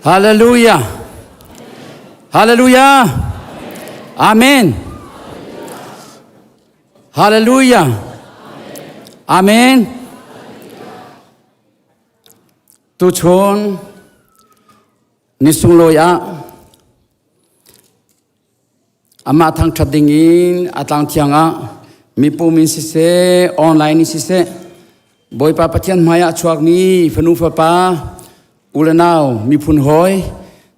Hallelujah. Hallelujah. Amen. Hallelujah. Amen. Tuchun ni sunglawi ah amah thangṭhat ding in a tlang thiang ah mipum in siseh online in siseh Bawipa Pathian hmai ah chuakmi fanu fapa u le nau miphun hawi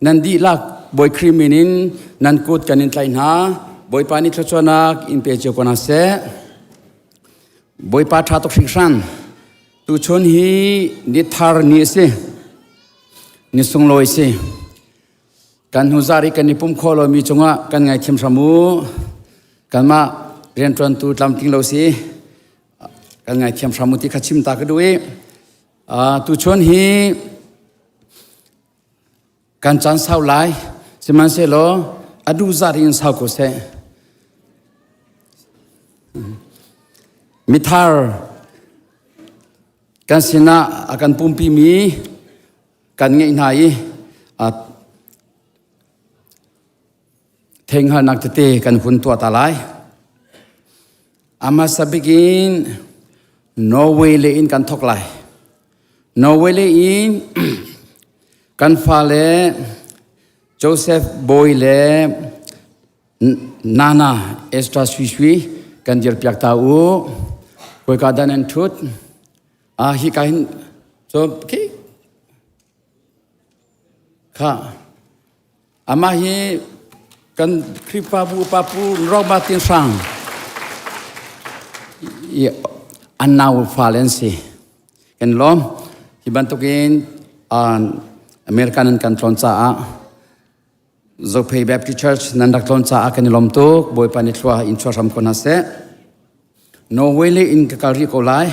nan dihlak Bawi Khrih min in nan kut kan in tlaih hna. Bawipa nih thluachuahnak in pe cio ko hna seh. Bawipa ṭha tuk hringhran. Tuchun hi ni thar ni a si. Ni sunglawi si. Kan hnu zar i kan i pum khawh lomi cungah kan ngaithiam hram u. Kanmah rianṭuantu tlamtling lo si. Kan ngaithiam hram u ti kha chim ta ka duh i tuchun hi kan caan sau lai. Sihmanhsehlaw a duh zat in sau ko seh. Mithar kan sinah a kan pumpimi kan ngeih hna i theihngalhnak tete kan hun tuah ta lai. A hmasa bik in Norway le in kan thawk lai. Norway le in kan fale Joseph Bawi le Nana Esther Sui Sui kan dirpiak ta u. Kuika dan an thut. Ah hi ka hin so khi kha amah hi kan Khrihfabu upa Pu Robert Tin Hrang i an nau fale an si. Kan lawm. Hi bantukin American an kan tlawn caah Zophei Baptist Church nan rak tlawn caah kan i lawm tuk. Bawipa nih thlua in chuah hram ko hna seh. Norway le in ka kal rih ko lai.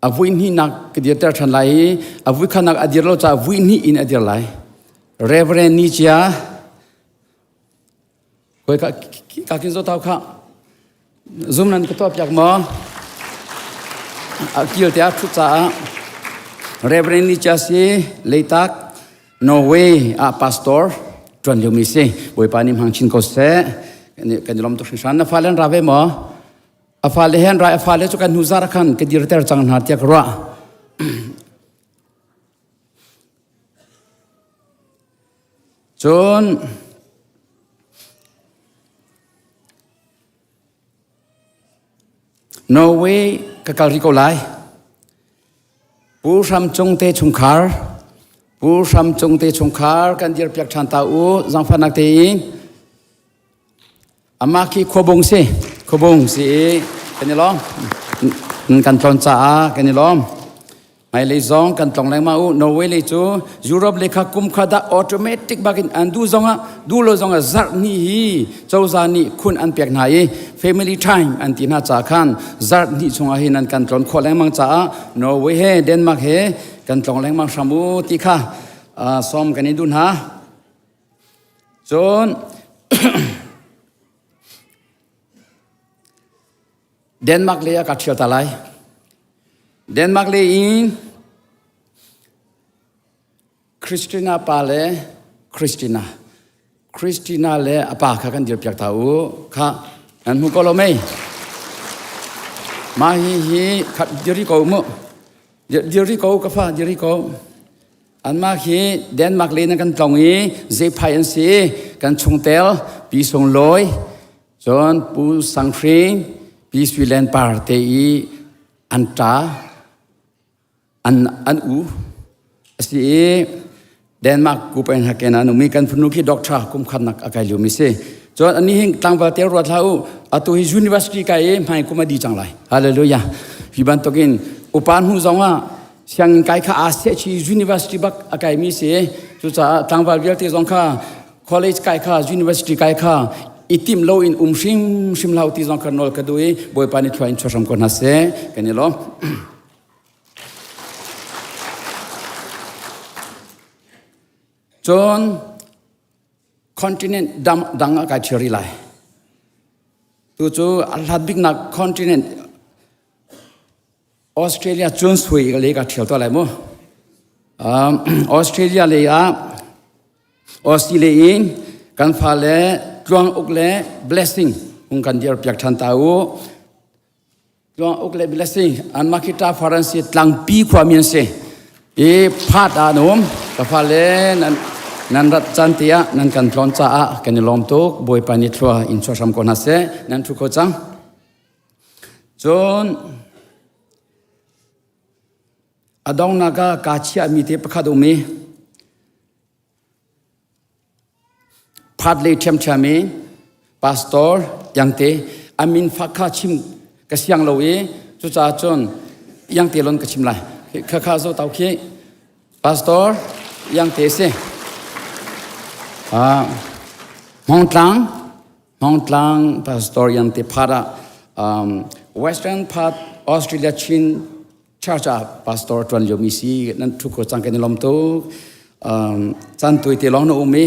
A vui hnihnak ka dirter ṭhan lai i a vui khanak a dir lo caah vui hnih in a dir lai. Reverend Ni Cia koi ka ka kin zo tau kha zum nan ka tuah piak maw a kil te a thut caah Reverend Ni Cia si Leitak Norway ah pastor ṭuan lio mi si Bawipa nih hmang chin ko seh kan i lawm tuk hringhran na fale an ra ve maw A fale he an rai a fale cu kan hnu zar khan ka dirter cang hna tiah ka ruah. Cun Norway ka kal rih ko lai. Pu Hram Cung te chungkhar Pu Hram Cung te chungkhar kan dirpiak ṭhan ta u zangfahnak tein Amah khi khuabung si, khuabung si i kan i lawm. Kan tlawn caah kan i lawm. Hmailei zong kan tlong lengmang u. Norway lei cu Europe lei kha kum kha dah automatic bakin an duh zongah duh lo zongah zarh hnih hi cozah nih khun an pek hna i family time an ti hna ca khan zarh hnih chungah hin an kan tlawn khawh lengmang caah Norway he Denmark he kan tlong lengmang hram u ti kha sawm kan i duh hna. Cun Denmark lei ah ka ṭhial ta lai. Denmark lei in Christina pa le Christina Christina le a pa kha kan dirpiak ta u kha nan hmu ko lo mei mah hi hi khat diri ko mu diri ko ka fa diri ko Anmah hi Denmark le in kan tlong i zeiphai an si kan chungtel Pi Sung Lawi cun Pu Sang Hring Pi Sui Len Par te i an ṭa an an u a si i Denmark Copenhagen ah an um i kan fanu khi doctor kum khatnak a kai liomi si. Cun ani hi tlangval te ruat hlah u atu hi university kai i hmai kum a di cang lai. Hallelujah. Hi bantukin upa hnu zong ah sianginn kai kha aa seh chi university bak a kaimi si cucaah tlangval vialte zong kha college kai kha university kai kha i tim lo in um hrim hrim hlau ti zong kha nawl ka duh i bawipa nih thlua in chuah hram ko hna seh kan i lawm cun continent dang ah kai ṭhial rih lai tu cu a hlat biknak continent Australia cun sui le ka ṭhial tuah lai mu. Australia lei ah Australia in kan fale tluang uk le blessing hung kan dir piak ṭhan ta u. Tluang uk le blessing an makita faransi tlangpi khuami an si. I phat ah an um. Ka fale nan nan rat caan te ah nan kan tlawn caah kan i lawm tuk. Bawipa nih thlua in chuah hram ko hna seh. Nan thu kho cang. Cun a donghnak ah kaa chiahmi te pakhat um i phat lei ṭhiamṭhiam i pastor Iangte a min fak kha chim ka siang lo i cucaah cun Iangte lon ka chim lai. Khakha zo tau khi pastor Iangte si. Ah, Hmawngtlang Hmawngtlang pastor Iangte phat ah um, Western part Australia Chin Church ah pastor ṭuan liomi si nan ṭhu ko cang kan i lawm tuk. Um, caan tui te lawng na um i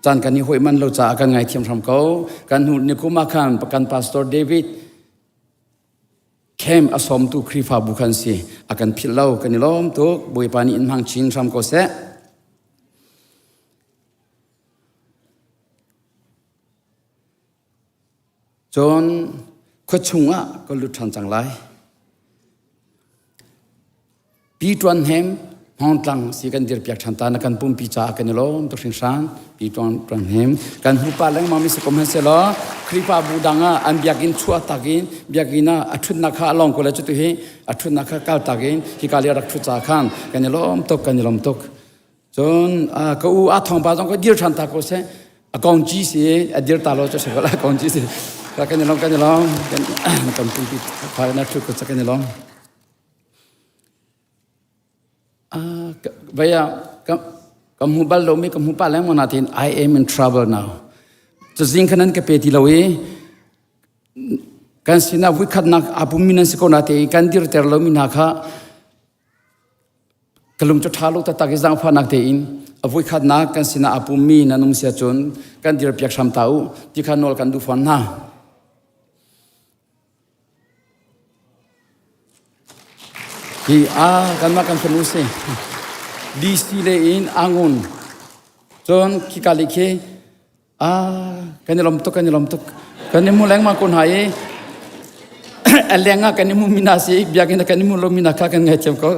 caan kan i hoi man lo caah kan ngaithiam hram ko. Kan hnu nikum ah khan kan pastor David camp a sawmtu Khrihfabu khan si a kan philh lo kan i lawm tuk. Bawipa nih in hmang chin hram ko seh. Cun khuachung ah ka lut ṭhan cang lai. Pi Ṭuan Hnem Hmawngtlang si kan dirpiak ṭhan ta na kan pumpi caah kan i lawm tuk hringhran. Pi Ṭuan Ṭuan Hnem kan hmupa lengmang mi si ko hmanhsehlaw Khrihfabu dang ah an biakinn chuah tak in biakinn ah a ṭhutnak kha a lawng ko le cutu hi a ṭhutnak kha kal tak in hika le rak ṭhut ca khan kan i lawm tuk kan i lawm tuk. Cun ka u a thawngpa zong ka dir ṭhan ta ko seh. A kong ci si a dir ta lo cu si ko la kong ci si. Ka kan i lawm kan i lawm kan kan pumpi fa na thu ko kan i lawm. Vaya ka ka hmu bal lo mi ka hmu pa lengmang na tin I am in trouble now. Cu zing khan nan ka pe ti lo i kan sinah vuikhatnak a pummi nan si ko na te kan dirter lo mi hna kha Ka lung cu ṭha lo taktak i zaangfahnak tein a voikhatnak kan sinah aa pummi nan um si ahcun kan dirpiak hram ta u ti kha nawl kan duh fawn hna. Hi a kanmah kan fanu si DC le in Angun cun khika li khi Ah, kan i lawm tuk, kan i lawm tuk. Kan i mu lengmang ko hna i a leng ah kan i mu mina si, biakinn ah kan i mu lo mina kha kan ngaithiam ko.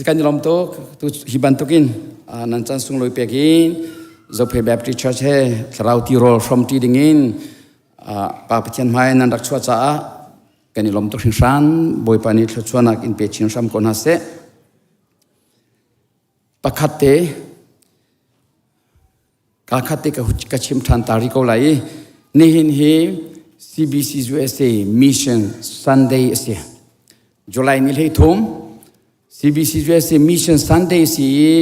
Kan i lawm tuk. Tu hi bantukin nan chan sunglawi pek in Zophei Baptist Church he thlarau tirawl hrawm ṭi dingin Pa Pathian hmai nan rak chuah caah kan i lawm tuk hringhran. Bawipa nih thluachuahnak in pe chin hram ko hna seh. Pakhat te Kaa khat te ka chim ṭhan ta rih ko lai i nihin hi CBC USA Mission Sunday a si. July ni hlei thum CBC USA Mission Sunday si i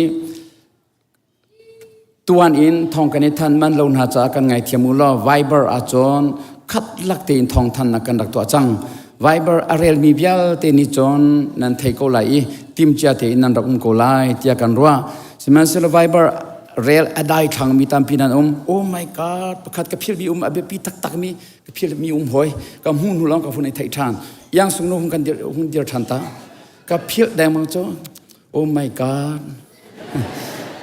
tuan in thong kan i than man lo hna caah kan ngaithiam u law Viber ahcun khat lak tein thong thannak kan rak tuah cang. Viber a relmi vialte nih cun nan thei ko lai i timcia tein nan rak um ko lai tiah kan ruah. Sihmanhsehlaw Viber rel a dai thlangmi tampi nan um. Oh my God, pakhat ka philmi um a biapi taktakmi ka philmi um hoi. Ka hmu hnu lawng ka hun i theih ṭhan. Iang sung nu hung kan dir, hung dir ṭhan ta. Ka philh dengmang cu. Oh my God.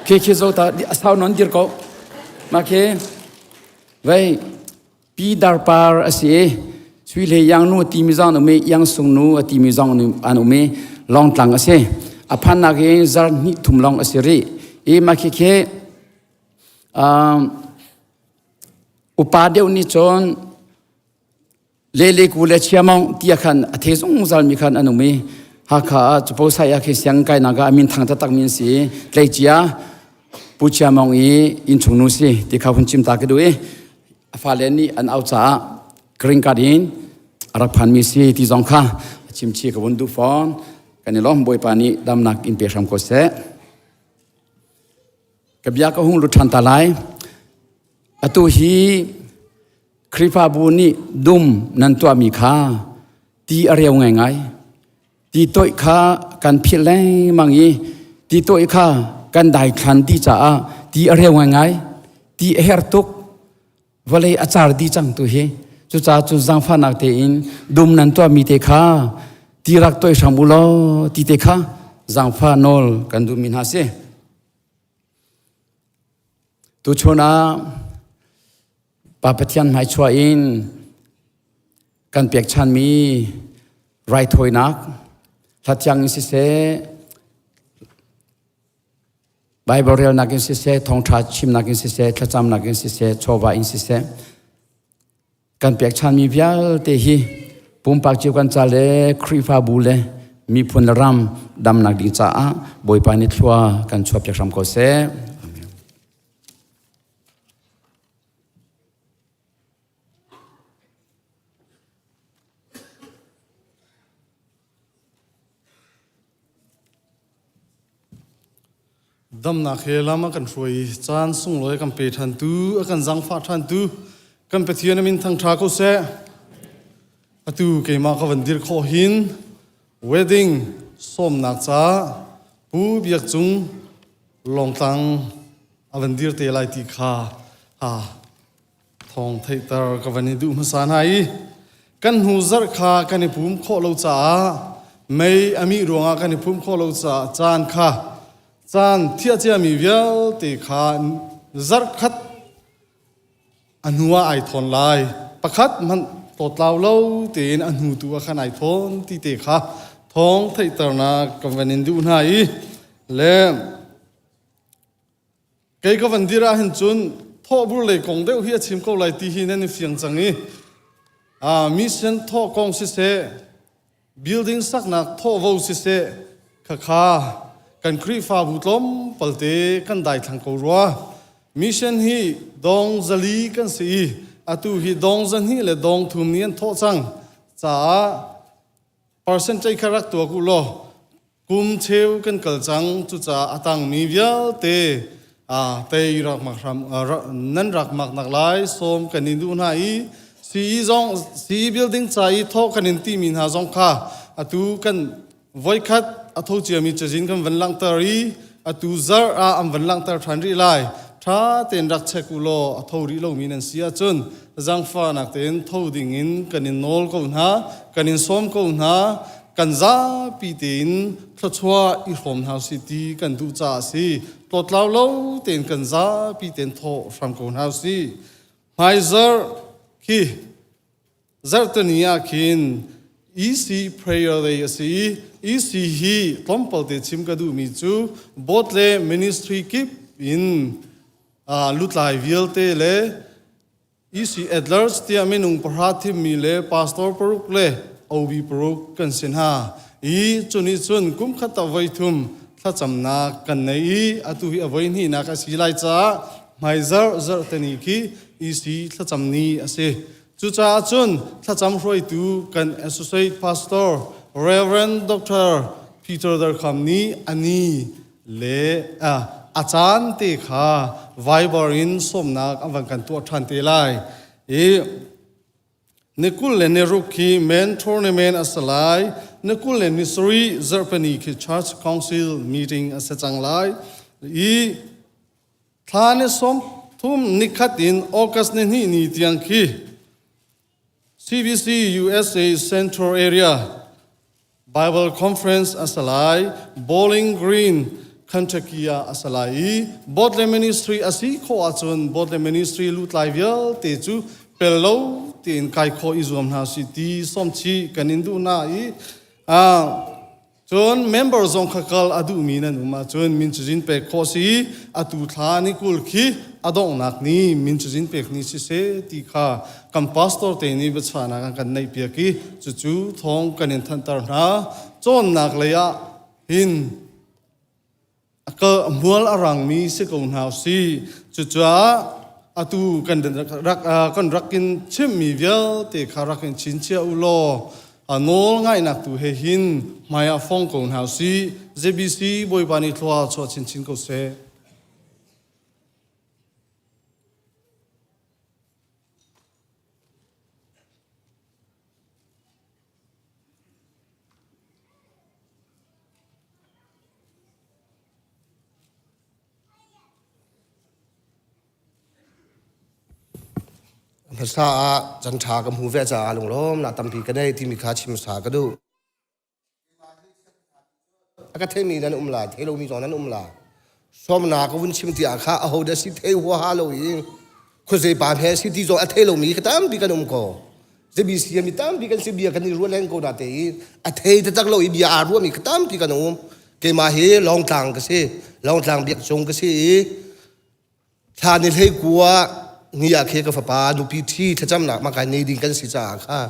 Khi khi zo ta a sau non dir ko. Ma khi vei Pi Darpar a si i Sui Hlei Iang nu a timi zong an um i Iang Sung nu a timi zong an um i Lawngtlang a si. A phannak hi zar hnih thum lawng a si rih. I mah khikhi um, upa deuh nih cun lele ku le chiamong tia khan a the zungzal mi khan an um i Hakha ah Capo sai ah khi siang kainak ah a min thang taktak mi an si i tleicia Pu Chia Mong i innchung nu si ti kha hun chim ta ka duh i a fale nih an au caah green card in a rak phanmi si ti zong kha a chimchi ka vun duh fawn kan i lawm Bawipa nih damnak in pe hram ko seh ka bia ka hung lut ṭhan ta lai atu hi Khrihfabu nih dum nan tuahmi kha ti a reu ngaingai Ti toih kha kan philh lengmang i ti toih kha kan daithlan dih caah ti a reu ngaingai. Ti a her tuk. Vawlei a car dih cang tu hi. Cucaah cun zaangfahnak tein dum nan tuahmi te kha ti rak toih hram u law ti te kha zaangfah nawl kan duhmi hna si. Tuchun ah Pa Pathian hmaichuah in kan pekchanmi raithawinak hlathiang in siseh Bible relnak in siseh thawngṭha chimnak in siseh thlacamnak in siseh chawva in siseh kan pekchanmi vialte hi pumpak cio kan ca le Khrihfabu le miphun le ram damnak ding caah Bawipa nih thlua kan chuahpiak hram ko seh. Amen. Damnak he lam a kan hruai i caan sunglawi a kan pe ṭhantu, a kan zaangfah ṭhantu kan Pathian a min thangṭha ko seh. Atu keimah ka van dir khawh hin wedding sawmnak ca Pu Biak Cung Lawngtlang a van dir te lai ti kha ha thawng theihter ka van i duh hmasa hna i kan hnu zarh kha kan i pum khawh lo caah mei a mih ruangah kan i pum khawh lo caah caan kha caan thiah ciami vialte kha zarh khat a hnu ah ai thawn lai pakhat hmanh tlawtlau lo tein a hnu tu ah khan ai thawn ti te kha thawng theihternak kan van in duh hna i le Kei ka van dir ahhin cun thawhbur lei kong deuh hi a chim ko lai ti hi nan i fiang cang i mission thawh kong siseh, building saknak thawhvo siseh, khakha kan Khrihfabu tlawmpalte kan daithlang ko rua. Mission hi dong zali kan si i atu hi dong zahnih le dong thum nih an thawh cang caah percentage kha rak tuak u law Kum cheu kan kal cang cucaah a tangmi vialte tei rak mak hram nan rak mak nak lai sawm kan in duh hna i CE zong CE building ca i thawh kan in timi hna zong kha atu kan voikhat a tho ciami cazin kan van langhter i atu zarh ah an van langhter ṭhan rih lai ṭha tein rak check u law a tho rih lomi nan si ahcun zaangfahnak tein tho ding in kan in nawl ko hna kan in sawm ko hna kan zapi tein thluachuah i hrawm hna usih ti kan duh caah a si. Tlawtlau lo tein kan zapi tein thawh hram ko hna usih. Hmaizarh khi zarhteni ah khin EC prayer day a si i EC hi tlawmpal te chim ka duhmi cu board le ministry kip in lutlai vialte le EC Adlers tiah minung pahra thimmi le pastor paruk le OB paruk kan si hna. I cuni cun kum khat ah voi thum thlacamnak kan nei i atu hi a voi hnihnak a si lai caah hmaizarh zarhteni khi EC thlacam ni a si. Cucaah cun thlacam hruaitu kan Associate Pastor Reverend Dr. Peter Darkham nih ani le a caan te kha Viber in sawmnak an van kan tuah ṭhan te lai i ni 20 le ni ruk khi men tournament a si lai ni 20 le ni sarih zarhpini khi church council meeting a si cang lai i thla ni 30 nikhat in August ni hnih ni tiang khi CBC USA Central Area Bible Conference a si lai, Bowling Green, Kentucky ah a si lai i Botle Ministry a si khawh ahcun Botle Ministry lutlai vialte cu pel lo tiin kai khawh i zuam hna si ti sawmchih kan in duh hna i Cun member zong kha kal a duhmi nan um ahcun min cazin pek khawh si i atu thla ni 20 khi a donghnak ni min cazin pek ni siseh ti kha kan pastor te nih biachahnak an kan neihpiak i cucu thawng kan in thanhter hna. Cawnnak lei ah hin a kal hmual a rangmi si ko hna usih. Cucaah atu kan rak kan rak in chimmi vialte kha rak in chinchiah u law a nawl ngaihnak tu he hin hmai ah fong ko hna usih. JBC Bawipa nih thlua chuah chinchin ko seh. Hmasa ah can ṭha ka hmu ve caah lunglawmnak tampi ka nei timi kha chim hmasa ka duh. ka theimi nan um lai thei lomi zong nan um lai sawmnak ka vun chim ti ah kha aho dah si thei huaha lo i khuazei pa he si ti zong a thei lomi ka tampi kan um ko ZBC mi tampi kan si bia kan i ruat len ko na te i a thei taktak lo i bia aa ruahmi ka tampi kan um keimah hi Lawngtlang ka si Lawngtlang biak cung ka si i Thla ni hlei kua ni ah khi ka fapa nupi ṭhi thlacamnak ma kai nei ding kan si caah kha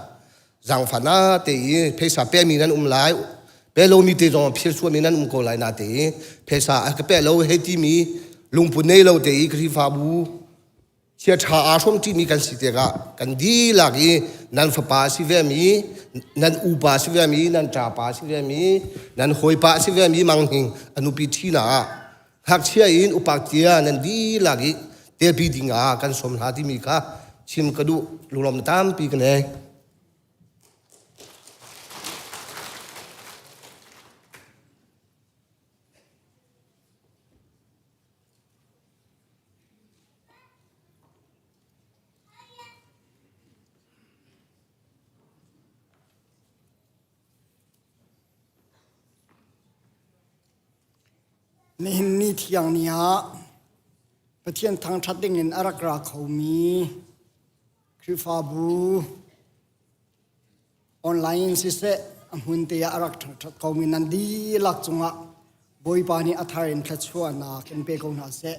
zaangfah na te i phaisa pemi nan um lai pe lomi te zong phir suami nan um ko lai na te i phaisa a ka pe lo hei timi lungput nei lo te i Khrihfabu chia ṭha aa hrawm ṭimi kan si tikah kan dihlak i nan fapa si ve mi nan upa si ve mi nan ṭapa si ve mi nan hawipa si ve mi mang hing a nupi ṭhi na ah Ngakchia in upa tia nan dihlak i telpi ding ah kan sawm hna timi kha chim ka duh lunglawm tampi ka nei. Nihin ni thiang ni ah Pathian thangṭhat dingin a rak ra khomi Khrihfabu online in siseh a hmun te ah a rak ṭhangṭhat khomi nan dihlak cungah Bawipa nih a thar in thluachuahnak in pe ko hna seh.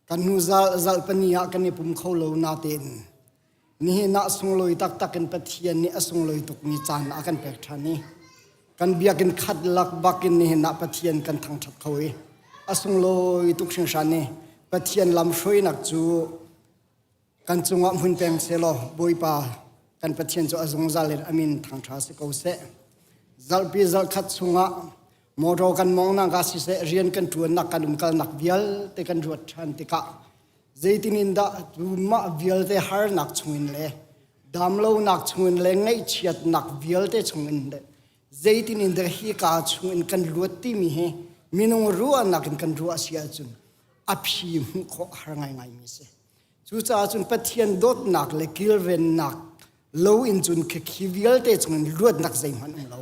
Kan hnu zalpani ah kan i pum kho lo natein nihin ah sunglawi taktak in Pathian nih a sunglawi tukmi caan a kan pek ṭhan i kan biakinn khat lak bakin nihin ah Pathian kan thangṭhat kho i a sunglawi tuk hringhran i Pathian lamhruainak cu kan cungah hmun peng sehlaw Bawipa kan Pathian cu a zungzal in a min thangṭha si ko seh. Zarhpi zarhkhat chungah motor kan mawngnak ah siseh rian kan ṭuannak kan umkalnak vialte kan ruat ṭhan tikah zeitin in dah cu mah vialte harnak chungin le damlonak chungin le ngaihchiatnak vialte chungin le zeitin in dah hi ka chungin kan luat timi hi minung ruahnak in kan ruah si ahcun a phi hmuh khawh har ngaingaimi si. Cucaah cun Pathian dawtnak le kilvennak lo in cun khi vialte chungin luatnak zeihmanh um lo.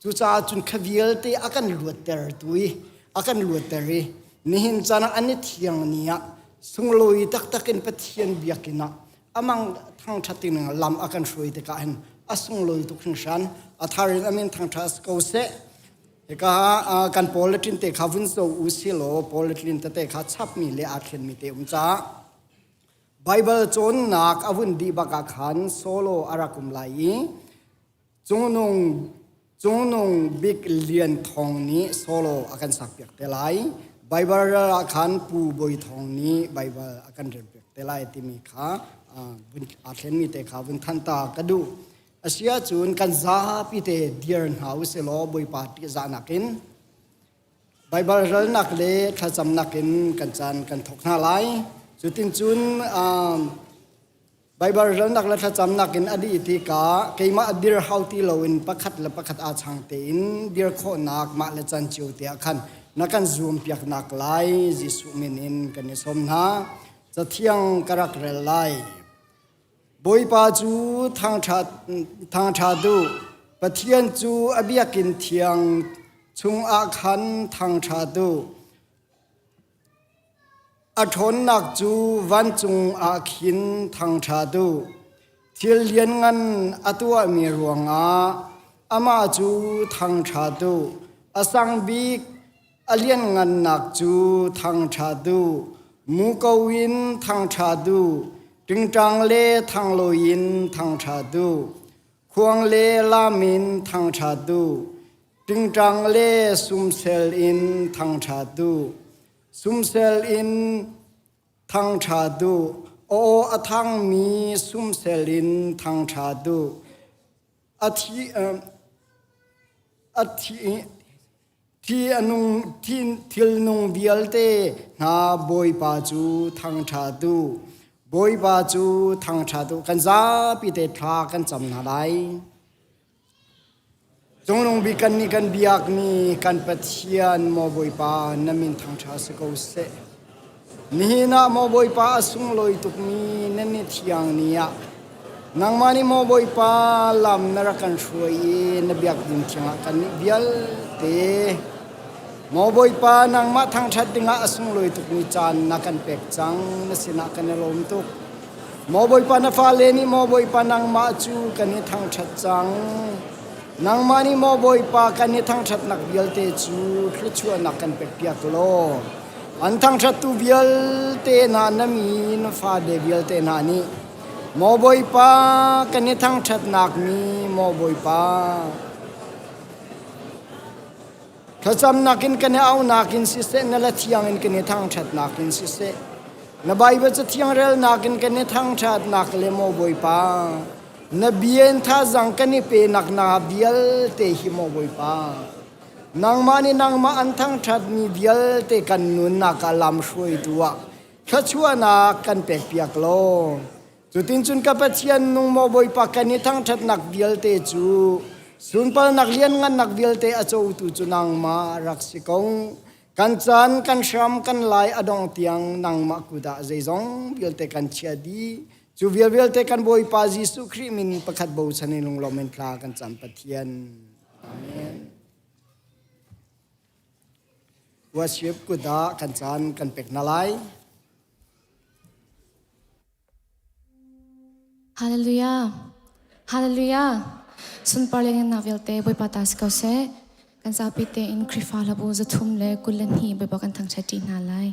Cucaah cun kha vialte a kan luatter tu i a kan luatter i nihin caan ah an i thiang ni ah sunglawi taktak in Pathian biakinn ah amang thangṭhat in lam a kan hruai tikah hin a sunglawi tuk hringhran a thar in amin thangṭhat ko seh Hika ah kan politin te kha vun zo u si law politin tete kha chapmi le aa thlenmi te um caah Baibal cawnnak a vun dih bak ah khan solo a rak um lai i cungnung cungnung bik Lian Thawng nih solo a kan sakpiak te lai. Baibal rel ah khan Pu Bawi Thawng nih Baibal a kan relpiak te lai timi kha aa thlenmi te kha vun thanh ta ka duh. Asiahcun kan zapi te dir hna u sih law Bawipa ṭihzahnak in Baibal relnak le thlacamnak in kan caan kan thawk hna lai. Cutin cun Baibal relnak le thlacamnak in a dih tikah keimah dir hau ti loin pakhat le pakhat aa chang tein dir khawhnak mah le can cio te ah khan na kan zuampiaknak lai Jesuh min in kan i sawm hna. Cathiang ka rak rel lai. Bawipa cu thangṭhat u, Pathian cu a biakinn thiang chungah khan thangṭhat u. A ṭhawnnak cu vancung ah khin thangṭhat u. Thil lianngan a tuahmi ruangah amah cu thangṭhat u. A sang bik A lianngannak cu thangṭhat u, muko in thangṭhat u, ṭingṭang le thanglawi in thangṭhat u, khuang le lam in thangṭhat u, ṭingṭang le sumsel in thangṭhat u, sumsel in thangṭhat u, aw a thangmi sumsel in thangṭhat u. A thi, a thi, Thi a nung, thilnung vialte hna Bawipa cu thangṭhat u. Bawipa cu thangṭhat u. Kan zapi te thla kan cam hna lai. Cungnung bik kan nih kan biakmi kan Pathian maw Bawipa na min thangṭha si ko seh. Nihin ah maw Bawipa a sunglawi tukmi na ni thiang ni ah nangmah nih maw Bawipa lam na rak kan hruai i na biakinn thiang ah kannih vialte vialte. Maw Bawipa, nangmah thangṭhat dingah a sunglawi tukmi caan na kan pek cang, na sinah kan i lawm tuk. Maw Bawipa, na fale nih maw Bawipa nangmah cu kan i thangṭhat cang. Nangmah nih maw Bawipa kan i thangṭhatnak vialte cu thluachuahnak kan pekpiak law, an thangṭhattu vialte hna na mi na fale vialte hna nih maw Bawipa kan i thangṭhatnak mi maw Bawipa Thlacamnak in kan i auhnak in siseh, na la thiang in kan i thangṭhatnak in siseh, na Baibal cathiang relnak in kan i thangṭhatnak le maw Bawipa, na bia in thazaang kan i penak na vialte hi maw Bawipa, nangmah nih nangmah an thangṭhatmi vialte kan nunnak ah lam hruaitu ah thluachuahnak kan pekpiak law, Cutincun ka Pathian nung maw Bawipa kan i thangṭhatnak vialte cu sunparnak lianngannak vialte a cotu cu nangmah rak si ko. Kan caan, kan hram, kan lai a dong tiang nangmah kut ah zeizong vialte kan chia dih. Cu vial vialte kan Bawipa Jesuh Khrih min pakhat bochan in lunglawm in thla kan cam Pathian. Amen. Worship kut ah kan caan kan pek hna lai. Hallelujah. Hallelujah. Sunpar le ngennak vialte Bawipa ta si ko seh. Kan zapi tein Khrihfa hlabu 322 Bawipa kan thangṭhat ṭi hna lai.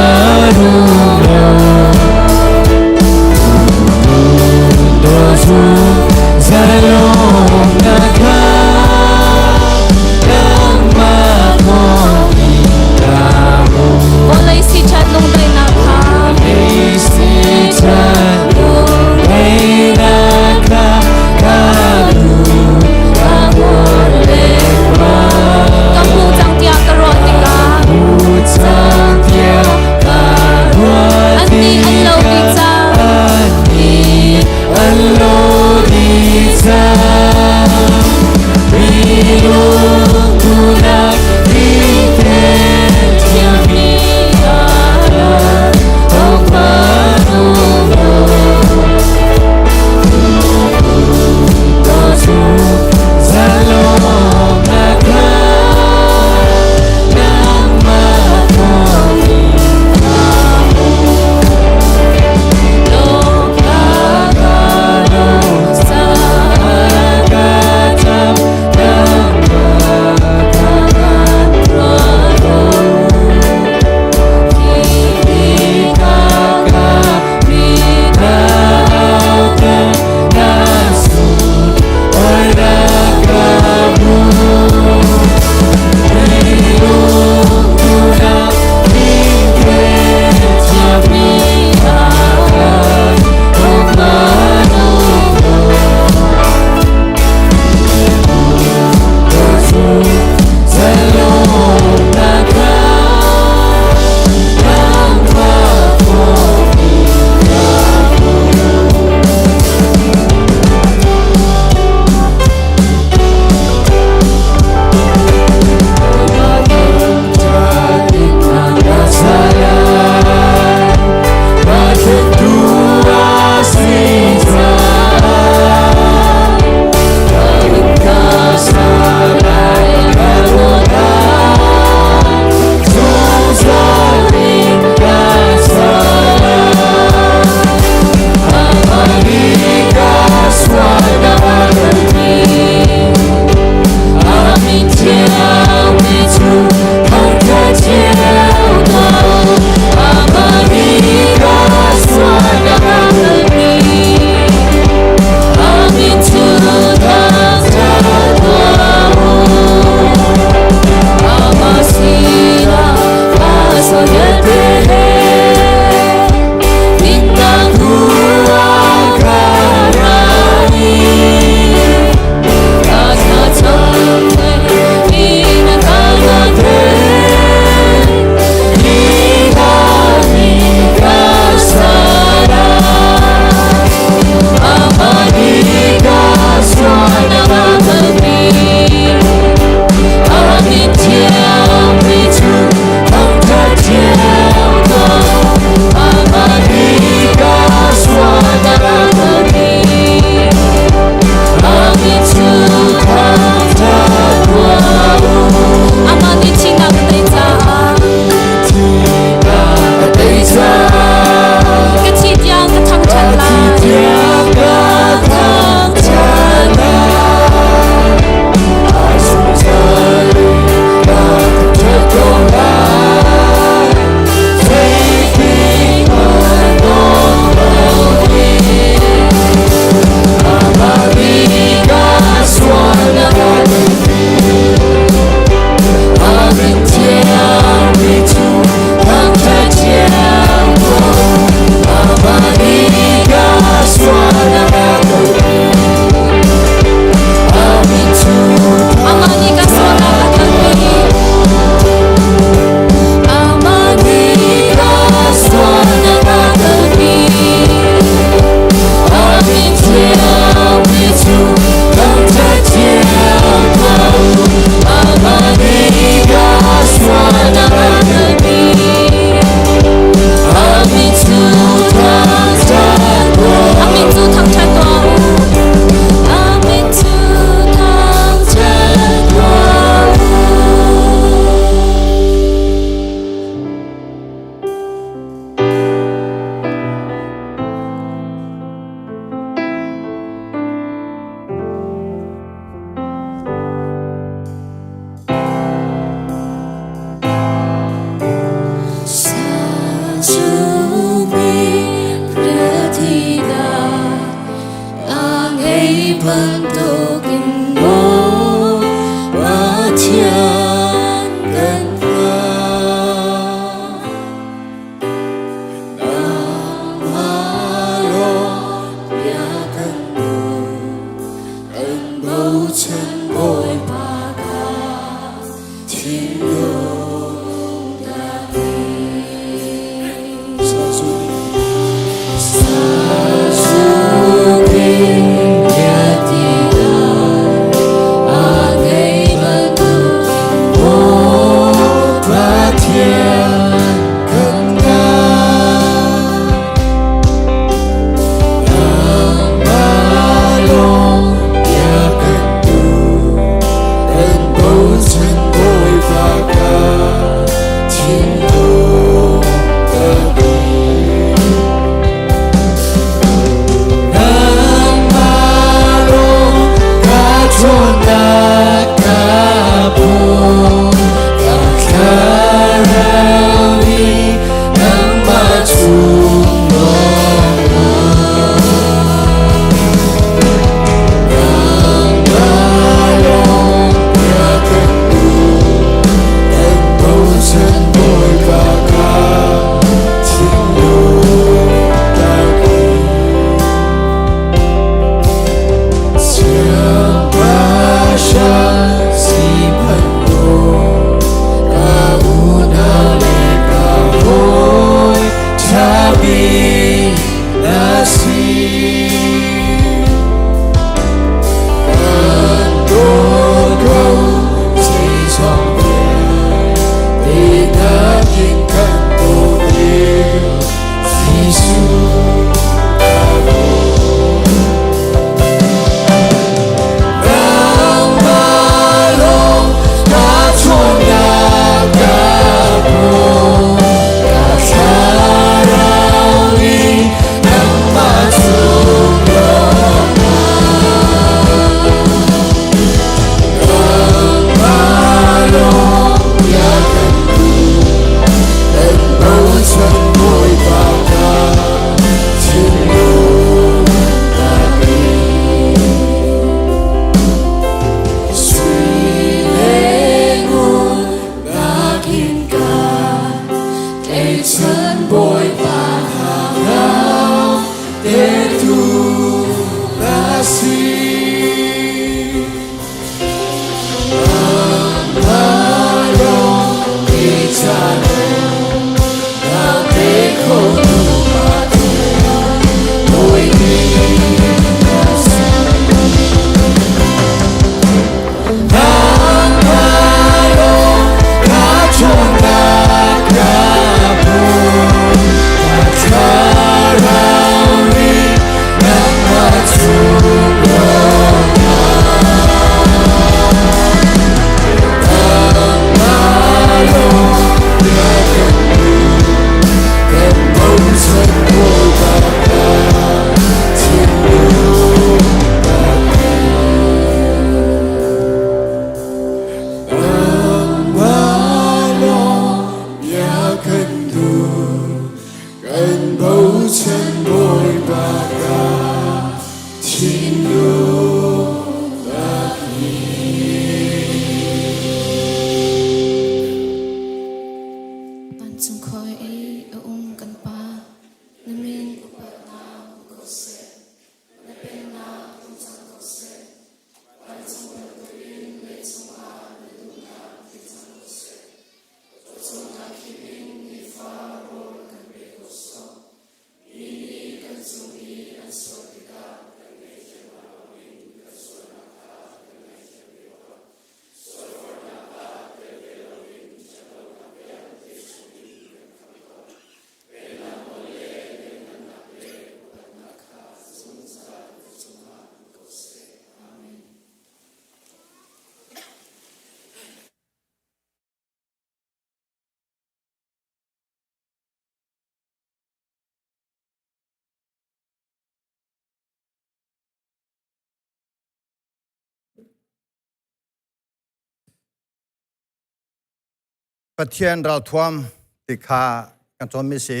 Pathian ralthuam ti kha kan cawnmi si.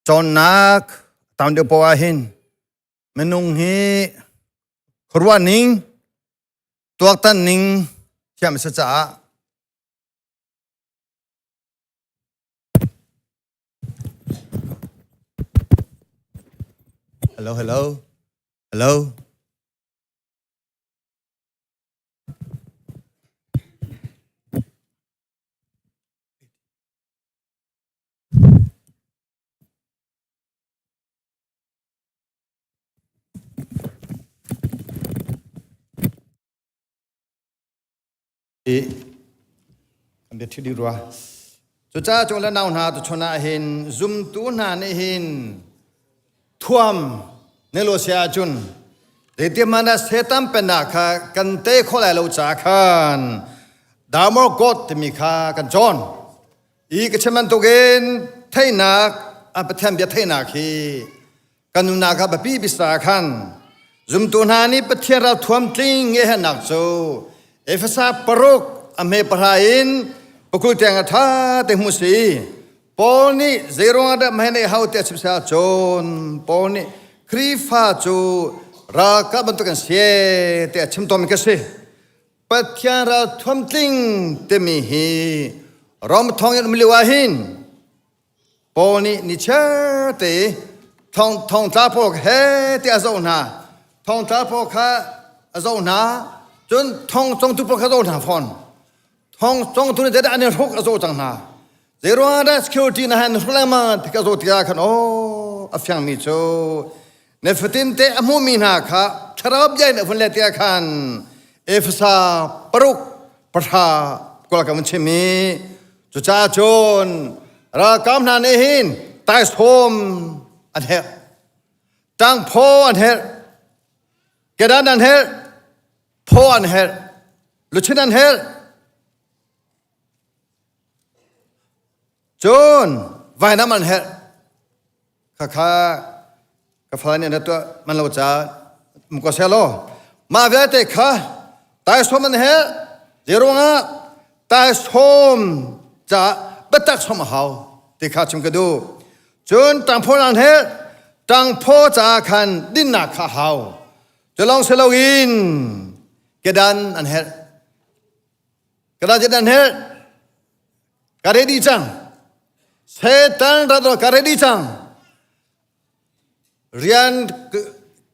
Cawnnak tam deuh poah hin minung hi khuaruah ning, tuaktan ning thiam a si caah Hello, hello. Hello. I kan bia ṭhi dih rua. Cucaah cung le nau hna tuchun ah hin zumtu hna nih hin thuam ne lo sia ahcun zeitiman ah Satan pennak kha kan tei khawh lai lo caah khan Darmor God timi kha kan cawn. I ka chim bantukin theihnak a Pathian bia theihnak hi kan nunnak ah biapi bisa khan zumtu hna nih Pathian ral thuam tling nge hennak cu Efesa paruk a hme pahra in pakul tiang a tha te hmu si Paul nih zeiruang ah dah mah nei hau tiah chim sia cun Paul nih Khrihfa cu ralkap bantuk an si tiah chim tawn ka si Pathian ral thuam tling timi hi Rom thong in um lio ah hin Paul nih nichiar te thong thongtla pawl he ti a zoh hna. Thongtla pawl kha a zoh hna. Cun thong congtu pawl kha a zoh hna fawn. Thong congtu nih zeidah an i hruk a zoh cang hna. Zeiruang dah security na han hruk lengmang ti ka zoh tikah khan aw a fiangmi cu nifatin te a hmumi hna kha thlarau bia in a vun let tikah khan Efesa paruk pahra kul ka vun chim i Cucaah cun ralkap hna nih hin taisawm an herh, ṭangphaw an herh, kedan an herh, phaw an herh, luchin an herh. Cun vainam an herh. Khakha ka fale nih an tuah man lo caah um ko seh law mah vialte kha taisawm an herh zeiruangah taisawm caah biatak sawm a hau ti kha chim ka duh cun ṭangphaw an herh ṭangphaw caah khan dinnak kha a hau cu lawng si loin kedan an herh kedan an herh Ka ready cang. Satan rat ka ready cang. Rian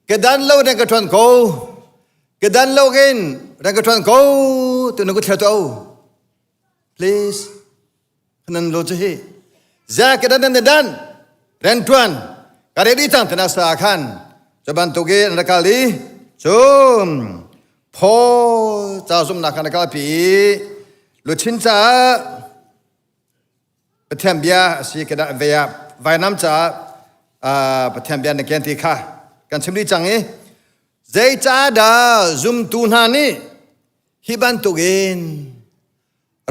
kedan lo rian ka ṭuan ko. Kedan lo in rian ka ṭuan ko tu na ku thlia to. Please. Nan lo chu hi. Za kedan nan dan rian ṭuan ka ready cang tana sa khan. Cu bantuk in an kal i cun Paul ca zumhnak khan a kalpi i luchin caah Pathian bia a si kedah ve ah vainam caah Pathian bia na ken ti kha kan chim dih cang i zeicahdah zumtu hna nih hi bantukin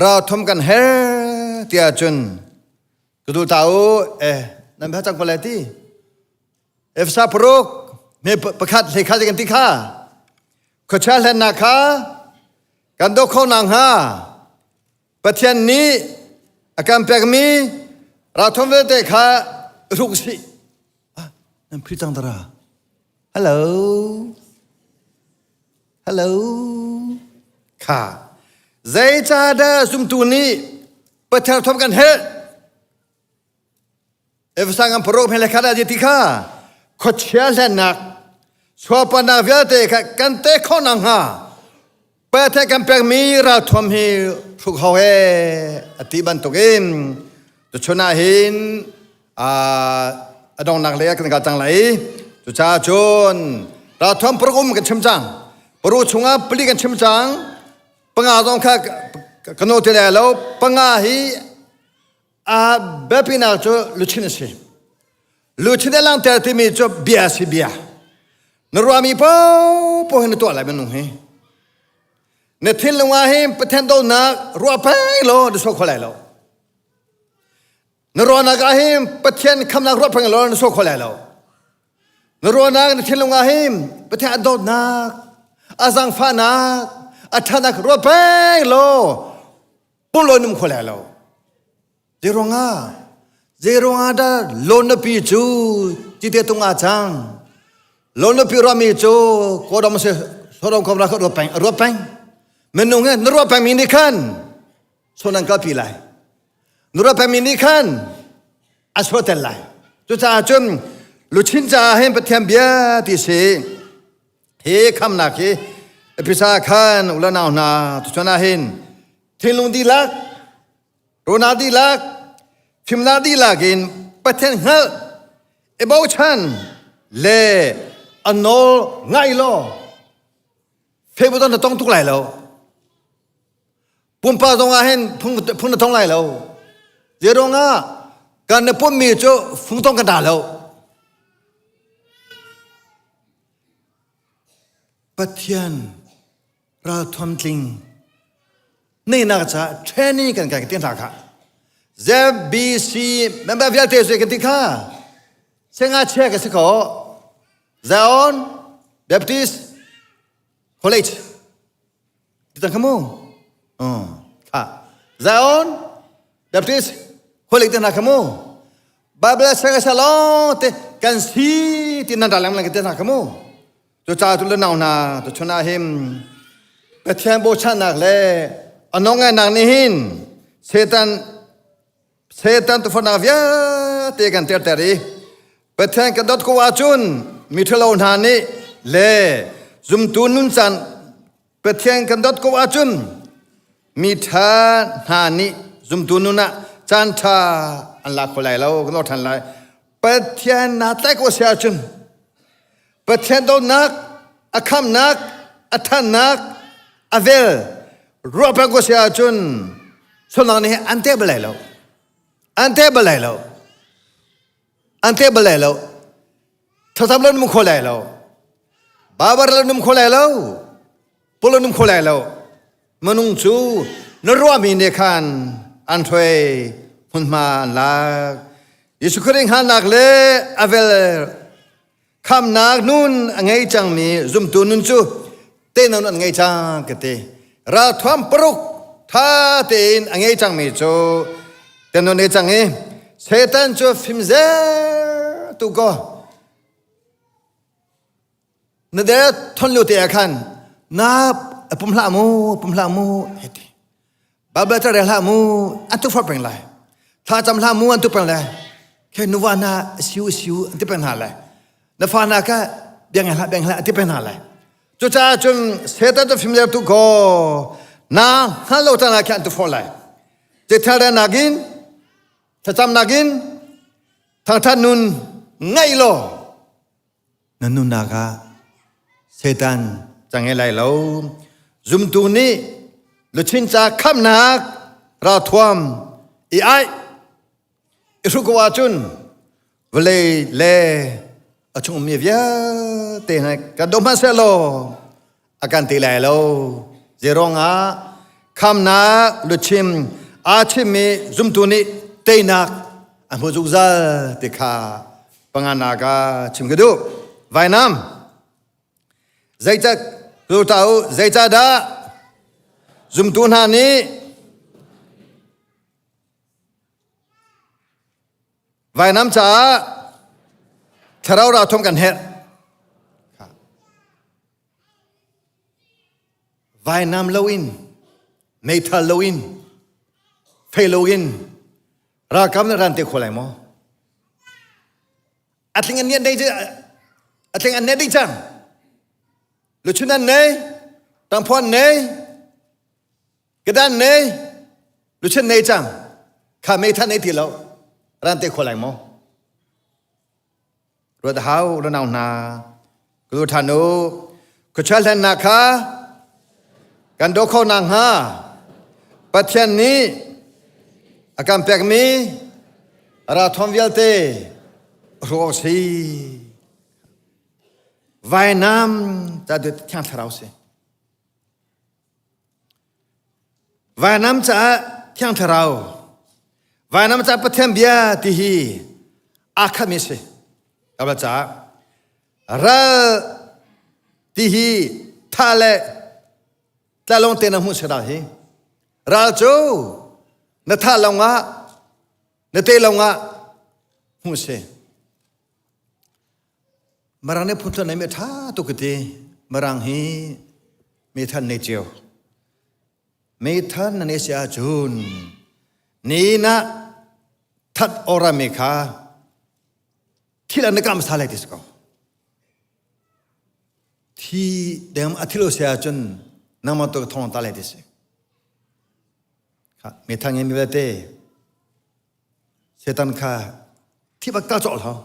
ralthum kan her tiah cun ka dul ta u eh nan bia cang ko lai ti Efesa paruk me pakhat hlei kha kan ti kha khuachia hlennak kha kan doh kho nak hnga Pathian nih a kan pekmi ralthum vialte kha hruk sih ah nan phri cang dara hello hello kha zeicahdah zumtu nih Pathian thom kan helh Efesa ngan paruk hmele khat ah ti kha khuachia hlennak sualpannak vialte kha kan te khawh nak hnga Pathian kan pekmi ralthuam hi hruk hau he a ti bantukin tuchun ah hin a dongnak lei ah kan kal cang lai cucaah cun ralthuam paruk um kan chim cang paruk chungah pali kan chim cang panga zong kha ka nawl ti lai lo panga hi A biapinak cu luchin a si. Luchin a langhter timi cu bia si bia. Na ruahmi paohpaoh hi na tuah lai minung hi. Na thinlung ah hin Pathian dawtnak ruah peng law na sual kho lai lo. Na ruahnak ah hin Pathian khamnak ruah peng law na sual kho lai lo. Na ruahnak na thinlung ah hin Pathian a dawtnak, a zaangfahnak, a ṭhatnak ruah peng law pumlawi num kho lai lo. Zeiruangah? Zeiruangah dah lonapi cu cite tung ah cang? Lonapi ruahmi cu kawdom si Sodom khom ra kha ruat peng ruat peng. Minung he na ruah pengmi nih khan sual an kalpi lai. Na ruah pengmi nih khan a sualter lai. Cucaah cun luchin caah hin Pathian bia ti si hi khamnak hi Episa khan ulanau hna tuchun ah hin thinlung dihlak Rona dihlak, fimnak dihlak in Pathian hngalh, i bochan le a nawl ngai law Facebook na tong tuk lai lo. Pumpak zong ah hin phung, phung na tong lai lo. Zeiruang ah kan na pummi cu fung tong kan dah lo. Pathian ralthuam tling neinak caah training kan kai ti hna kha ZBC member vialte cu kan ti kha senga chia ka si ko Zion Baptist College ti tang khamu kha Zion Baptist College te hna khamu Bible senga salong te kan si ti nan ra lang lang te hna khamu Cucaah tu le nau hna tuchun ah hin Pathian bochannak le a nawlngaihnak nih hin Satan Satan tufornak vialte kan terter i Pathian kan dawt ko ahcun mi ṭhalo hna nih le zumtu nuncan Pathian kan dawt ko ahcun mi ṭha hna nih zumtu nun ah caan ṭha an lak kho lai lo kan lor ṭhan lai. Pathian naa tlaih ko si ahcun Pathian dawtnak, a khamnak, a thannak, a vel ruah peng ko si ahcun sualnak nih an teh bal lai lo. An teh bal lai lo. An teh bal lai lo. Thlacam lo num kho lai lo. Babar lo num kho lai lo. Polo num kho lai lo. Minung cu na ruahmi nih khan an hruai hmunhma an lak. Jesuh Khrih hngalhnak le a vel khamnak nun a ngei cangmi zumtu nun cu tenon an ngei cang ka ti. Ralthuam paruk tha tein a ngei cangmi cu tenon nei cang i Satan cu fimzer tu ko Na der thon lio te ah khan na pum hlah mu pum hlah mu hei ti Bible ca rel hlah mu an tu far peng lai thla cam hlah mu an tu peng lai khe nuva hna siu siu an ti peng hna lai na fa hna kha biang hlah biang hlah an ti peng hna lai cucaah cun Satan cu fimler tu ko na hngal lo caan ah khan an tu for lai Cethel nakin thlacam nakin thangthat nun ngaih law Na nunnak ah Satan cang lai lo. Zumtu nih luchin ca khamnak ralthuam i aih i hruk ko ahcun vawlei le a chung ummi vialte hna kan doh hmanh seh law a kan ti lai lo. Zeiruang ah khamnak luchin aa chimmi zumtu nih teinak a hmu zungzal ti kha panganak ah chim ka duh. Vainam zeicah ta u zeicahdah zumtu hna nih Vainam caah thlarau ralthum kan herh. Vainam loin, meithal loin, fei loin ralkap na ran te kho lai maw? A tling an nian dei a tling an ne ding cang. Luchun an nei, tangphuan nei, Kedan nei luchin nei cang kha meitha nei ti lo ran te kho lai maw ruat hau lo nau hna ku than u khuchal hlen na kha kan do kho na hnga Pathian nih a kan pekmi ra thom vialte ruak si vainam ta thiang thlarau si Vainam caah Thiang Thlarau, vainam caah Pathian bia ti hi aa khatmi a si. Kabla caah ral ti hi tha le tlalong te na hmuh si ral hi. Ral cu na thah lawngah. Na te lawngah hmuh si. Marang nih phunthluan nei mi a ṭha tuk ka ti. Marang hi meithan nei cio. Meithan na nei si ahcun ni na that ora mi kha thil an na kam sa lai ti si ko. Thi deng a thil si ahcun nangmah tu thong ta lai ti si. Meithan ngei mi vialte Satan kha thi bak ta cawh hlah.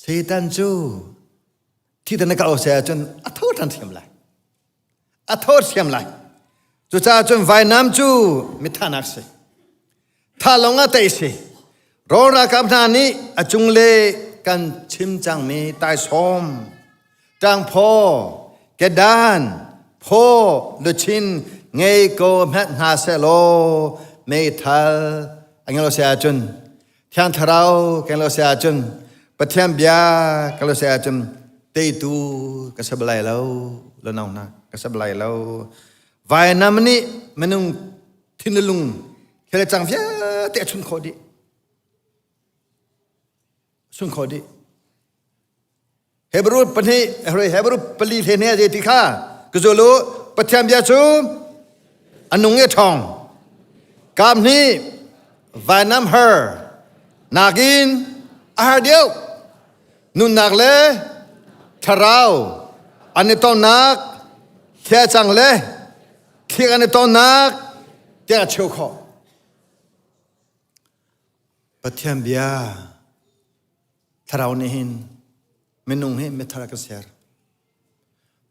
Satan cu thi na kal se ahcun a tho ṭhan thiam lai. A tho thiam lai. Cucaah cun vainam cu mithanak si. Tha lawng ah tei si. Rawl ralkap hna nih a cungle kan chim cangmi taisawm, ṭangphaw, kedan, phaw, luchin ngei ko hmanh hna sehlaw meithal a ngei lo si ahcun Thiang Thlarau kan lo si ahcun Pathian bia kan lo si ahcun teitu ka si balai lo lo nau hna ka si balai lo vainam nih minung thinlung thil cang vialte a chun khawh dih chun khawh dih Hebrew pahnih Hebrew pali hle hne a ti kha ka zul u Pathian bia cu a nung i ṭhawng kam hnih vainam har nakin a har deuh nunnak le thlarau an i tonnak thia cang le thlik an i tonnak tiah a cheu khawh Pathian bia Thlarau nih hin minung hi mithar a kan ser.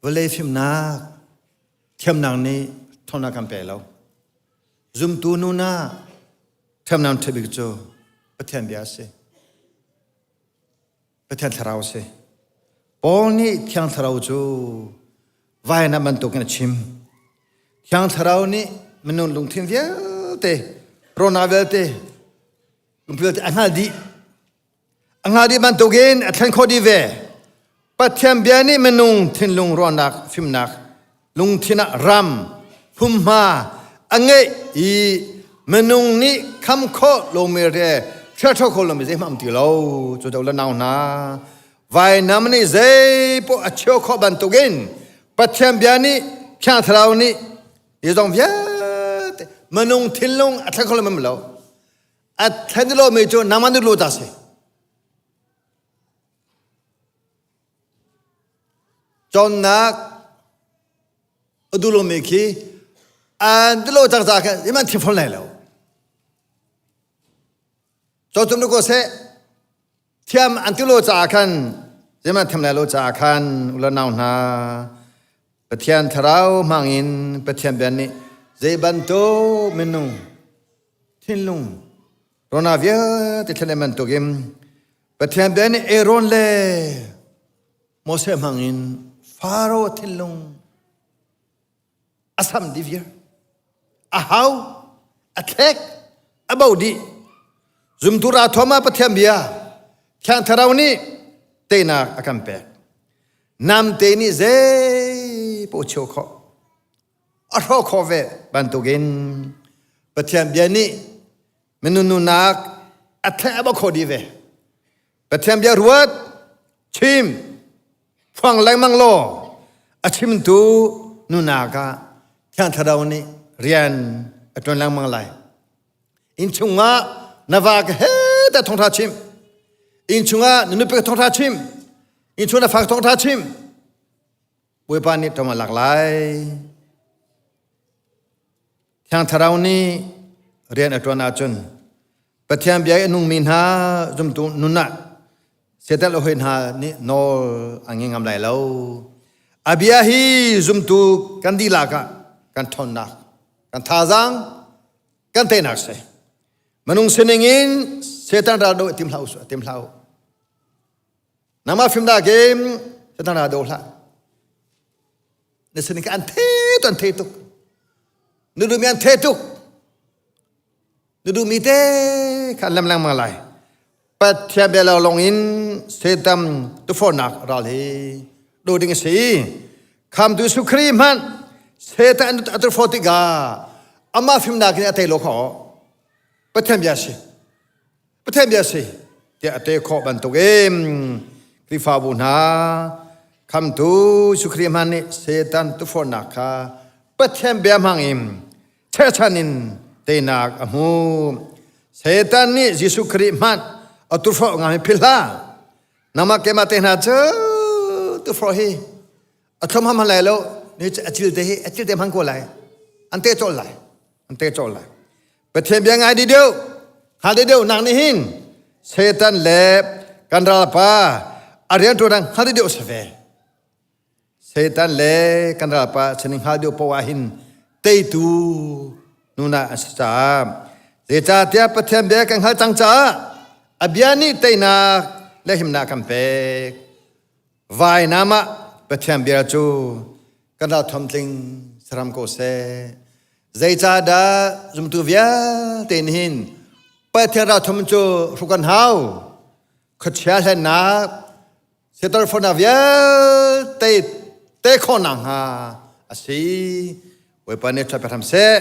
Vawlei fimnak, thiamnak nih ṭhawnnak kan pe lo. Zumtu nun ah thiamnak ṭha bik cu Pathian bia a si. Pathian thlarau a si. Paul nih Thiang Thlarau cu vainam bantukin a chim. Thiang Thlarau nih minung lungthin vialte, rawhnak vialte, lungpil vialte a hngalh dih. A hngal dih bantukin a thlen khawh dih ve. Pathian bia nih minung thinlung ruahnak fimnak lungthin ah ram humhma a ngeih i minung nih kham khawh lomi re hrialṭho kho lomi zeihmanh um ti lo. Cu do le nau hna vainam nih zei poah a cheu khawh bantukin Pathian bia nih Thiang Thlarau nih hi zong vialte minung thinlung a thlen kho lomi lo. A thlen lomi cu nangmah nih lu ta si. Cawnnak a duh lomi khi an duh lo cang caah khan zeihmanh an thim fawn lai lo. Cawtum ko seh thiam an ti lo caah khan zeihmanh an thiam lai lo caah khan u le nau hna Pathian thlarau hmangin Pathian bia nih zei bantuk minung thinlung rona vialte thlen bantukin Pathian bia nih Aaron le Moses hmangin Faro thinlung a sam dih viar a hau a thlek a bo dih zumtu ra thawm ah Pathian bia Thiang Thlarau nih teinak a kan pek namte nih zei paoh cheu khawh a hrawh khawh ve bantukin Pathian bia nih minung nunak a thleh a khawh dih ve Pathian bia ruat chim phuang lengmang law a chimtu nunak ah Thiang Thlarau nih rian a ṭuan lengmang lai innchung ah na va ka he ta thawngṭha chim innchung ah na nupi ka thawngṭha chim innchung na fa ka thawngṭha chim Bawipa nih ṭong a lak lai. Thiang Thlarau nih rian a ṭuan ahcun Pathian bia i a nungmi hna zumtu nun ah Satan le hawi hna nih nawl an ngei ngam lai lo. A bia hi zumtu kan dihlak ah kan ṭhawnnak, kan thazaang, kan teinak si. Minung sining in Satan ral doh tim hlah u, tim hlah u. Nangmah fimnak in Satan ral do hlah. Na sining an the tu an the tuk. Na duhmi an the tuk. Na duhmi te kha an lem lengmang lai. Pathian bia lo lawng in Satan tufornak ral hi do ding a si. Khamtu Jesuh Khrih hmanh Satan a tufor tikah amah fimnak in a tei lo kho. Pathian bia si. Pathian bia si tiah a te khawh bantukin Khrihfabu hna khamtu Jesuh Khrih hman nih Satan tufornak kha Pathian bia hmang in cherhchan in teinak a hmu. Satan nih Jesuh Khrih hmanh a tuforh ngam hi philh hlah. Nangmah keimah te hna cu tuforh hi a thlum ham lai lo ni a cil te hi a cil te hmang ko lai an te cawlh lai an te cawlh lai Pathian bia ngai di deuh hngal di deuh nak nih hin Satan le kan ralpa a rianṭuan hngal di deuh si ve Satan le kan ralpa chani hngal deuh poah hin teitu nuna an si caah zeicahtiah Pathian bia kan hngal cang caah a bia nih teinak le himnak kan pek Vainam ah Pathian bia cu kan ralthuam tling saram ko seh. Zeicahdah zumtu vialte nih hin Pathian ralthuam cu hruk kan hau. Khuachia hlennak, siatar fornak vialte te khawhnak hnga a si. Bawipa nih ṭhat pe hram seh.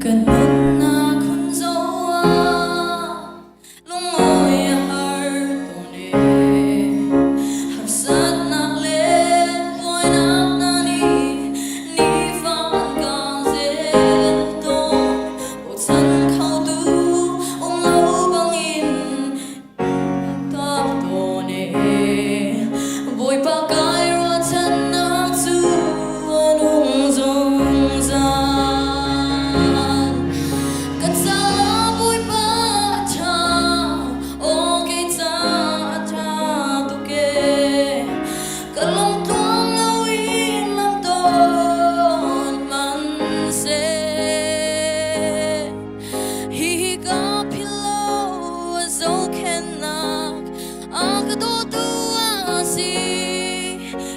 Kan nunnak hun zoh ah lungawi a har tawn e. Harsatnak le buainak hna nih nifak an kan zel tawn. Bochan khotu um lo bangin Tap tawn e Bawipa kai ruahchannak cu a nung zungzal. Ka caah Bawipa a ṭha, aw kei caah a ṭha tuk e. Ka lung tluang loin lam tawn hmanhseh. Hihi ka philh lo a zohkhenhnak a ka dawtu a si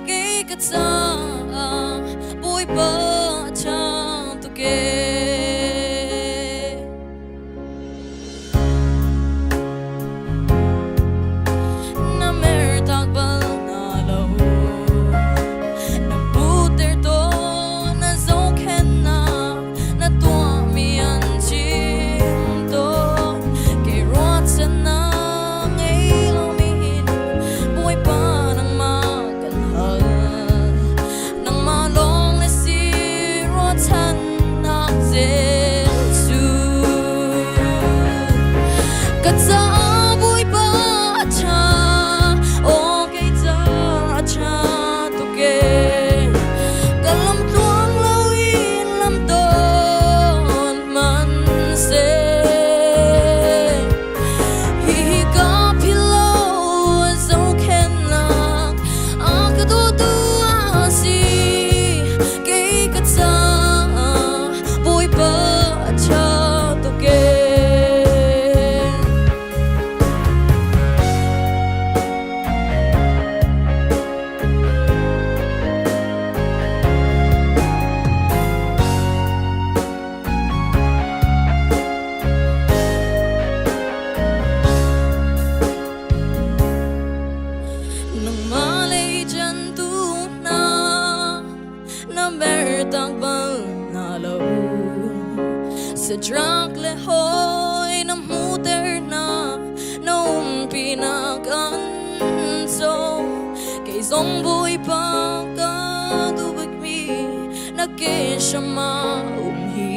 kei ka caah Bawipa a ṭha tuk ee. Na mertak bal hna lo na puter tawn na zohkhenhnak na tuahmi an chim tawn kei ruahchannak ngei lomi in Bawipa nangmah kan hal nangmah lawng na si ruahchannak Jesuh ka caah Bawipa a ṭha aw kei caah a ṭha tuk ee ka lam tluang loin lam tawn hmanhseh hihi ka philh lo zohkhenhnak a ka dawtu a si kei ka caah Bawipa a ṭha tuk ee. Nangmah lei ṭantu hna na mertak bal hna lo. Sadrak le hawi na hmuhter hna na umpinak an co. Kei zong Bawipa ka duh bikmi na ke hram ah um hi.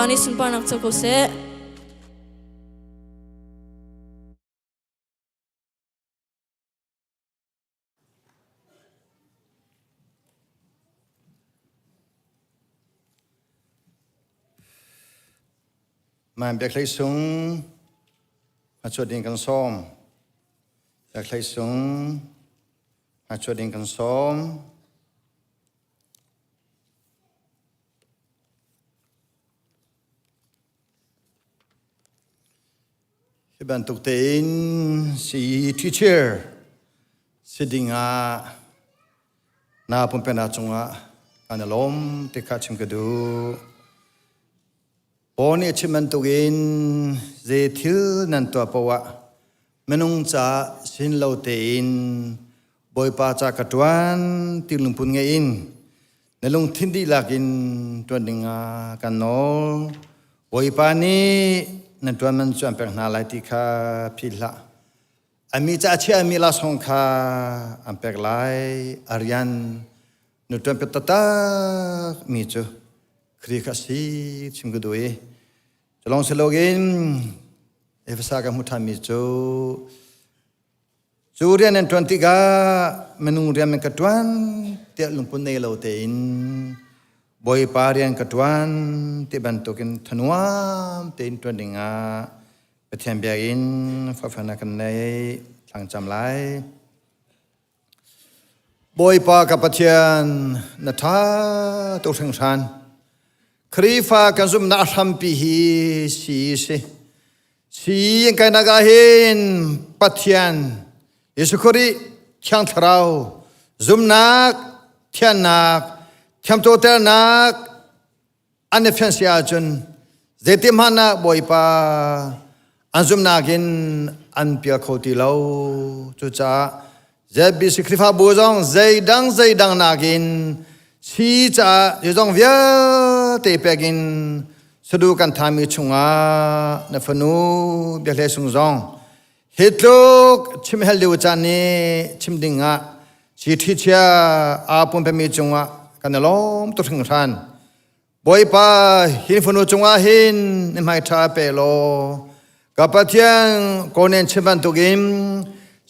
Bawipa nih sunparnak co ko seh. Man biak hlei sung a chuat ding kan sawm. Biak hlei sung a chuat ding kan sawm. Hi bantuk tein si teacher si dingah na pumpenak cungah kan i lawm ti kha chim ka duh. Paul nih a chim bantukin zei thil nan tuah paoh ah minung ca sin lo tein Bawipa ca ka ṭuan ti lungput ngei in na lungthin dihlak in ṭuan dingah kan nawl. Bawipa nih nan ṭuan man cu an pek hna lai ti kha philh hlah. A mi ca a chiahmi lasawng kha an pek lai. A rian na ṭuan piak taktak mi cu Khrih kha a si chim ka duh i culong si loin Efesa ka hmuh ṭhanmi cu Cu rian nan ṭuan tikah minung rian nan ka ṭuan tiah lungput nei lo tein Bawipa rian ka ṭuan ti bantukin thanuam tein ṭuan dingah Pathian biakinn forhfialnak kan nei thlangcam lai. Bawipa ka Pathian na ṭha tuk hringhran. Khrihfa kan zumhnak a hrampi hi si si. Si in kainak ah hin Pathian Jesuh Khrih Thiang Thlarau zumnak, thiannak, thiamcoternak an i fian si ahcun zeitihmanh ah Bawipa an zumhnak in an pial kho ti lo. Cucaah ZBC Khrihfabu zong zeidang zeidang nakin si caah zeizong vialte pek in sadu kan thami chungah na fanu biahle sung zong hi tluk chim hel deu caan nih chim ding ah si ṭhi chia aa pumpemi cungah kan i lawm tuk hringhran. Bawipa, hi fanu cungah hin na hmai ṭha pe law ka Pathian kawnen chim bantukin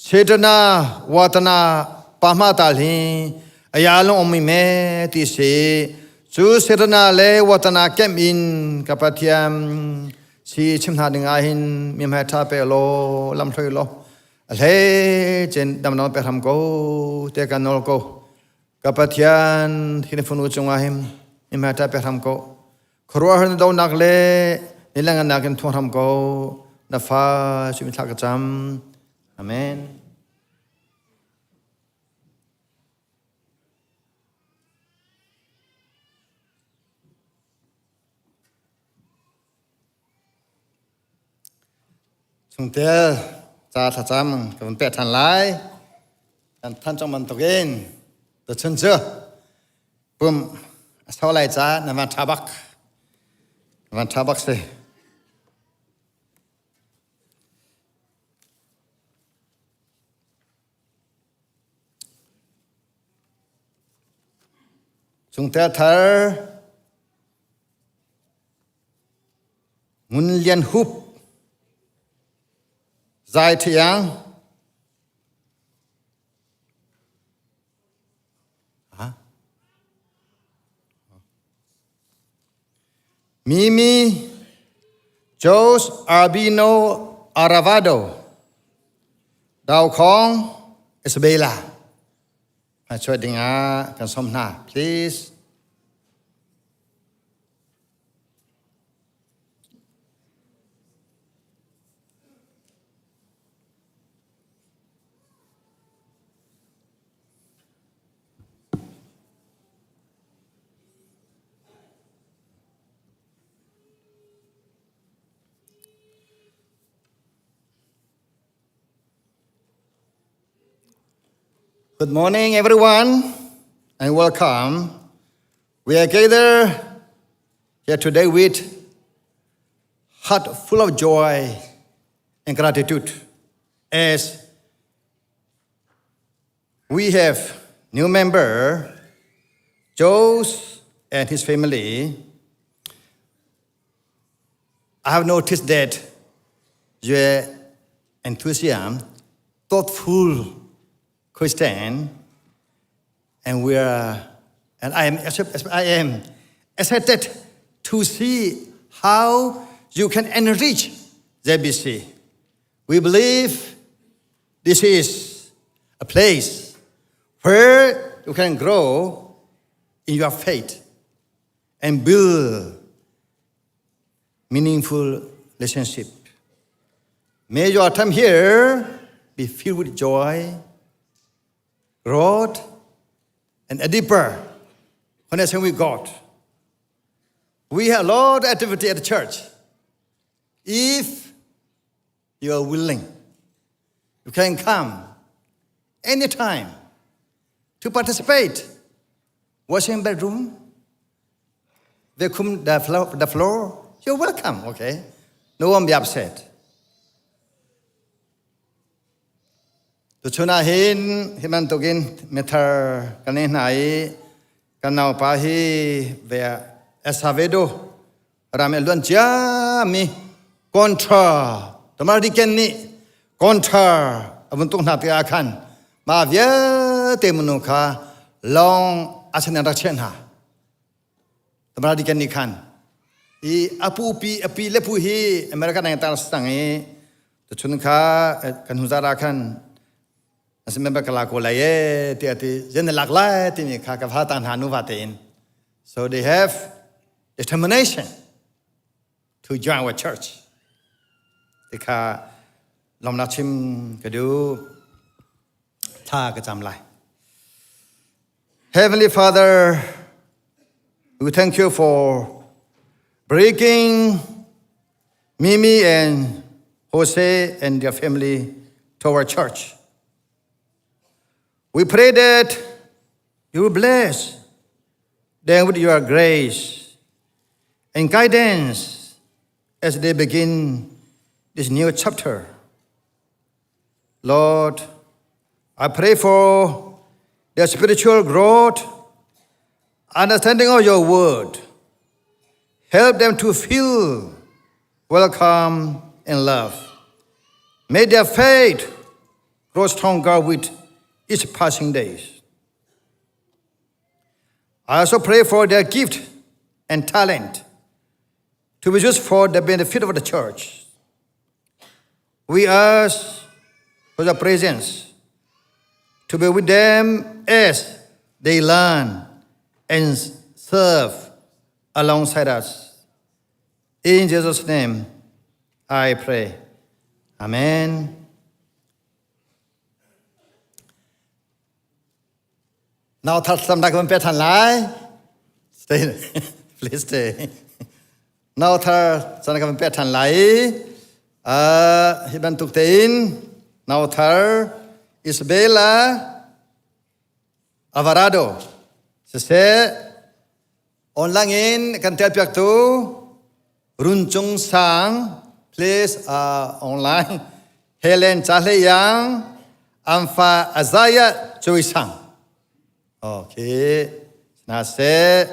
Setana watana pahma tal hi aya lung ummi me ti si cu Setana le watana kemh in ka Pathian si chim hna ding ah hin mi hmai ṭha pe law lam hloi law a hlei cin damdang pe hram ko te kan nawl ko Ka Pathian, hi na fanu cungah hin i hmaiṭah pe hram ko. Khuaruahhar na donak le nilenganak in thuang hram ko. Na fa cu thla ka cam. Amen. Chungtel ca thlacam ka vun peh ṭhan lai. Kan than cang bantukin tuchun cu pum a sau lai ca na van ṭha bak. Na van ṭha bak si. Chungtel thar Ngun Lian Hup, Zai Thiang, Mimi Jose Arbino Aravado, Dau Khong Isabella. Chuah dingah kan sawm hna. Please. Good morning, everyone, and welcome. We are gathered here today with heart full of joy and gratitude as we have new member Jose and his family. I have noticed that your enthusiasm, thoughtful Christian, and we are, and I am, I am excited to see how you can enrich ZBC. We believe this is a place where you can grow in your faith and build meaningful relationship. May your time here be filled with joy, growth, and a deeper connection with God. We have a lot of activity at the church. If you are willing, you can come anytime to participate. Washing bedroom, vacuum the floor, the floor. You're welcome, okay? No one be upset. Tuchun ah hin hi bantukin mithar kan i hna i kan naupa hi ve El Salvador ram i luan ciami contra American nih contra a vun tuk hna tikah khan mah vialte minung kha lawng a sin an rak chiah hna. American nih khan i a pu pi a pi le pu hi American ang tar sang i tuchun kha kan hnu zara khan asimember kala ko lai e ti ati zen lak lai ti ni kha ka va ta hna nu va te in so they have determination to join our church ti kha lomnak chim ka du tha ka cham lai Heavenly Father we thank you for breaking Mimi and Jose and their family to our church. We pray that you will bless them with your grace and guidance as they begin this new chapter. Lord, I pray for their spiritual growth, understanding of your word. Help them to feel welcome and love. May their faith grow stronger with each passing days. I also pray for their gift and talent to be used for the benefit of the church. We ask for the presence to be with them as they learn and serve alongside us. In Jesus' name, I pray. Amen. Now thar sam dak pe than lai. Stay. Please stay. Now thar san ka pe than lai. Uh, hi bantuk tein now thar Isabella Alvarado siseh online in kan telpiaktu Run Cung Sang please uh, online Helen Chahle Yang Amfa Azaya Choi Sang okay na se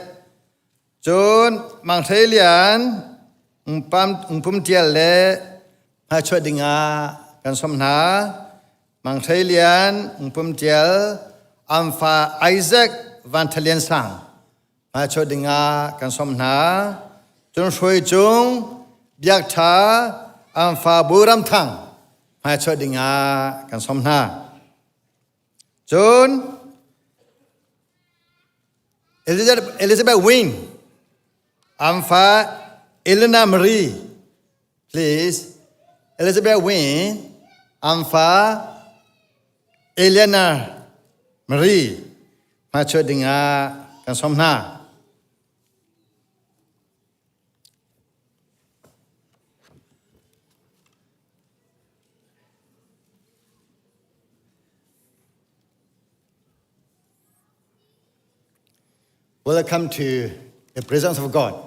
cun Mang Hrei Lian Ungpam Ungpum Tial le hmaichuah dingah kan som hna Mang Hrei Lian, Ungpum Tial, Amfa Isaac Van Tha Lian Sang hmaichuah dingah kan som hna. Cun Hruai Cung, Biak Tha, Amfa Bu Ram Thang hmaichuah dingah kan som hna. Cun Elizabeth, Elizabeth Wing, Amfa Elena Marie Please, Elizabeth Wayne, Amfa, Eliana Marie, hmachuah dingah kan sawm hna. Welcome to the presence of God.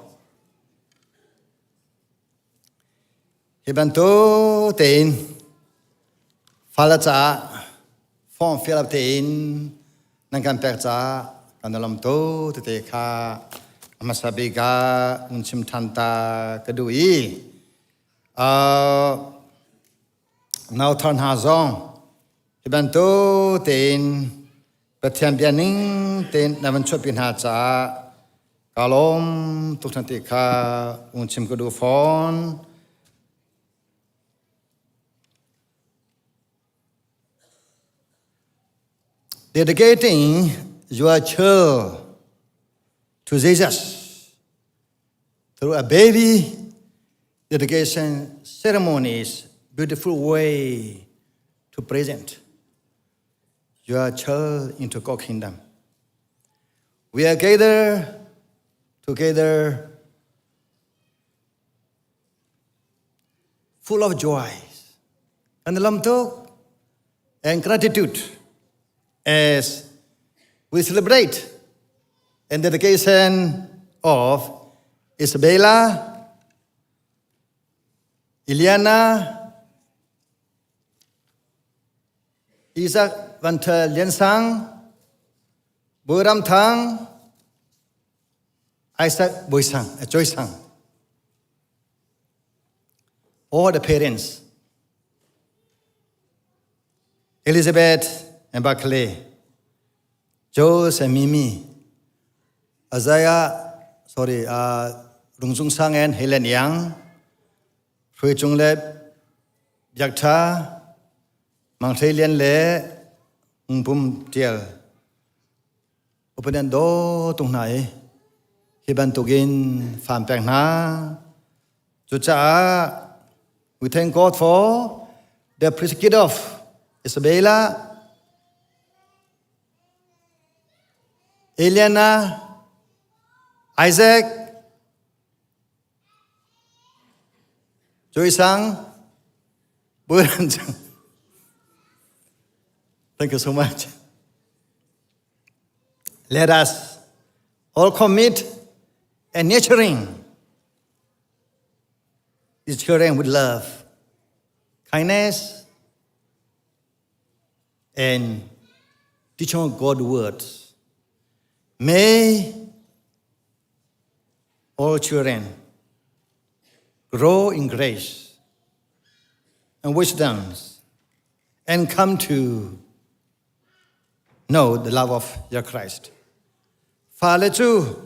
Hi bantuk tein fale caah form fill up tein nan kan pek caah kan i lawm tuk tete kha a hmasa bik ah un chim ṭhan ta ka duh i. Nauthar hna zong hi bantuk tein Pathian bia ning tein na van chuahpi hna caah kaa lawm tuk hna ti kha ung chim ka duh fawn. Dedicating your child to Jesus through a baby dedication ceremony is beautiful way to present your child into God's kingdom. We are gathered together full of joy and lamtuk and gratitude as we celebrate and dedication of Isabella, Iliana, Isaac Van Lian Sang, Buram Thang, Isaac Boi Sang, Joy Sang. All the parents, Elizabeth and Buckley, Jose and Mimi, Isaiah, sorry, uh, Rung Sung Sang and Helen Yang, Hrui Chung le Biak Tha, Mang Hlei Lian le Hung Pum Tial. Upadan do tung hna i hi bantukin faam pek hna. Cucaah we thank God for the precious gift of Isabella, Eliana, Isaac, Joy Sang, Buran Thank you so much. Let us all commit and nurturing these children with love, kindness, and teaching God's words. May all children grow in grace and wisdom and come to know the love of your Christ. Fale cu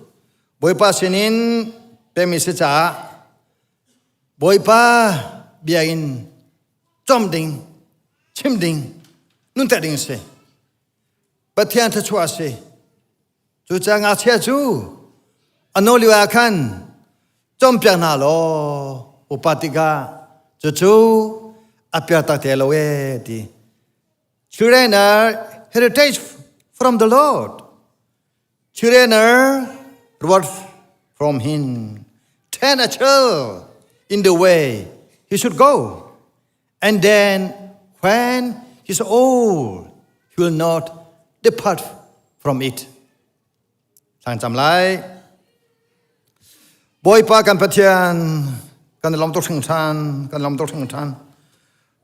Bawipa sinin pemi si caah Bawipa bia in cawm ding, chim ding, nunter ding si. Pathian thluachuah si. Cucaah ngakchia cu a no lio ah khan cawmpiak hna law upa tikah cucu a pialtak te lo ee ti. Children are heritage from the Lord. Children are reward from Him. Train a child in the way he should go. And then when he's old, he will not depart from it. Thlangcam lai. Bawipa kan Pathian, kan lawm tuk hringhran, kan lawm tuk hringhran.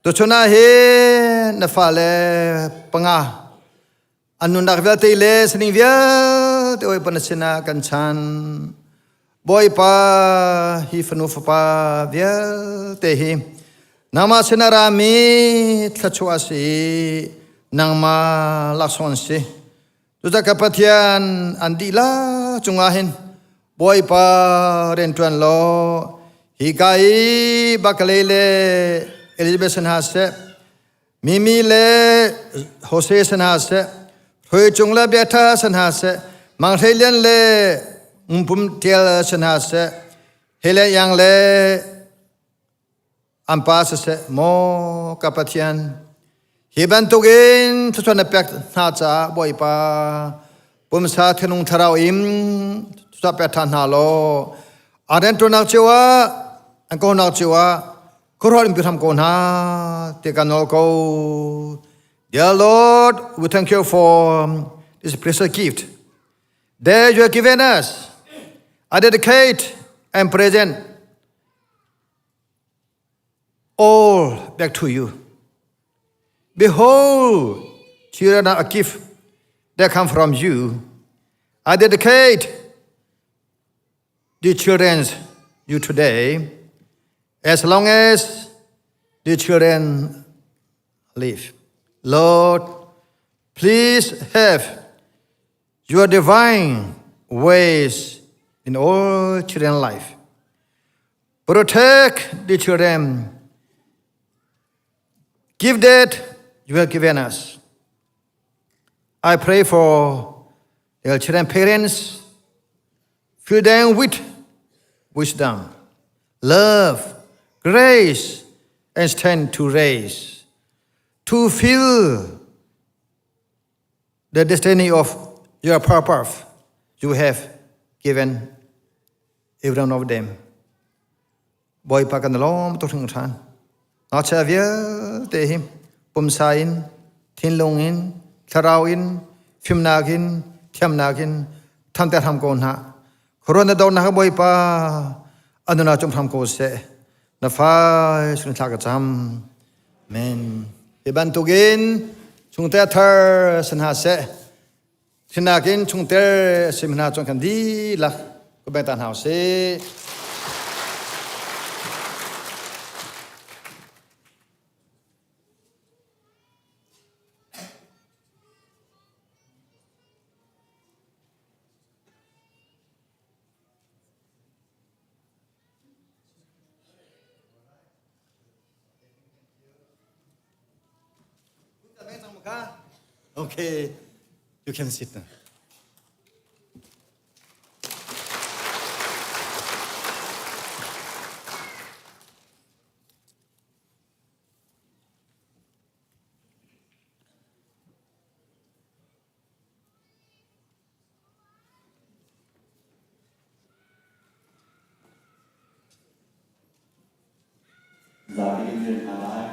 Tuchun ah hin na fale panga an nunnak vialte le sining vialte oi na sinah kan chan. Bawipa hi fanu fapa vialte hi nangmah sinah rami thluachuah si nangmah laksawng si. Cucaah ka Pathian an dihlak cungah hin Bawipa rianṭuan law hika i Barclay le Elizabeth si hna seh, Mimi le Jose si hna seh, Hrui Cung le Biaṭha si hna seh, Mang Hlei Lian le Ngpum Ṭial si hna seh, Helen Yang le An pa siseh, maw ka Pathian, hi bantukin thluachuah na pek hna caah Bawipa pumsa thinlung thlarau in thluachuah pek ṭhan hna law an rianṭuannak cio ah an kawhnak cio ah khuaruah in pe hram ko hna ti kan nawl ko. Dear Lord, we thank you for this precious gift that you have given us. I dedicate and present all back to you. Behold, children are a gift that come from you. I dedicate the children you today. As long as the children live. Lord, please have your divine ways in all children's life. Protect the children. Give that you have given us. I pray for their children parents, fill them with wisdom, love, grace, and strength to raise, to fill the destiny of your purpose you have given every one of them. Bawipa kan lawm tuk hringhran. Ngakchia vialte hi pumsa in, thinlung in, thlarau in, fimnak in, thiamnak in thamter hram ko hna. Khuaruahnak dornak Bawipa anuna cum hram ko seh. Na fa sun thla ka cam. Amen. Hi bantukin chungte thar san ha seh. Thinakin chungter sim hna chuan kan dihlak ku beng ta hna usih. Okay, you can sit now. Zapi in rian hna lai.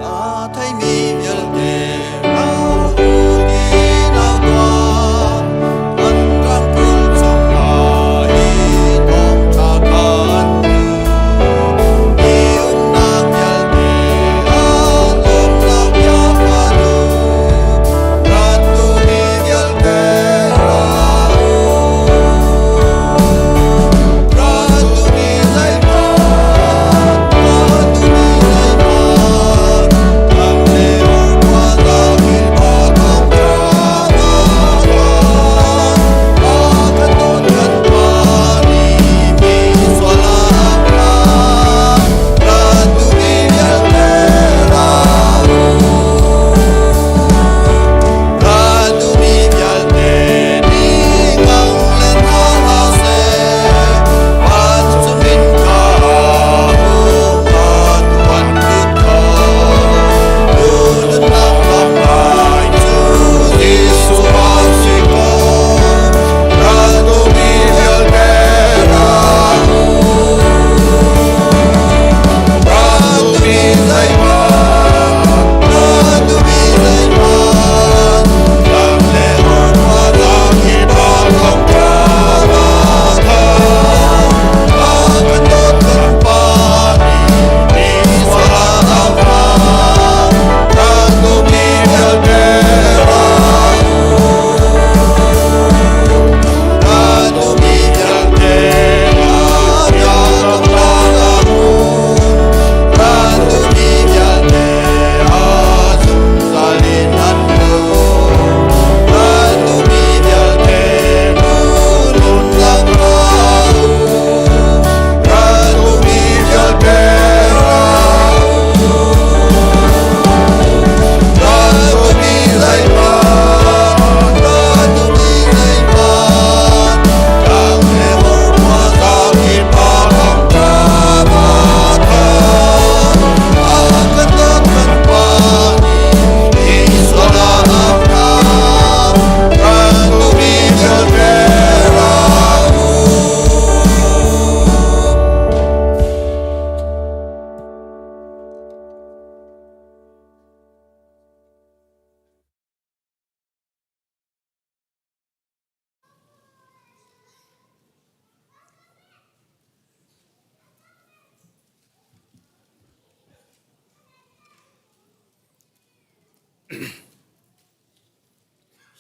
A theimi vialte ral ti nau tuah, an ram kul chungah hi thawngṭha khan. Hi umnak vialte.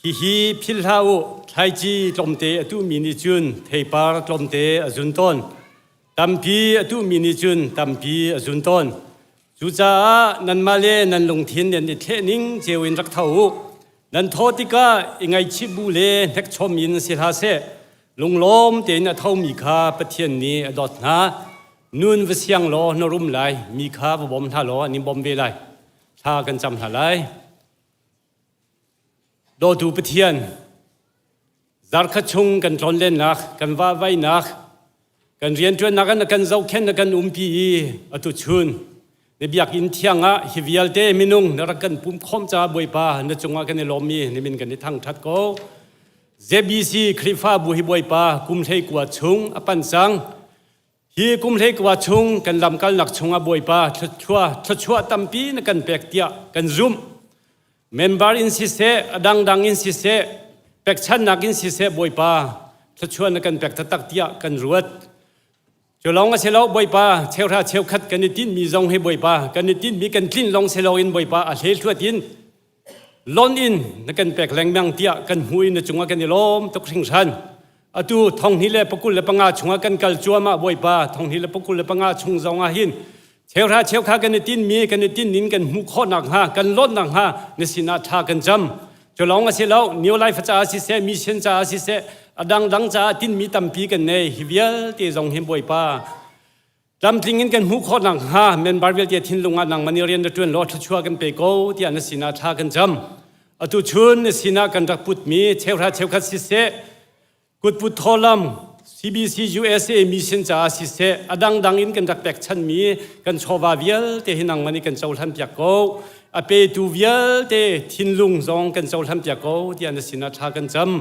Hihi philh hlah u, thlaici tlawmte a tuhmi nih cun theipar tlawmte a zun tawn. Tampi a tuhmi nih cun tampi a zun tawn. Cucaah nanmah le nan lungthin nan i thleh ning cio in rak tho u. Nan thawh tikah i ngaihchih bu le hnekchom in si hlah seh. Lunglawm tein a thomi kha Pathian nih a dawt hna. Nun va siang law na rum lai, mi kha va bawm hna law an in bawmh ve lai. Thla kan cam hna lai. Dawtu Pathian, zarkhat chung kan tlawnlennak, kan vahvaihnak, kan rianṭuannak ah na kan zohkhenh na kan umpi i atu chun na biakinn thiang ah hi vialte minung na rak kan pum khawm caah Bawipa na cungah kan i lawm i na min kan i thangṭhat ko. ZBC Khrihfabu hi Bawipa kum 19 chung a panh cang. Hi kum 19 chung kan lamkalnak chungah Bawipa thluachuah tampi na kan pek tiah kan zumh. Member in siseh, a dangdang in siseh, pekchannak in siseh Bawipa thluachuah na kan pek taktak tiah kan ruat. Cu lawng a si lo Bawipa cheuhra cheukhat kan i tinhmi zong hi Bawipa kan i tinhmi kan tlinh lawng si loin Bawipa a hleihluat in lon in na kan pek lengmang tiah kan hmu i na cungah kan i lawm tuk hringhran. Atu 2025 chungah kan kal cuahmah Bawipa 2025 chung zong ah hin cheuhra cheukha kan i tinmi kan i tinnin kan hmuh khawh nakhnga kan lawt nakhnga na sinah tha kan cam. Cu lawng a si lo New Life caah siseh mission caah siseh a dangdang caah tinmi tampi kan nei hi vialte zong hin Bawipa Tlamtling in kan hmuh khawh nakhnga member vialte thinlung ah nangmah nih rian na ṭuan law thluachuah kan pe ko tiah na sinah thla kan cam. Atu chun na sinah kan rak putmi cheuhra cheukhat siseh, kutput thawlam, CBC USA mission caah siseh, a dangdang in kan rak pekchanmi kan chawva vialte hi nangmah nih kan cohlan piak ko. A petu vialte thinlung zong kan cohlan piak ko tiah na sinah thla kan cam.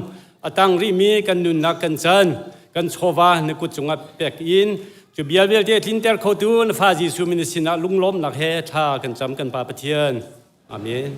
A tang rihmi kan nunnak kan chan, kan chawva na kut cungah pek in Cu bia vialte a tlinter khotu na fa Jesuh min sinah lunglawmnak he thla kan cam kan Pa Pathian. Amen.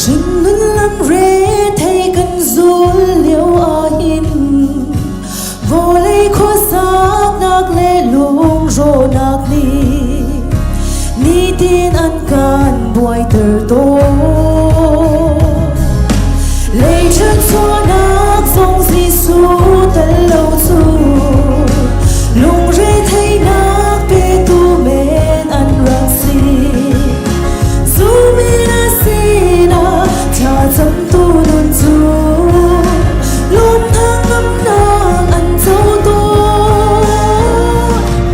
Hringnun lam re thei kan zul lio ahhin Vawlei khuasaknak le lungrawhnak nih nitin an kan buaiter tawn. Lei ṭhanchuahnak zong Jesuh tel lo cu lungretheihnak petu men an rak si. Zumin a sinah thlacamtu nun cu lungthang ngamnak an co tawn.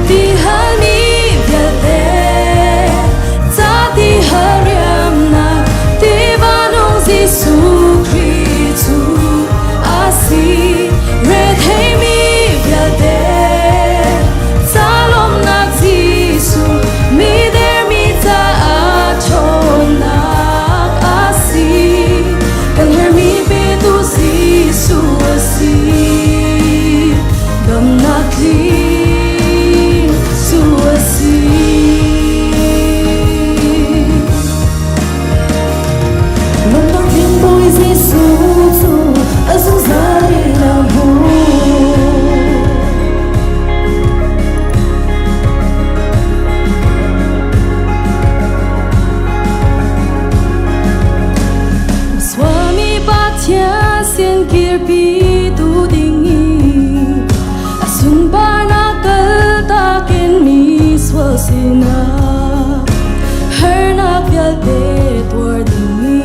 Ti halmi vialte ca ti hariamnak tiva nung Jesuh Khrih cu a si. Retheimi vialte ca lawmnak Jesuh mi dermi caah ṭhawnnak a si. Kan herhmi petu Jesuh a si. Damnak tling cu a si. Lungdong tling Bawi Jesuh cu a zungzal in a hmu. Suami Pathian sin kirpi tu ding i a sunparnak kaltak in mi sual sinah. vialte tuar dingmi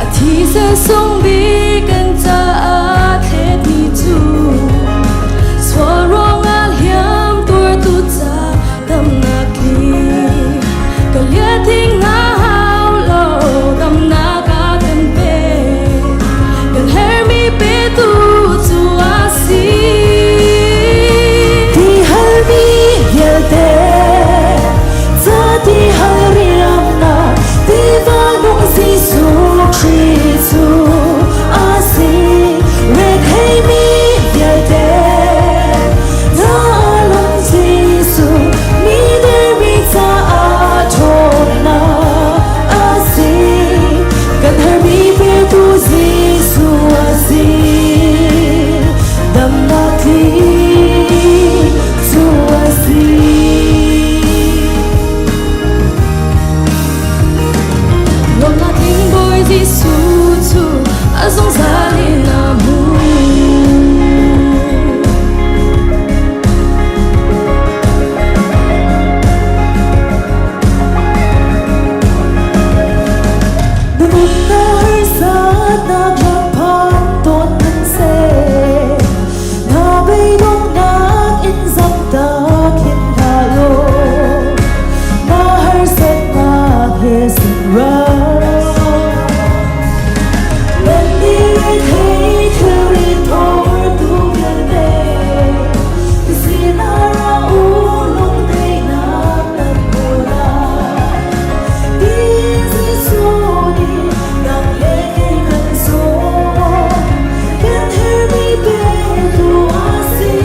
a thisen sung bik kan caah thletmi cu sual ruangah hliam tuartu ca damnak tling ka liathing na hau lo damnak a kan pe kan hermi petu cu a si. Ti halmi vialte ca ti hal riamnak tiva nung Jesuh Khrih cu a si retheimi vialte na lung Jesuh mi dermi caah ṭhawnnak a si kan hermi petu Jesuh a si damnak tling cu a si. Lawmnak tling Bawi Jesuh cu a zungzal in a hmu. Na nunnak harsatnak lam phan tawn hmanhseh, na beidonghnak in zamtak hin hlah law, na harsatnak he sin ral. Nan ni rethei thilri thawrtu vialte, ka sinah ra u lungdaihnak nan hmu lai. Ti Jesuh nih nang le kei kan sawm, kan herhmi petu a si.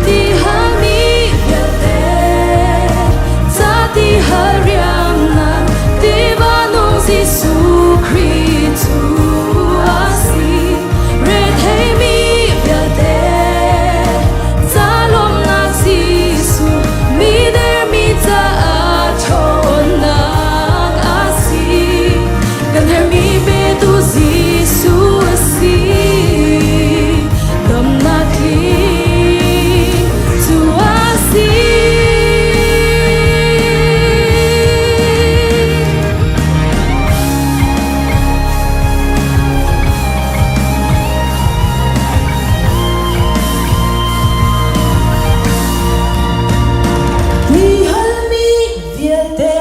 Ti halmi vialte, ca ti hal riamnak, tiva nung Jesuh Khrih cu a si. Retheimi vialte, ca lawmnak Jesuh, mi dermi caah ṭhawnnak a si. Kan herhmi petu Jesuh a si. Damnak tling cu a si. Ti halmi vialte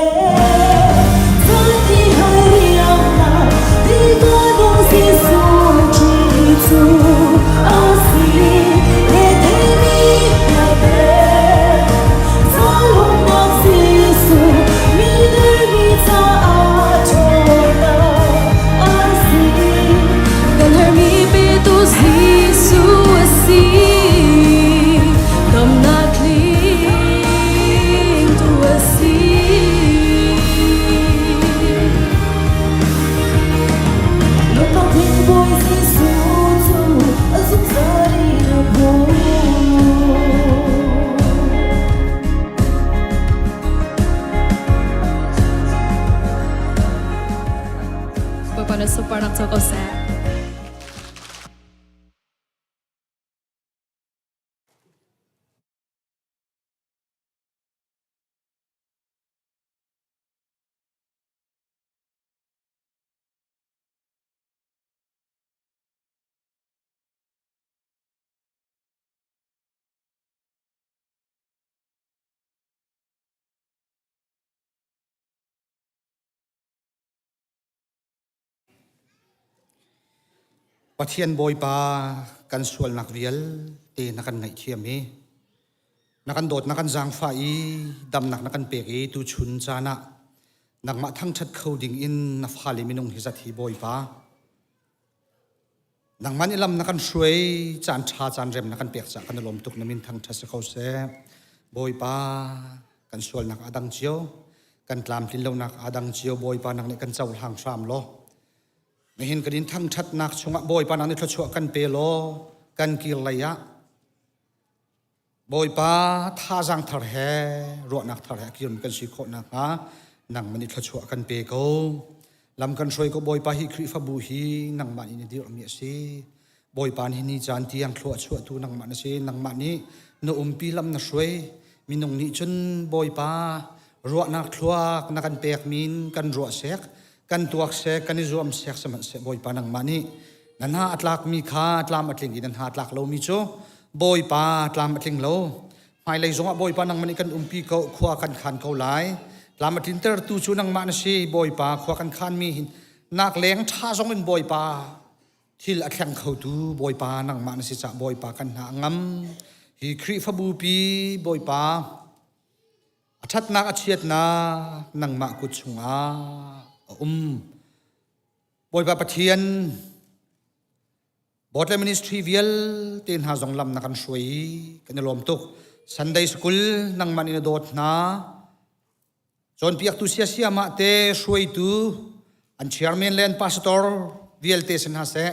ca ti hal riamnak tiva nung Jesuh Khrih cu a si. Retheimi vialte ca lawmnak Jesuh mi dermi caah ṭhawnnak a si. Kan herhmi petu Jesuh a si. Damnak tling tu a si. Lawmnak tling Bawi Jesuh cu a zungzal in a hmu. Bawipa na sunparnak co ko seh. Pathian Bawipa kan sualnak vialte na kan ngaihthiam i na kan dawt na kan zaangfah i damnak na kan pek i tuchun caan ah nangmah thangṭhat kho ding in na fale minung hi zat hi Bawipa nangmah nih lam na kan hruai caan ṭha caan rem na kan pek caah kan i lawm tuk na min thangṭhat si ko seh Bawipa kan sualnak a dang cio kan tlamtlin lonak a dang cio Bawipa nang nih kan cohlang hram law nihin kan in thangṭhatnak chungah Bawipa nang nih thluachuah kan pe law kan kir lei ah Bawipa thazaang thar he ruahnak thar he kirmi kan si khawh nakhnga nangmah nih thluachuah kan pe ko. Lam kan hruai ko Bawipa hi Khrihfabu hi nangmah nih na dirhmi a si. Bawipa nih ni caan tiang thlua chuahtu nangmah na si. Nangmah nih na umpi lam na hruai. Minung nih cun Bawipa ruahnak thluak na kan pek min kan ruah sek, kan tuak sek, kan i zuam sek sihmanhseh Bawipa nangmah nih na hna a tlakmi kha tlam a tling i na hna a tlak lomi cu Bawipa tlam a tling lo. Hmailei zongah Bawipa nangmah nih kan umpi ko, khua kan khan ko lai. Tlam a tlintertu cu nangmah na si, Bawipa khua kan khanmi nak leng ṭha zong in Bawipa thil a thleng khotu Bawipa nangmah na si cah Bawipa kan hna a ngam. Hi Khrihfabu pi Bawipa a ṭhatnak a chiatnak nangmah kut chungah a um. Bawipa Pathian Botle Ministry vialte hna zong lam na kan hruai i kan i lawm tuk. Sunday School nangmah nih na dawt hna. Cawnpiaktu siasiamah te hruaitu an chairman le an pastor vialte si hna seh.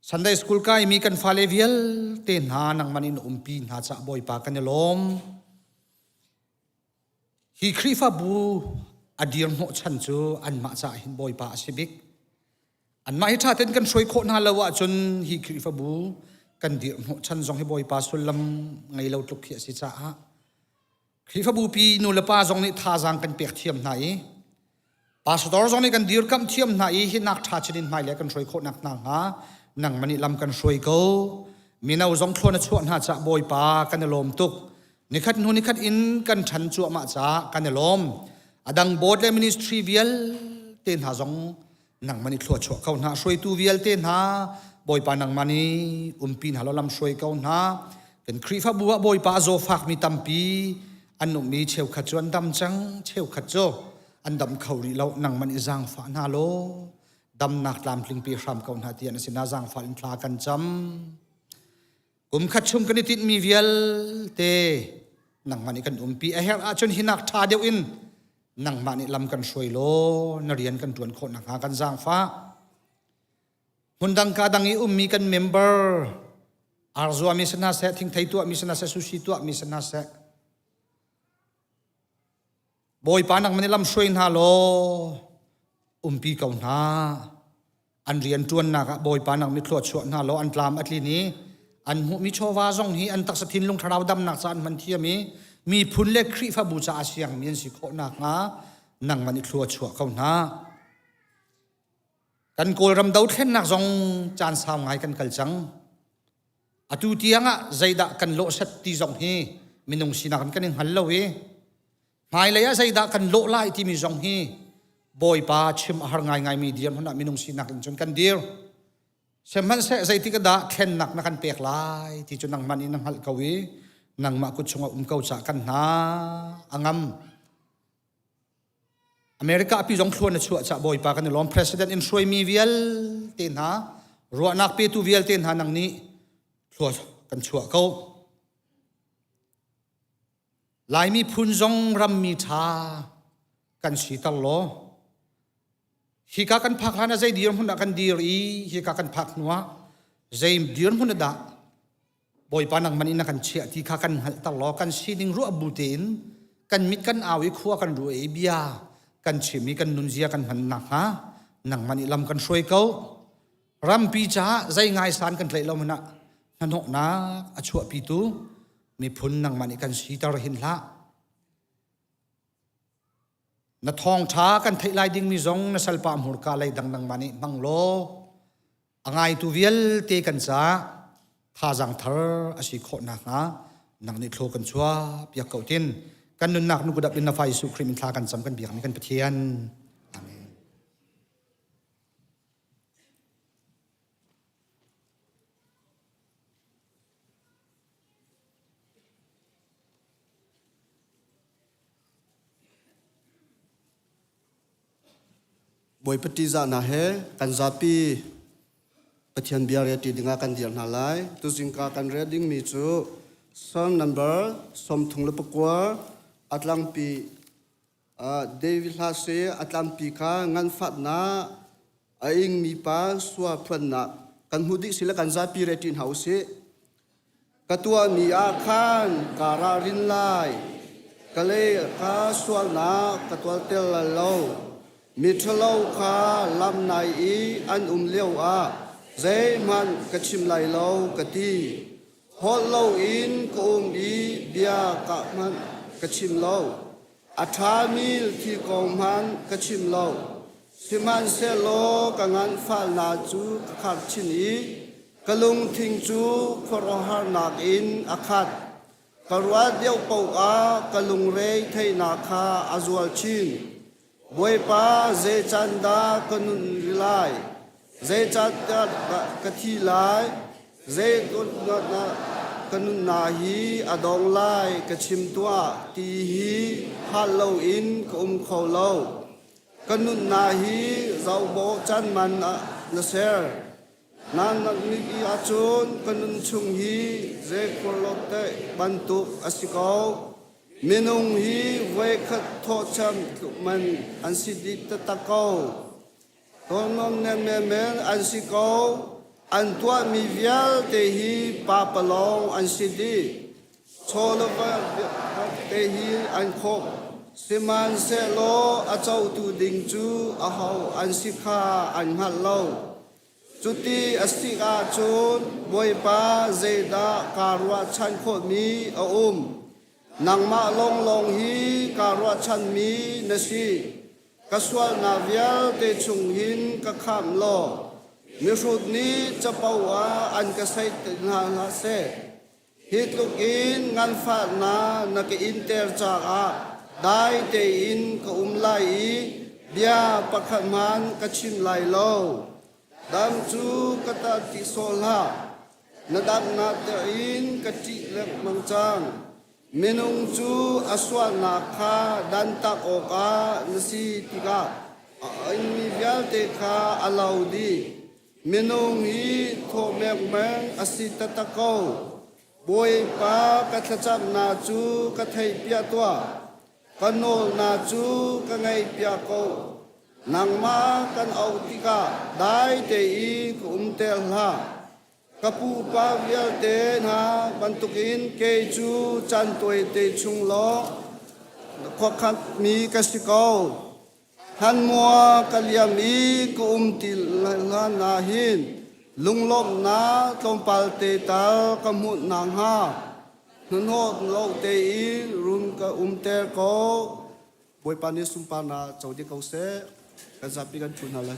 Sunday School kaimi kan fale vialte hna nangmah nih na umpi hna cah Bawipa kan i lawm. Hi Khrihfabu a dir hnawhchan cu anmah caah hin Bawipa a si bik. Anmah hi ṭha tein kan hruai khawh hna lo ahcun hi Khrihfabu kan dir hnawhchan zong hi Bawipa sullam ngei lo tluk khi a si caah Khrihfabu pi nu le pa zong nih thazaang kan pek thiam hna i pastor zong nih kan dirkamh thiam hna i hi nak ṭha chin in hmailei kan hruai khawh nak hna hnga nangmah nih lam kan hruai ko. Mino zong thluan a chuah hna cah Bawipa kan i lawm tuk. Nikhat hnu nikhat in kan ṭhan cuahmah caah kan i lawm. A dang board le ministry vialte hna zong nangmah nih thlua chuah ko hna hruaitu vialte hna bawipa nangmah nih umpi hna law lam hruai ko hna kan Khrihfabu ah bawipa a zawfakmi tampi an ummi cheukhat cu an dam cang cheukhat cu an dam kho rih lo nangmah nih zaangfah hna law damnak tlamtling pe hram ko hna tiah na sinah zaangfah in thla kan cam kum khat chung kan i tinhmi vialte nangmah nih kan umpi a herh ahcun hinak ṭha deuh in nangmah nih lam kan hruai law na rian kan ṭuan khawh nakhnga kan zaangfah hmundang ka dang i ummi kan member arzuami si hna seh thingthei tuahmi si hna seh sushi tuahmi si hna seh Bawipa nangmah nih lam hruai hna law umpi ko hna an rian ṭuannak ah Bawipa nang nih thluachuah hna law an tlam a tlin i an hmuhmi chawva zong hi an taksa thinlung thlarau damnak ca an hman thiam i miphun le Khrihfabu caah siangmi an si khawh nakhnga nangmah nih thluachuah ko hna. Kan Kawlram dothlennak zong caan sau ngai kan kal cang. Atu tiang ah zeidah kan lawh set ti zong hi minung sinak in kan i hngal lo i Hmailei ah zeidah kan lawh lai timi zong hi Bawipa chim a har ngaingaimi dirhmun ah minung sinak in cun kan dir. Sihmanhseh zeitik dah thlennak na kan pek lai ti cu nangmah nih na hngalh ko i nangmah kut chungah um ko cah kan hna a ngam. America pi zong thluan na chuah cah Bawipa kan i lawm. President in hruaimi vialte hna ruahnak petu vialte hna nang nih thlua kan chuah ko. Laimi phun zong rammi ṭha kan siter law hika kan phak hlan ah zei dirhmun ah kan dir i hika kan phak hnuah zei dirhmun ah dah Bawipa nangman in na kan chiah ti kha kan hngalhter law kan sining ruah bu tein kan mit kan au i khua kan ruah i bia kan chim i kan nunzia kan hman nakhnga nangmah nih lam kan hruai ko. Rampi caah zei ngaisan kan tlaih lo hmanh ah hnahnawhnak a chuahpitu miphun nangmah nih kan siter hin hlah. Na thawngṭha kan theih lai dingmi zong na salpa hmurka lei dang nangmah nih hmang law a ngaitu vialte kan caah thazaang thar a si khawh nakhnga nang nih thlaw kan chuah piak ko tin kan nunnak nukudap in na fa Jesuh Khrih min thla kan cam kan biakmi kan Pathian. Amen. Bawipa ṭihzahnak he kan zapi Pathian bia rel ṭi dingah kan dir hna lai. Tuzingka kan rel dingmi cu Psalm number 39 a tlangpi David hla si a tlangpi kha nganfahnak a ingmi pa sua phuannak kan hmuh dih sile kan zapi re ṭi hna usih. Ka tuahmi ah khan kaa ralrin lai. Ka lei ka sualnak ka tualter lai lo. Miṭhalo kha lam nai i an um lioah zeihmanh ka chim lai lo, ka ti. Holh loin ka um i bia ka hmanh ka chim lo. A ṭhami thil kong hmanh ka chim lo. Sihmanhsehlaw ka nganfahnak cu ka kharh chin i ka lungthin cu khuaruahharnak in a khat. Ka ruah deuh paoh ah ka lungre theihnak kha a zual chin. Bawipa, zei can dah ka nun rih lai? Zeicahtiah ka thi lai? Zeitluk ka nunnak hi a dong lai ka chim tuah ti hi hal loin ka um kho lo. Ka nunnak hi zohbawh can man ah na ser. Na mit i ahcun ka nun chung hi zeikhurlote bantuk a si ko. Minung hi voikhat thawhcham tluk man an si dih taktak ko. Thawngnom menmen an si ko. An tuahmi vialte hi pa palawng an si dih. Chaw le te hi an khawh. Sihmanhsehlaw a cotu ding cu aho an si kha an hngalh lo. Cuti a si ahcun Bawipa zeidah kaa ruahchan khawhmi a um? Nangmah lawnglawng hi kaa ruahchanmi na si. Ka sualnak vialte chung hin ka khamh law mihrut nih capo ah an ka saih hna hlah seh. Hi tluk in nganfahnak na ka inter caah dai tein ka um lai i bia pakhat hmanh ka chim lai lo. Dam cu ka ta ti sawh hlah. Na damnak tein ka ṭih lengmang cang. Minung cu a sualnak kha dantak awkah na si tikah a inmi vialte kha a lo dih. Minung hi thaw mengmeng a si taktak ko. Bawipa ka thlacamnak cu ka theihpiak tuah. Ka nawlnak cu ka ngaihpiak ko. Nangmah kan auh tikah dai tein ka umter hlah. Ka pupa vialte hna bantukin kei cu caan tawite chung lawng khuakhat mi ka si ko. Hlanmua ka liam i ka um ti hlan ah hin lunglawmhnak tlawmpal te tal ka hmuh nakhnga hnahnawh lo tein run ka umter ko. Bawipa nih sunparnak co dih ko seh. Kan zapi kan ṭhu hna lai.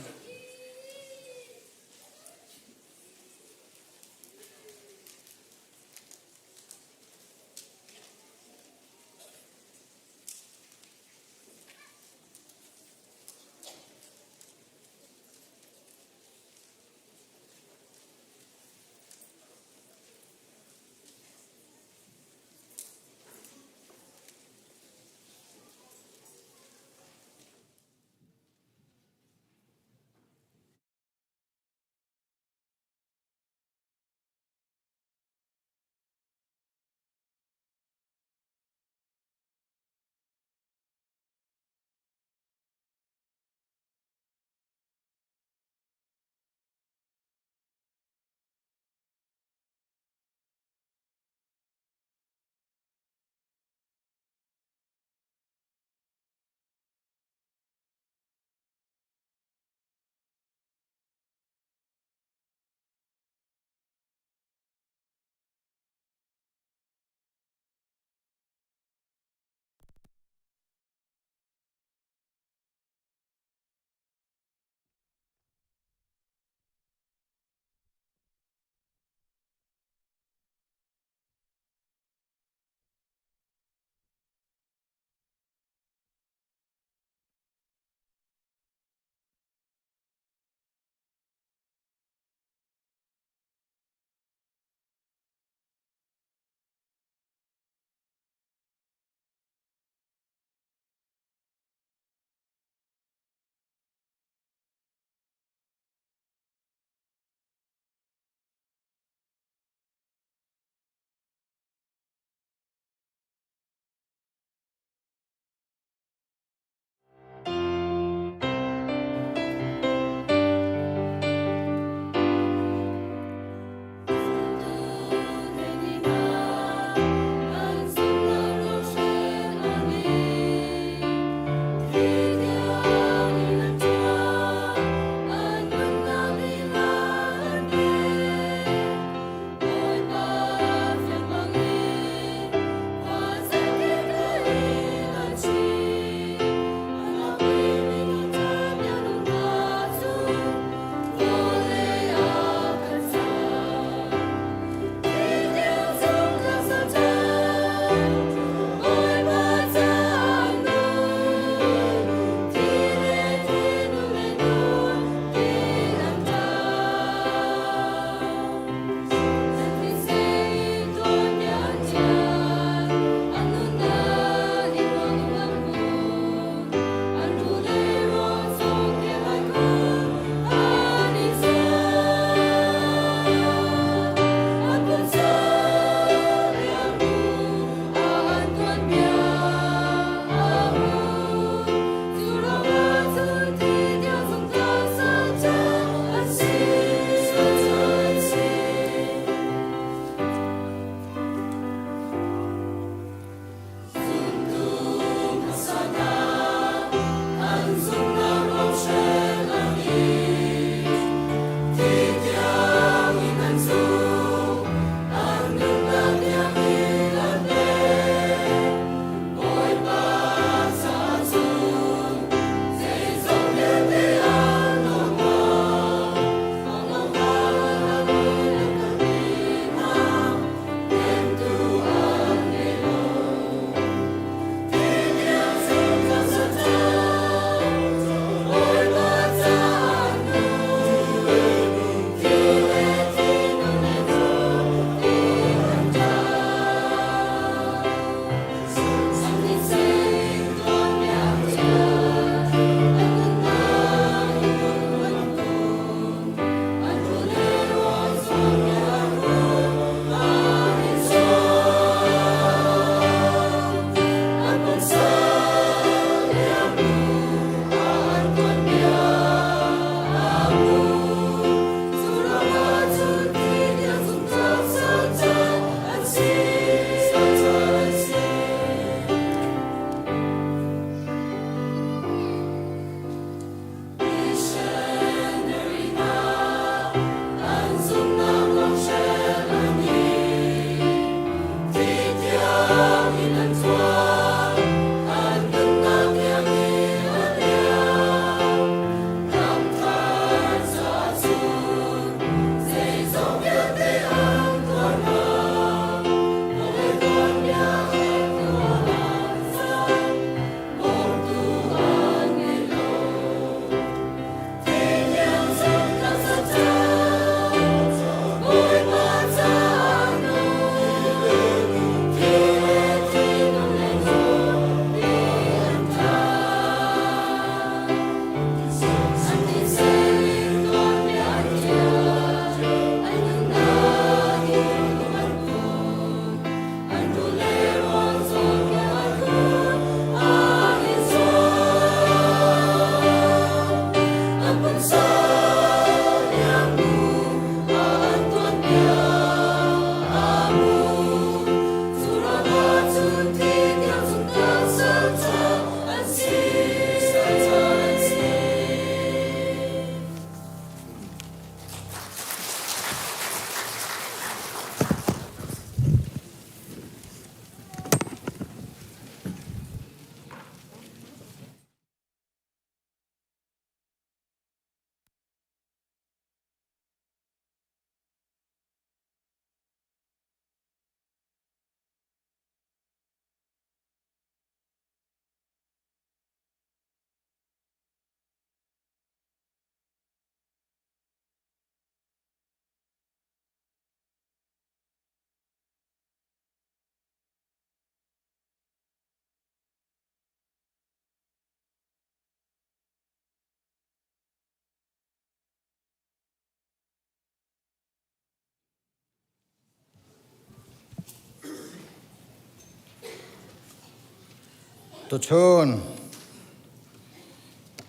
Tuchun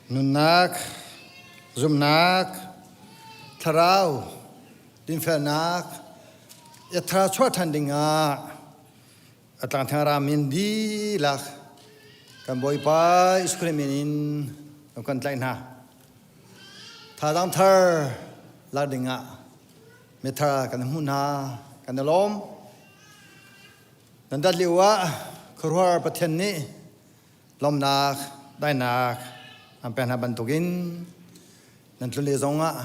nunnak, zumhnak, thlarau, dinfelnak, yathar chuah ṭhan dingah a tlangthang ramin dihlak kan Bawipa Jesuh Khrih min in kan tlaih hna. Thazaang thar lak dingah mithar kan hmuh hna kan i lawm. Nan dat lio ah khuaruahhar Pathian nih lawmhnak, daihnak an pek hna bantukin nan tlun le zongah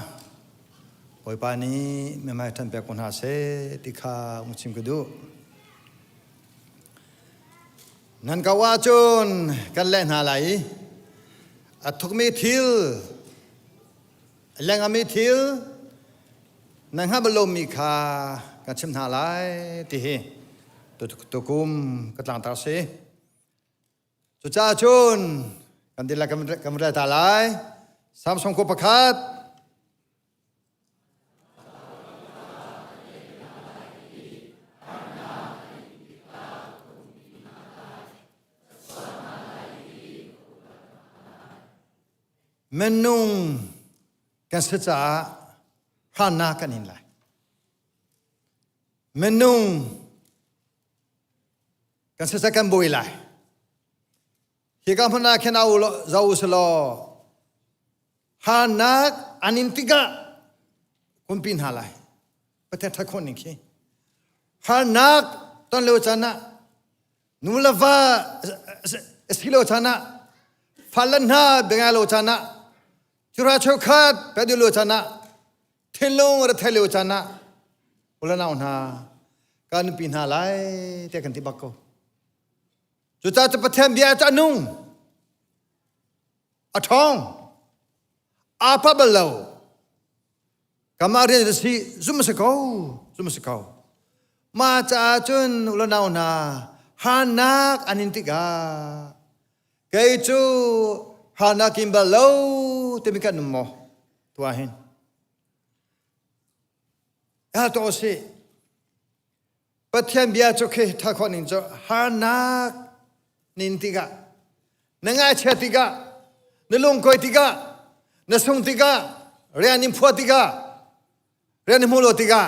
Bawipa nih mihmai ṭhan pek ko hna seh ti kha ung chim ka duh. Nan ko ahcun kan leh hna lai i a thukmi thil, a lengami thil nan hngalh bal lomi kha kan chimh hna lai ti hi tukum ka tlangtar si. Cucaah cun kan dihlak kan rel ta lai. Samson khua pakhat Minung kan si caah hrannak kan in lai. Minung kan si caah kan buai lai. Hika hmun ah khin au zo selaw harnak an in tikah kunpi hna lai. Pathian ṭhat khawh ning khi. Harnak ton lio caan ah nu le va si lo caan ah fale hna bia lo caan ah cura cheukhat pe lo caan ah thinlung ra thei lio caan ah ulanau hna kan nupi hna lai te kan ti bak ko cucaah cu Pathian bia cu a nung a ṭhawng aa pa bal lo Kamah rian na si zum a si ko zum a si ko mah caah cun u le nau hna harnak an in tikah kei cu harnak in bal lo timi kan um maw tuah hin hal to si Pathian bia cu khi thal khawh ning cu harnak nin tikah na ngaichia tikah na lungkoi tikah na sung tikah rian in phua tikah rian in hmu lo tikah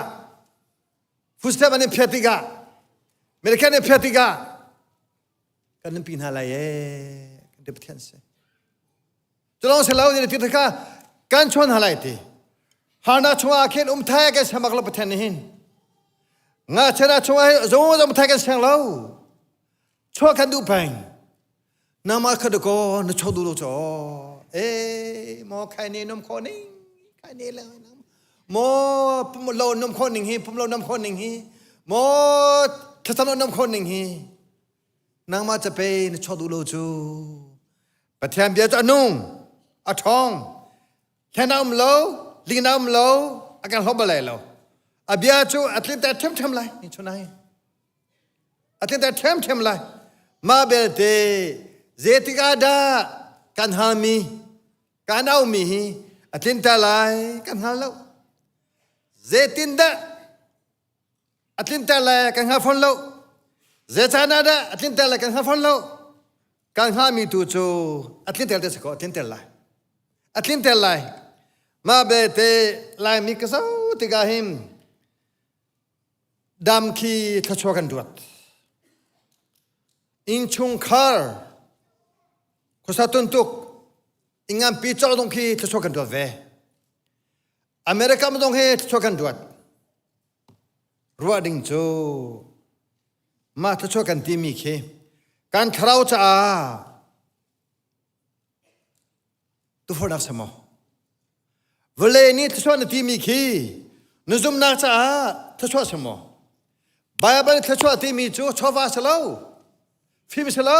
footstep an in phiat tikah medical in phiat tikah kan pi hna lai ee kan ti Pathian si Culong si lo ni ti kha kan chuan halai ti. Harnak chungah khin um thai kan siang bak lo Pathian nih hin. Nga chana chungah zong um thai kan siang lo. Chuah kan duh peng. Nama kha ko na chuak duh lo cho. Eh mo khai ni nom kho ning khai ni le mo pum lo nom kho ning hi pum lo nom kho ning hi mo thlacam lo nom kho ning hi nangmah cape na chuak duh lo cu Pathian bia cu a nung, a ṭhawng, hlen a um lo, lin a um lo, a kan hloh bal lai lo. A bia cu a tlinter ṭhiamṭhiam lai, ni chun ai. A tlinter ṭhiamṭhiam lai. Mah belte zeitik ah dah kan halmi, kan aumi hi a tlinter lai kan hngal lo. Zeitindah a tlinter lai kan hngal fawn lo zeicaan ah dah a tlinter lai kan hngal fawn lo kan hngahmi tu cu a tlinter te si ko a tlinter lai a tlinter lai mah belte laimi ka zo tikah hin dam khi thluachuah kan ruat innchungkhar khuasa tuntuk ingampi cawk dong khi thluachuah kan ruat ve America zong hi thluachuah kan ruat Ruah ding cu mah thluachuah kan timi khi kan thlarau caah tufornak si maw? Vawlei nih thluachuah na timi khi na zumhnak caah thluachuah si maw? Bible thluachuah timi cu chawva si lo, fim si lo,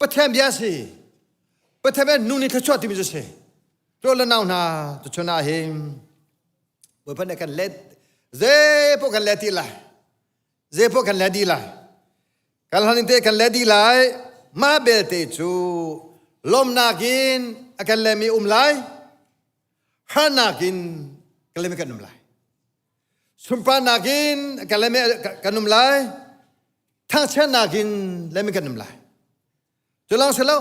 Pathian bia si. Pathian bia nu nih thluachuah timi cu si. Tuah le nau hna tuchun ah hin Bawipa nih kan let zeipaoh kan let dih lai zeipaoh kan let dih lai kan hlaning te kan let dih lai mah belte cu lawmnak in a kan lemi um lai harnak in kan lemi kan um lai sunparnak in kan lemi kan um lai thangchiatnak in lemi kan um lai. Cu lang si lo,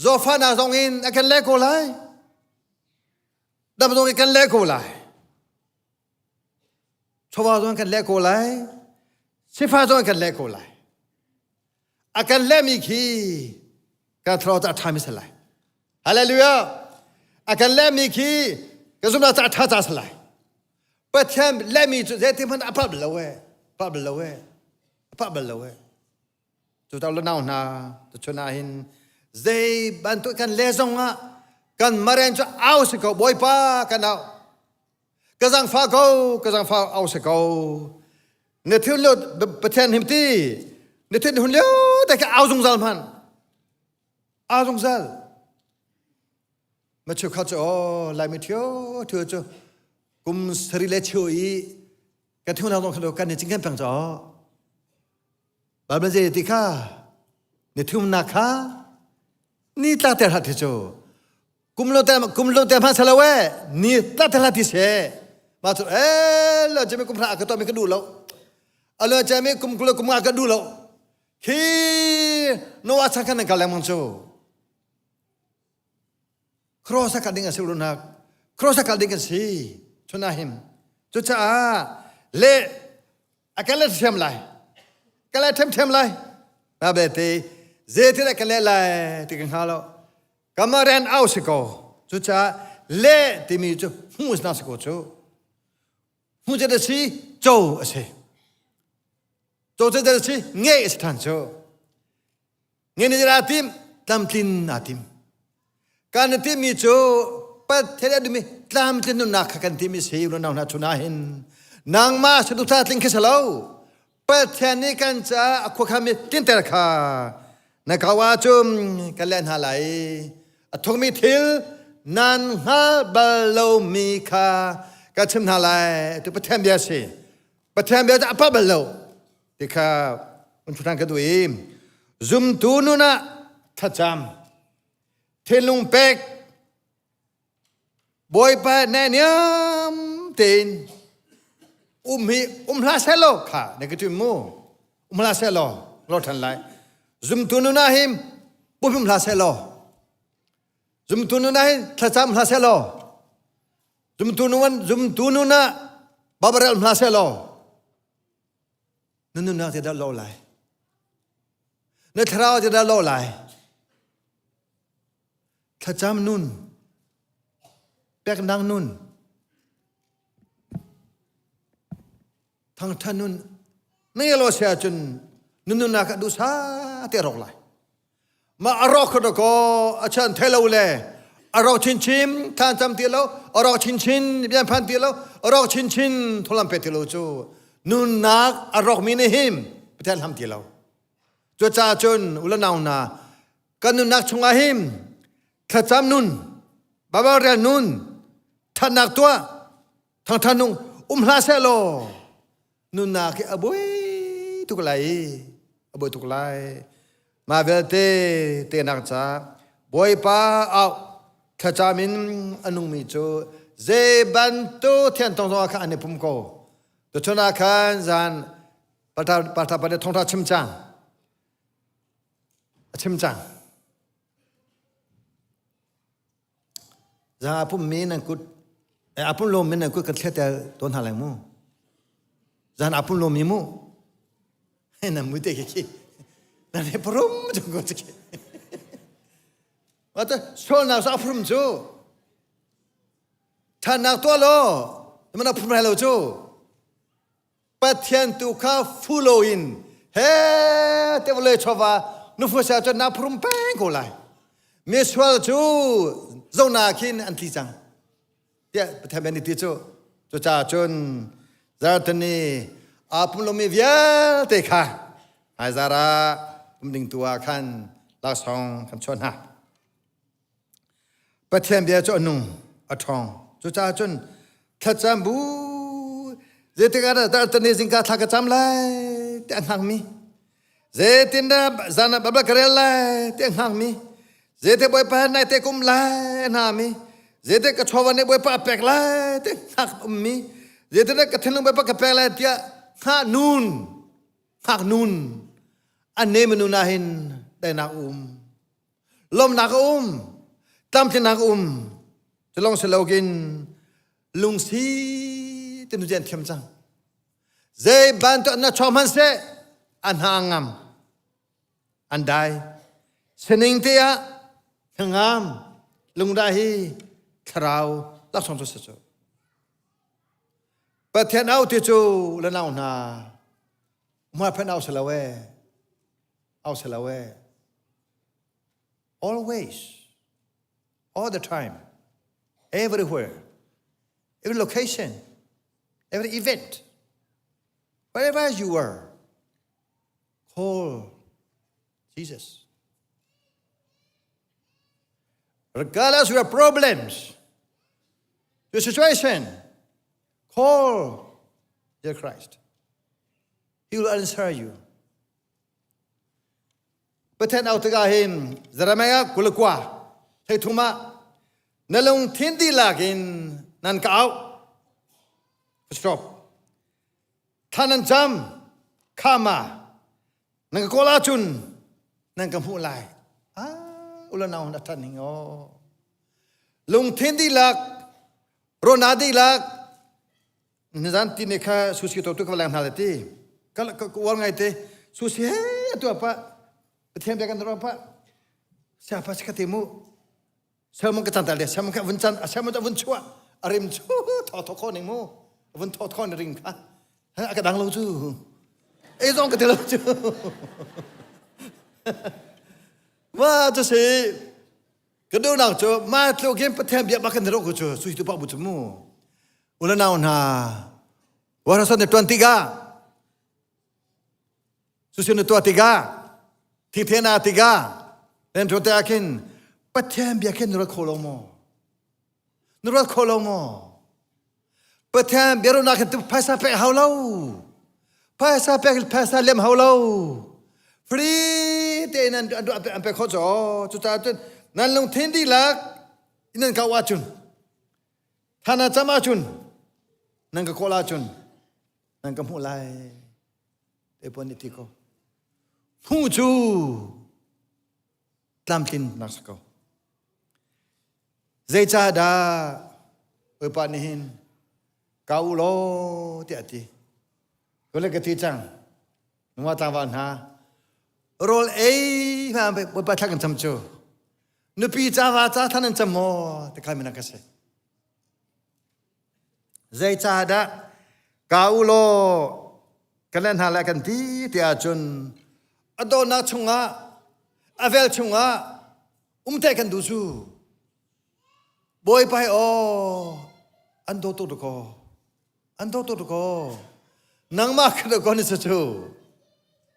zawfahnak zong in a kan leh ko lai. Dam zong in kan leh ko lai. Chawva zong kan leh ko lai. Sifa zong kan leh ko lai. A kan lehmi khi kan thlarau ca ṭhami si lai. Hallelujah! A kan lehmi khi ka zumhnak ca ṭha ca si lai. Pathian lehmi cu zeitin hmanh a palh bal lo ee. Palh bal lo ee. A palh bal lo ee. Cu le nau hna tuchun ah hin zei bantuk kan le zong ah kan maren cu au si ko Bawipa kan au ka zangfa ko ka zangfa au si ko na thil lo Pathian him ti na thil hun lio te ka au zungzal hman au zungzal ma chu kha chu o lai mi thio thio chu kum sari le cheu i ka thu na zong kha kan ni ching kan pang cho Bible zei ti kha ni thumnak kha ni tla ter hat hi cu kum lo te kum lo te hma salo e ni tla ter hat hi se ma cu e lo chemi kum hra ka to mi ka du lo alo chemi kum kulo kum nga ka du lo khi no a chang kan ka leng mang cu Cross a kal ding a si runak cross a kal ding a si chuna him cucaah le a kan le thiam lai ka le them them lai na be te ze thil ka le lai ti ka hnga lo kamaren au si ko cucaah le timi cu hmu na si ko cu hmu cu si co a si co cu si nge a si than cu Nge nih aa tim? Tlamtlin aa tim. Kan i timmi cu Pathian a duhmi tlamtlin nunnak kha kan timi si unau hna chun ah hin nangmah saduhthah tling khi si lo. Pathian nih kan caah a khuakhami tlinter kha na kau ahcun kan leh hna lai. A thukmi thil nan hngal bal lomi kha ka chim hna lai. Tu Pathian bia si. Pathian bia cu a palh bal lo. Ti kha un ṭhan ka duh i zumtu nun ah thlacam thinlung pek Bawipa naihniam tein um hi um hlah seh law kha na ka ṭim mu um hlah seh law lo ṭhan lai zumtu nun ah hin pum um hlah seh law zumtu nun ah hin thlacam hlah seh law zumtu nun zumtu nun ah babarel hlah seh law Na nunnak ti dah lo lai. Na thlarau ti dah lo lai. Thlacam nun, peknak nun, thangthan nun, na lo sia cun na nunnak ah duhsa te rawk lai. Ma a rawk kho ko a chan thei lo le a rawk chinchin than cam ti lo a rawk chinchin bian phan ti lo a rawk chinchin tholam pe ti lo cu nunnak a rawk mi nih him Pathian hlam ti lo cucaah cun ulanau hna kan nunnak chungah him thlacam nun Bible rel nun thatnak tuah thangthan nung um hlah seh law nunnak hi a buai tuk lai a buai tuk lai mah vialte tenak ca bawipa au thlacam in a nungmi cu zei bantuk thian tong zong ah khan an i pum ko tuchun ah khan zan pata pata pata thongtha chim cang a chim cang Zang a pummi nan kut a pum lomi nan kut kan thleter tawn hna lai mu. Zan a pum lomi mu. Nan mui te khi khi. Nan he parum chung ko khi. Wata sualnak sa phrum cu. Thannak tuah law mana phum lai lo cu. Pathian tu kha fu loin he te vawlei chawva nufu sia cun na phurum peng ko lai misual cu zona khin an tli cang tiah Pathian bia nih ti cu cucaah cun zartani aa pum lomi vialte kha hmaizar ah um ding tu ah khan laksawng kan chuah hna Pathian bia cu a nung, a ṭhawng. Cucaah cun thlacam bu zeitik ah dah tani zingka thla ka cam lai ti a hngakmi zeitindah zan ah Bible ka rel lai ti a hngakmi zeitik Bawipa nai te kum lai a hnami zeitik ka chawva nih Bawipa a pek lai ti hngak ummi zeitindah ka thinlung Bawipa ka pek lai tiah hngah nun hngak nun an ne manu na hin dainak um. Lawmnak a um. Tlamtlinnak a um. Cu lawng si loin lungsi te nu an thiam cang. Zei bantuk na chuak hmanhseh an hna ngam. An dai. Sining te ah hnangam lungdah hi thlarau laksawng cu si cu. Pathian au ti cu le nau hna hmualphen au si lo ee. Au si lo ee. Always all the time everywhere every location every event wherever you are call Jesus regardless of your problems your situation call dear Christ he will answer you Pathian au tikah hin Jeremiah 29 thleithum ah na lungthin dihlak in nan ka auh. Stop. Thla nan cam khama nan ka kawl ahcun nan ka hmuh lai. Ah, ula nau na ṭhan ning aw. Lungthin dihlak, rona dihlak, nizan ti ne kha sushi to tu ka lang hna le ti. Ka ka uar ngai te sushi he atu apa Pathian bia kan ro pa siapa si ka ti mu sermon ka chan ta le sermon ka vun chan a sermon ta vun chua a rim chu tho tho kho ning mu vun tho tho ni ring kha a ka dang lo chu ei zong ka ti lo chu ma chu si ka do nak chu ma tlo gen Pathian bia ba kan ro ko chu sui tu pa bu chu mu ula nau hna warasan ne tuan tiga Cucu na tuah tikah, thingthen naa tikah, nan tuah tikah khin Pathian bia khin na ruat kho lo maw? Na ruat kho lo maw? Pathian bia ruahnak khin phaisa pek hau lo. Phaisa pek phaisa lem hau lo. Free tein an an pek khawh caw. Cucaah cun nan lungthin dihlak in nan kau ahcun, thana cam ahcun, nan ka kawl ahcun, nan ka hmuh lai te pon ti ko hmuh cu tlamtlin nak si ko zeicahdah Bawipa nih hin ka u law tiah a ti ka le ka ti cang nungak tlangval hna rawl ei hna Bawipa thla kan cam cu nupi ca va ca thlan an cam maw ti kha mina ka si Zeicahdah ka u law kan le hna le kan ti ti ahcun a dawtnak chungah a vel chungah um te kan duh cu Bawipa hi aw an daw tuk ko an daw tuk ko nangmah kha ko ni cu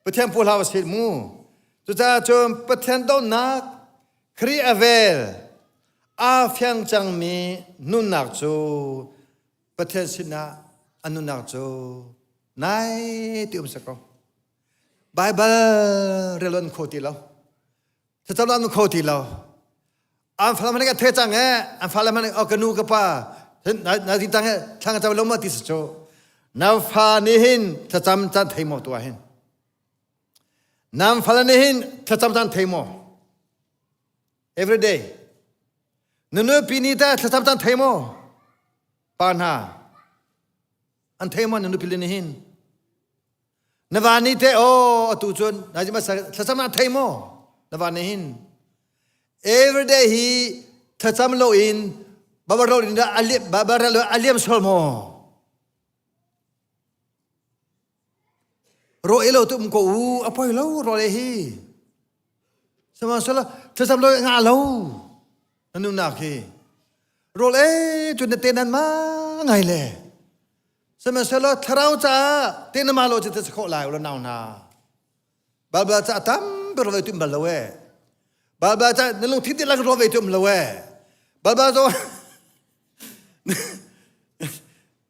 Pathian pu hlau a mu cucaah cun Pathian dawtnak Khrih a vel aa fiang cangmi nunnak cu Pathian sinah a nunnak cu nai ti um si ko. Baibal rel an kho ti lo. Thlacam an kho ti lo. An fale man ka the cang e, an fale man oh ka nu ka pa na ti tang e thlang cam lo ma ti si cu. Na fa nih hin thlacam caan thei maw tu ah hin. Nan fale nih hin thlacam caan thei maw? Every day. Na nupi nih tah thlacam caan thei maw? Pa hna. An thei maw na nupi le nih hin? Na va nih teh aw atu cun na thlacam ah thei maw? Na va nih hin. Every day hi thlacam lo in babarol in a liam sual maw? Raw ei lo tu um ko u a poi lo rawl ei hi sihmanhsehlaw thlacam lo ngah lo na nunak hi rawl ei cu na te nan ma ngai le sihmanhsehlaw thlarau caah te na ma lo cu te khawh lai u nau hna Baibal ca tampi rawl ei tu um bal lo e Baibal ca na lungthin dihlak rawl ei tu um lo e Baibal cu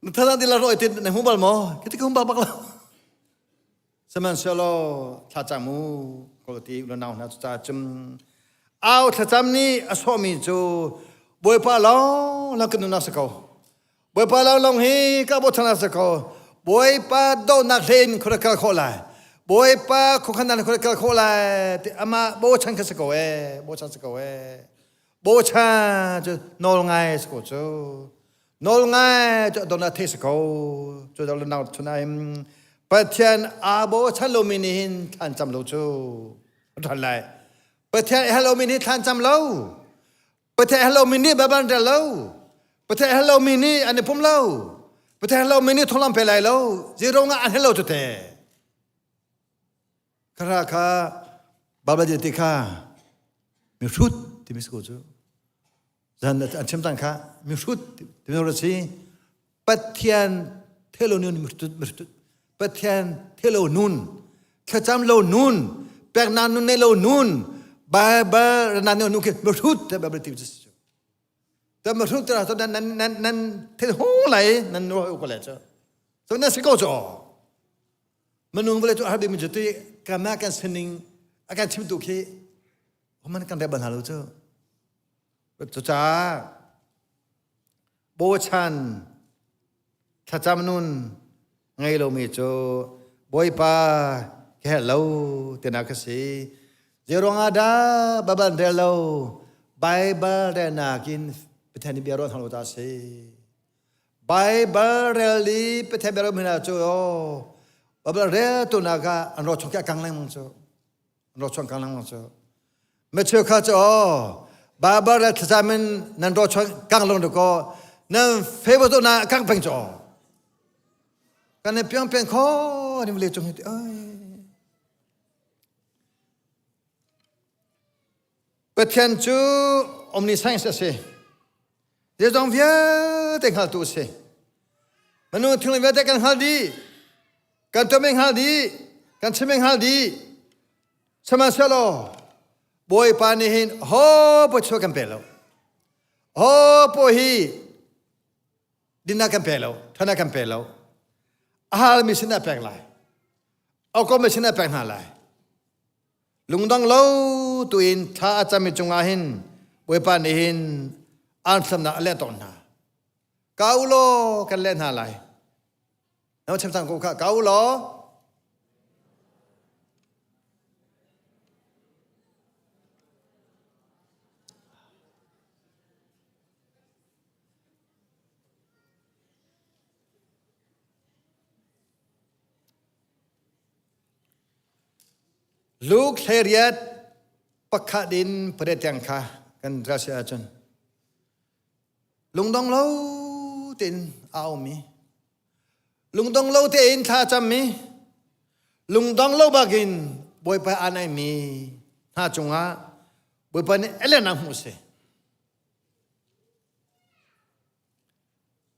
na thazang dihlak rawl ei tu na hmu bal maw khi ti ka hmu bal bak lo sihmanhsehlaw thlacam u ko ti u nau hna cu ca cun au thlacam nih a sawhmi cu Bawipa lawng lang kan nunnak si ko Bawipa lawnglawng hi ka bochan a si ko. Bawipa dawtnak hlei in khua kal khawh lai. Bawipa khuakhan nan kal khawh lai ti amah bochan kha si ko ee bochan si ko ee bochan cu nawl ngai si ko cu nawl ngai cu don a thei si ko cu dal nau chunaim Pathian aa bochan lomi nih hin thlan cam lo cu ṭhan lai Pathian a lomi nih thlan cam lo Pathian a lomi nih Baibal an rel lo Pathian a lomi nih an i pum lo Pathian a lomi nih thonglam pe lai lo zero nga an hello cu te khara kha Baibal ti kha mihrut timi si ko cu zan an chim cang kha mihrut timi si Pathian thelo nun mihrut Pathian thelo nun thlacam lo nun peknak nun nei lo nun Bible na nun khi mihrut te Bible ti cu ta mihrut ta nan nan nan nan thil hung lai nan ro ko le chu so na si ko chu minung vale cu har bik mi cu ti kama kan sining a kan chim tu khi man kan rep bal hna lo cu cucaah bochan thlacam nun ngei lomi cu Bawipa ka herh lo tinak ka si zeiruang ah dah Baibal rel lo Baibal relnak in Pathian nih bia ruah hna lo ta si Baibal rel i Pathian bia ruah hna cu Baibal rel tu nak ah an ro chung khi a kang lengmang cu an ro chung kang lengmang cu Matthew kha cu aw Baibal rel thlacam in nan ro chung kang lung ko nan favor tu na kang peng cu aw kan i piang peng kho ni le chung hi ti ai Pathian cu omniscience a si Zeizong vialte hngaltu a si. Minung thil vialte kan hngal dih. Kan tuahmi hngal dih. Kan chimmi hngal dih. Sihmanhsehlaw Bawipa nih hin ho po chuah kan pe lo. Ho po hi dinnak kan pe lo, thana kan pe lo. A halmi sin ah pek lai. A komi sin ah pek hna lai. Lungdong lo tuin thla a cami cungah hin Bawipa nih hin aan hlamnak a leh tawn hna. Ka u law kan leh hna lai. Na chim cang ko kha ka u law Luke 18 pakhat in pariat tiang kha kan ral si ahcun lungdong lo tein a aumi lungdong lo tein thla a cammi lungdong lo bakin Bawipa aa naimi hna cungah Bawipa nih elen hmuh si.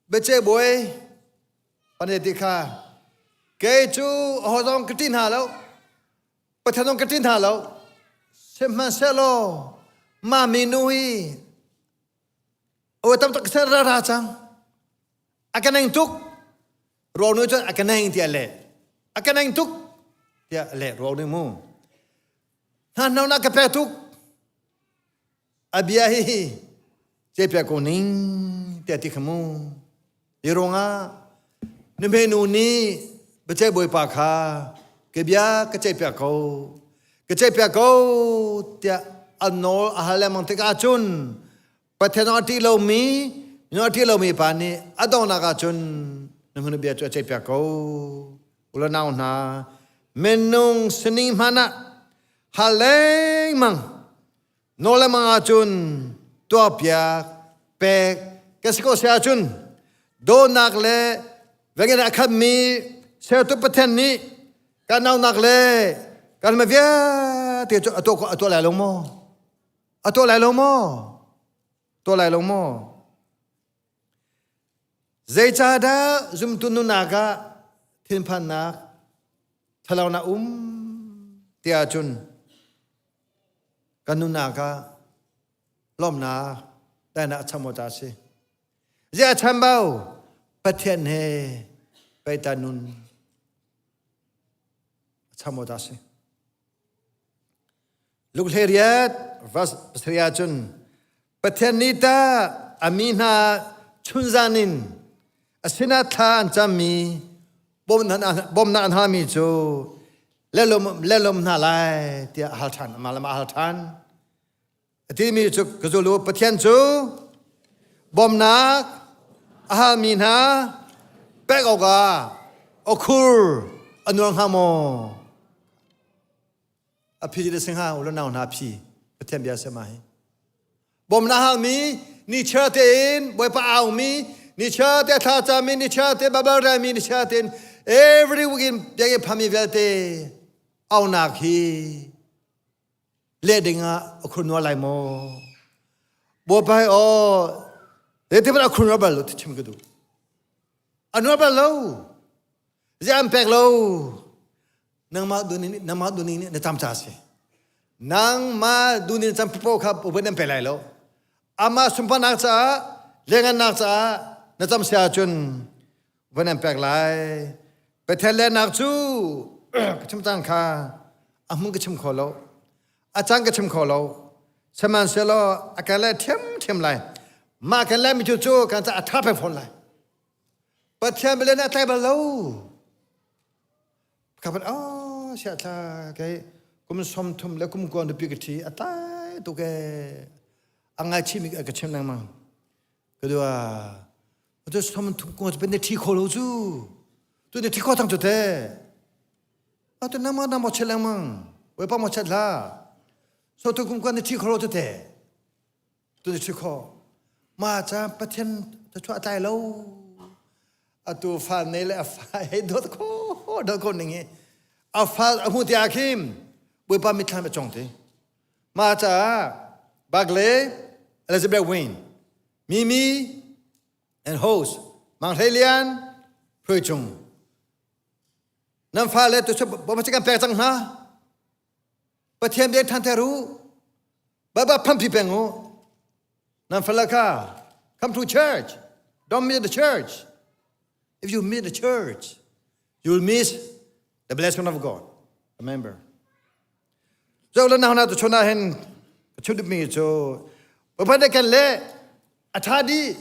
Biaceih bawi pane ti kha kei cu aho zong ka ṭih hna lo Pathian zong ka ṭih hna lo sihmanhsehlaw mah minu hi awi tam tuk ser ra ra cang a ka neng tuk ruang nu cun a ka neng tiah leh a ka neng tuk tiah leh ruang nu mu hna hno na ka pek tuk A bia hi cepiak ko ning tiah ti kha mu. Hi ruangah nuhmei nu nih biaceih bawipa kha ka bia ka ceihpiak ko, ka ceihpiak ko tiah an nawl a hal lengmang tikah cun Pathian a ṭih lomi, minung a ṭih lomi pa nih a donghnak ah cun nuhmei nu bia cu a ceihpiak ko. U le nau hna, minung sining hmanh ah hal lengmang Nawl le mang ahcun tuahpiak pek kan si ko si ahcun dawtnak le vengin a khatmi sertu Pathian nih kan naunak le kan ma vialte cu a tuah a tuah lai lo maw? A tuah lai lo maw? Tuah lai lo maw? Zeicahdah zumtu nunnak ah thinphannak thalaunak um tiah cun Kan nunnak ah lawmhnak daihnak a cham awk a si. Ziah a chambau? Pathian he peihtlai nun a cham awk a si. Luke 18 verse 3 ah cun Pathian nih ta a mi hna chunzan in a sinah thla an cammi bawmnak an halmi cu. Lelom lelom hna lai tiah hal ṭhan amah le mah hal ṭhan. A timi cu ka zul u Pathian cu bawmnak a halmi hna pek awkah a khur a nuar hnga maw? A phi da si hnga u le nau hna phi Pathian bia si ma hi. Bawmnak halmi nichiar tein Bawipa aumi nichiar te thla cami nichiar te Bible relmi nichiar tein every week in biakinn phami vialte aunak hi leh ding ah a khur lai maw? Bawipa hi aw zeitin hmanh a khur bal lo ti chim ka duh. A nuar bal lo. Ziah an pek lo. Nangmah dunin nangmah duning nih na cam ca si. Nangmah dunin cam pipo kha upat nan pe lai lo. Amah sunparnak caah lengannak caah na cam si ahcun van an pek lai. Pathian lehnak cu ka chim cang kha a hmun ka chim kho lo. A cang ka chim kho lo. Sihmanhsehlaw a kan leh ṭhiamṭhiam lai. Mah kan lehmi cu cu kan caah a ṭha peng fawn lai. Pathian bia a tlai bal lo. Ka van oh sia thla kei kum som thum le kum kuan nupi ka ṭhi a tlai tuk ee. A ngaichih mi ka chim lengmang. Ka dua tu som thum kuan cu na ṭhi kho lo cu. Tu na ṭhi kho cang cu te. Atu nangmah na mawchiat lengmang. Bawipa mawchiat hlah. So tu kum kuan na ṭhi kho lo cu te. Tu na ṭhi kho. Ma ca Pathian thluachuah a tlai lo. Atu fa nei le a fa hei dawt kho dawt kho ning hi. A fa a hmu ti ah khin Bawipa mitthlam a cong ti. Mah caah Bagley, Elizabeth Wayne, Mimi and host Mang Hlei Lian, Hruai Cung. Nan fale tu bawm kan pek cang hna. Pathian biak ṭhan ter u. Baba phampi peng u. Nan fale kha come to church. Don't miss the church. If you miss the church, you'll miss the blessing of God. Remember. Zo le na tu chona hin ka chut mi cu Bapan kan le a tha di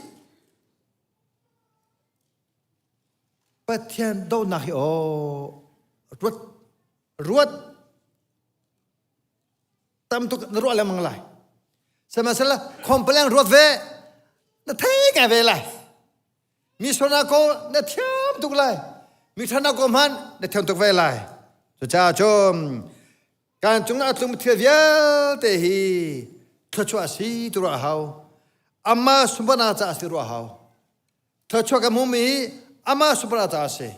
Pathian donak hi o ruat ruat tam tuk na ruah lengmang lai sihmanhsehlaw complain ruat ve na thei ngai ve lai Mi sualnak ko na thiam tuk lai. Mi ṭhatnak ko hmanh na thiam tuk ve lai. Cucaah cun kan cung a tlung thil vialte hi thluachuah si tu ruah hau. Amah sunparnak caah si ruah hau. Thluachuah kan hmumi amah sunparnak caah si.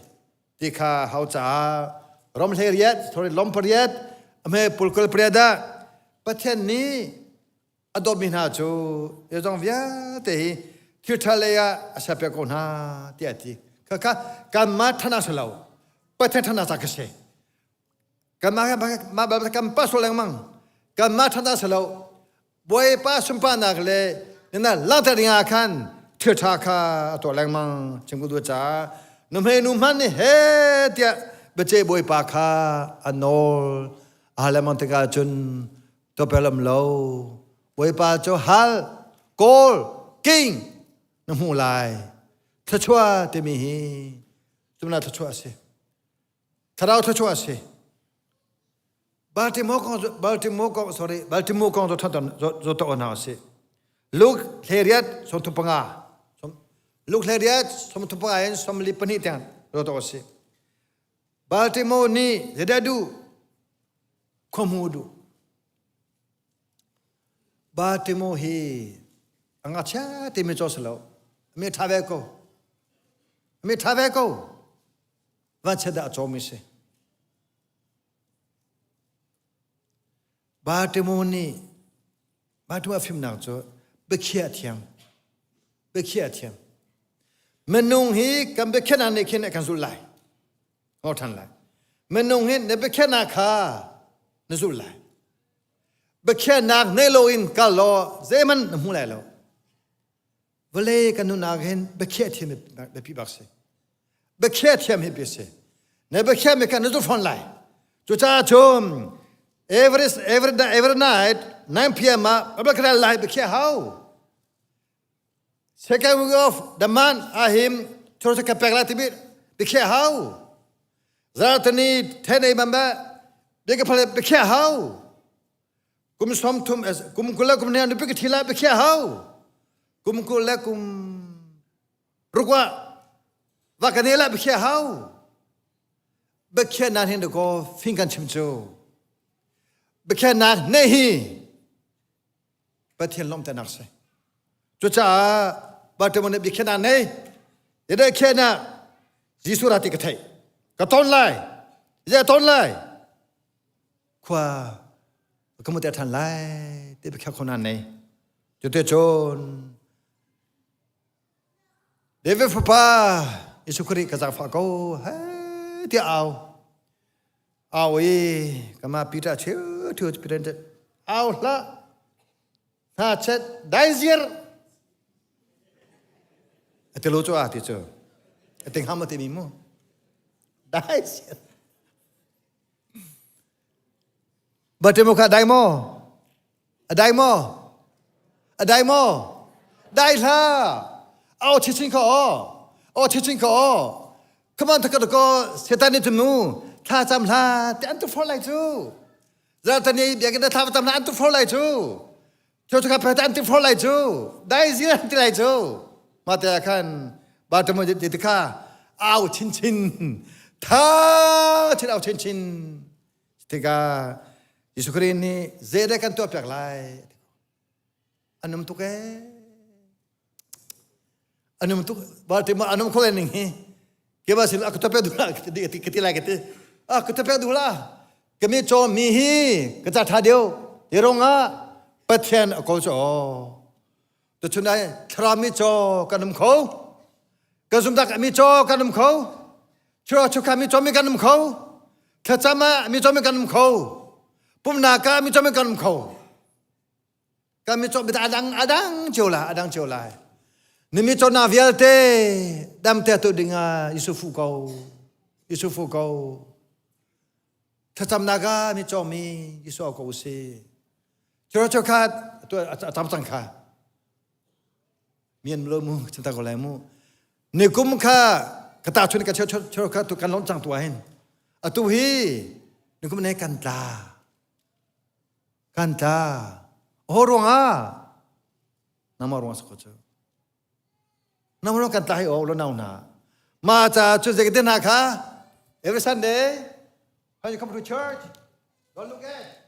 Ti kha hau caah rom hlei riat, sorry, lom pariat, a hme pulkul pariat ah Pathian nih a dawtmi hna cu zeizong vialte hi thil ṭha lei ah a serpiak ko hna tiah a ti. Khakha kanmah ṭhanak si lo, Pathian ṭhanak ca ka si. Kanmah mah bal kan pa sual lengmang. Kanmah ṭhanak si lo, Bawipa sunparnak le nana langhter ding ah khan thil ṭha kha a tuah lengmang chim ku caah nuhmei nu hmanh nih he tiah biaceih Bawipa kha a nawl a hal lengmang tikah cun Tuahpiak lo. Bawipa cu hal, kawl, king na hmuh lai. Thluachuah timi hi cumna thluachuah a si. Thlarau thluachuah a si. Baltimore kong Baltimore kong sorry Baltimore kong zo than zo to na si. Luke hleriat som panga. Luke hleriat som panga in som li pahnih tiang zo to si. Baltimore nih zeidah duh? Khuahmu duh. Baltimore hi a ngakchia timi caw si lo. Mi ṭha ve ko. Mi ṭha ve ko. Vanchiat dah a cawmi si. Baltimore nih Baltimore a fimnak cu biakhiah a thiam. Biakhiah a thiam. Minung hi kan biakhiahnak nih khin a kan zulh lai. Ngor ṭhan lai. Minung hi na biakhiahnak kha na zulh lai. Biakhiahnak nei loin kal law zeihmanh na hmu lai lo. Vawlei kan nunnak hin biakhiah thiam biapi bak si. Biakhiah thiam hi bi si. Na biakhiah mi kha na zulh fawn lai. Cucaah cun every every every night 9 p.m. ah biakhiah lai biakhiah hau. Second week of the month ahim church ka pek lai timi biakhiah hau. Zartani 10 a.m. Bia ka phal biakhiah hau. Kum som thum kum 20 le kum ne nupi ka thi lai biakhiah hau. Kum 20 le kum rukwa va ka ne la biakhiah hau. Biakhiah nan hin ko fing kan chim cu. Biakhiah nak ne hi Pathian lawmhternak si. Cucaah Bartimaeus nih biakhiahnak nei. Dede khiahnak Jesuh ra ti ka theih. Ka ton lai. Zei ton lai. Khua ka mu te than lai ti biakhiah khona nei. Cute cun David fapa Jesuh Khrih ka zaangfah ko he tiah au. Au i kama Peter cheu theu Peter au hlah hna chet dai ziar ati lo chu a ti chu ating ham ati mi mu dai ziar Batemo kha dai maw A dai maw? A dai maw? Dai hlah! Au chichin kha aw! Aw chichin kha aw! Come on, thaka ko setan nih cun mu thla cam hla ti an tu for lai cu. Zartan ni biakinn thla cam hla an tu for lai cu. Chu chu kha phe an ti for lai cu. Dai zir an ti lai cu. Ma te khan ba tamu ti kha au chin chin tha chin au chin chin Tikah Jesuh Khrih nih zeidah kan tuahpiak lai? An um tuk ee. An um tuk. Balti ma an um kho ning hi. Ke ba sin a ka tuahpiak duh lah ka ti lai ka ti. A ka tuahpiak duh lah. Kami caw mi hi ka ca tha deuh. Hi rong ah Pathian a ko cu. Tuchun ai thlarau mi caw kan um kho. Kan zumdak mi caw kan um kho. Chura chukha mi caw mi kan um kho. Thlacam ah mi caw mi kan um kho. Pumnak ah mi caw mi kan um kho. Kan mi caw mi adang adang cio la adang cio lai. Ni mi caw na vialte dam te tu ding ah Jesuh fu ko. Jesuh fu ko. Thlacamnak ah mi caw mi Jesuh ko si. Chura chukha tu a tam cang kha. Mian lo mu chim ta ko lai mu. Ni kum kha ka ta chun ka cheu cheu kha tu kan lon cang tu hin. Atu hi ni kum ne kan tla. Kan tla. Ho ruang ah nama ruang sa ko chu. Nama ruang kan tla hi o lo nau na. Ma cha chu ze ke na kha every Sunday when you come to church don't look at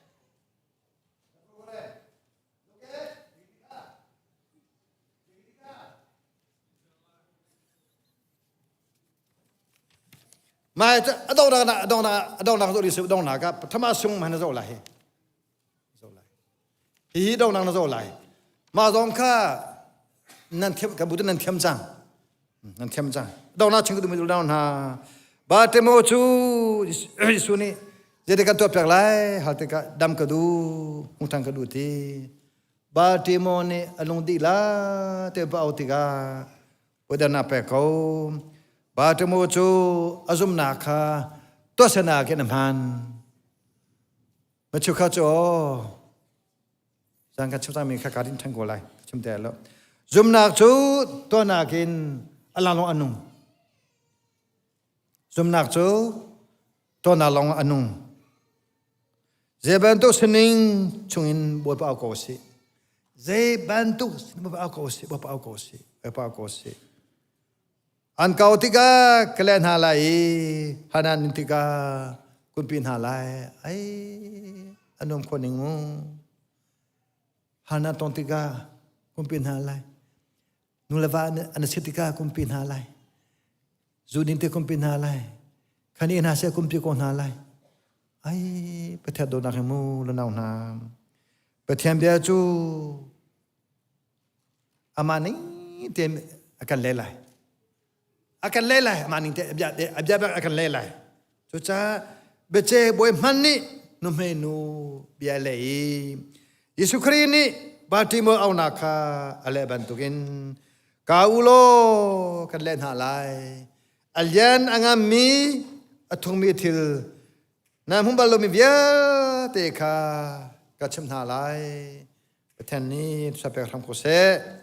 Mai a donghnak a donghnak a donghnak zoh ding donghnak ah pathama sung man na zoh lai. Zoh lai. Hi donghnak na zoh lai. Mah zong kha nan thiam ka bu nan thiam cang. Nan thiam cang. Donghnak ching ka duh mi hna. Bartimo cu Jesuh nih zei kan tuah piak lai hal tikah dam ka duh, hmuh ṭhan ka duh ti. Bartimo nih a lung dih la te pa au tikah Udan a pek ko. Bartimo cu a zumnak kha tuahsernak in a hman. Machu kha cu zan kan chim cangmi kha ka din ṭhan ko lai. Chim te lo. Zumnak cu tuahnak in a lang lawng a nung. Zumnak cu tuahnak lawng a nung. Zei bantuk sining chungin Bawipa au ko sih. Zei bantuk Bawipa au ko sih, Bawipa au ko sih, Bawipa au ko sih. An kau tikah ka leh hna lai i hanan in tikah kunpi hna lai. Ai, a nuam kho ning mu. Hanan tong tikah kunpi hna lai. Nu le va an si tikah kumpi hna lai. Zu din te kumpi hna lai. Khan i hna se kumpi ko hna lai. Ai, Pathian dawtnak hi mu lanau hna. Pathian bia cu amah ning te a kan le lai. A kan le lai amah ning te a bia a bia a kan le lai. Cucaah biace bawi hman nih nuhmei nu bia le i Jesuh Khrih nih Bartimaeus aunak kha a leh bantukin ka u law kan leh hna lai. A lian a ngammi a thungmi thil na hmu bal lomi vialte kha ka chimh hna lai. Pathian nih pek hram ko seh.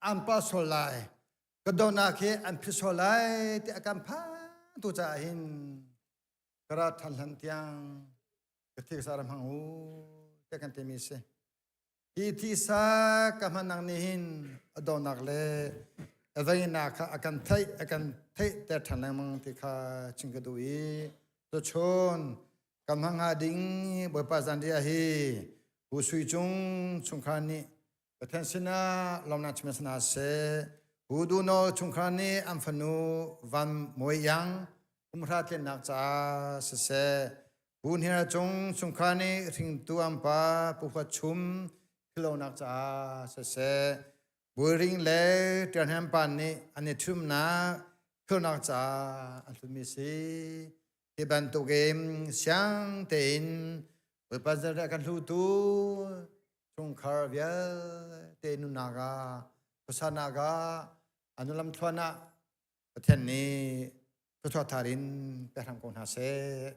An pa sual lai. Ka donak hi an phi sual lai ti a kan phan tu caah hin ka ra than hlan tiang ka thik sa ram hang u te kan timi si. Hi thisa ka hmanang nih hin a donak le a veinak kha a kan theih a kan theih ter ṭhan lengmang ti kha chim ka duh i tuchun kan hmang hnga ding Bawipa zanriah hi Pu Sui Cung chungkhar nih Pathian sinah lawmnak chim hna seh. Pu Duno chungkhar nih an fanu Van Mawi Iang kumhra tlinnak caah siseh. Pu Hniar Cung chungkhar nih hringtu an pa Pu Huat Chum philonak caah siseh. Buiring le Ṭialhnem pa nih an i ṭhumnak philonak caah an hlutmi si. Hi bantukin siang tein Bawipa zarh kan hlutu chungkhar vialte nunnak ah khuasanak ah an lam thluan ah Pathian nih thluachuah thar in pe hram ko hna seh.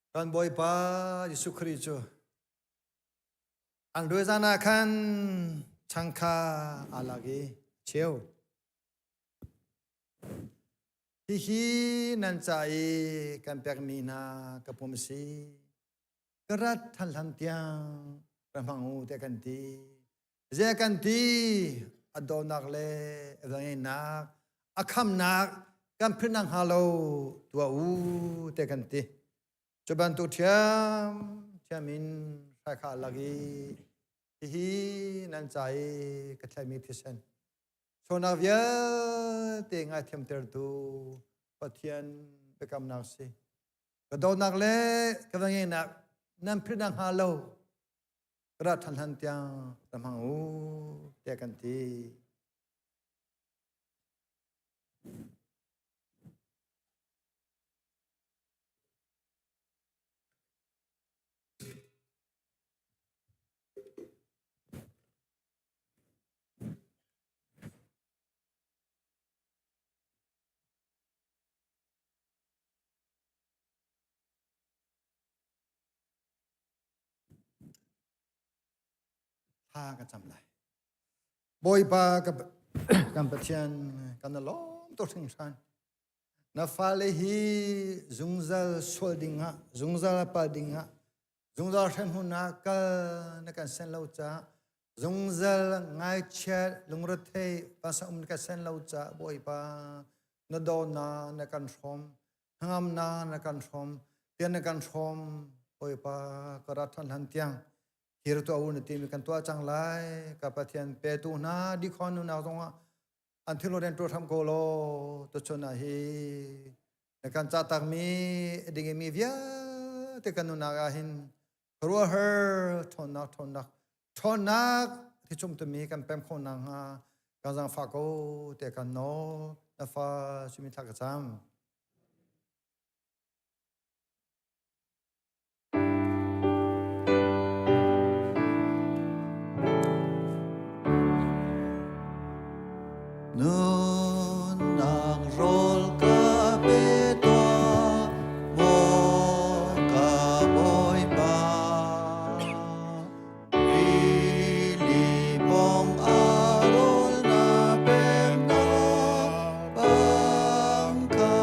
Kan Bawipa Jesuh Khrih cu an ruai zan ah khan chang kha aa lak i cheu. Hihi nan ca i kan pekmi hna ka pum a si. Ka rat than hlan tiang ra hmang u tiah kan ti. Zei kan ti? A dawtnak le a velngeihnak, a khamnak kan philh nakhnga lo tuah u tiah kan ti. Cu bantuk ṭhiam ṭhiam in hrai kha a lak i hihi nan ca i ka thlaimi thisen Sualnak vialte ngaithiamtertu Pathian biakamnak si. Ka dawtnak le ka vangeihnak nan philh hnga lo ka ra ṭhan hlan tiang ra hmang u tiah kan ti. Thla ka cam lai. Bawipa kan Pathian kan na lawm tuk hringhran. Na fale hi zungzal sual dingah, zungzal pal dingah Zungzal hremhmun ah kal na kan sen lo caah zungzal ngaichiat lungrethei pasa um na kan sen lo caah Bawipa na dawtnak na kan hrawm hnangamnak na kan hrawm tian na kan hrawm Bawipa ka rat ṭhan hlan tiang hir tuah u na timi kan tuah cang lai ka Pathian petu hna dikhon nunak zongah an thilnu rian ṭuan hram ko law tuchun ah hi na kan cahtakmi dingmi vialte kan nunnak ah hin khuaruahhar ṭhawnnak ṭhawnnak ṭhawnnak thichum tumi kan pem khawh nakhnga kan zaangfah ko tiah kan nawl na fa simi thla ka cam. Nunnak rawl ka pe tuah, maw ka Bawipa. Rili pawng ah rawl na peknak bang kha.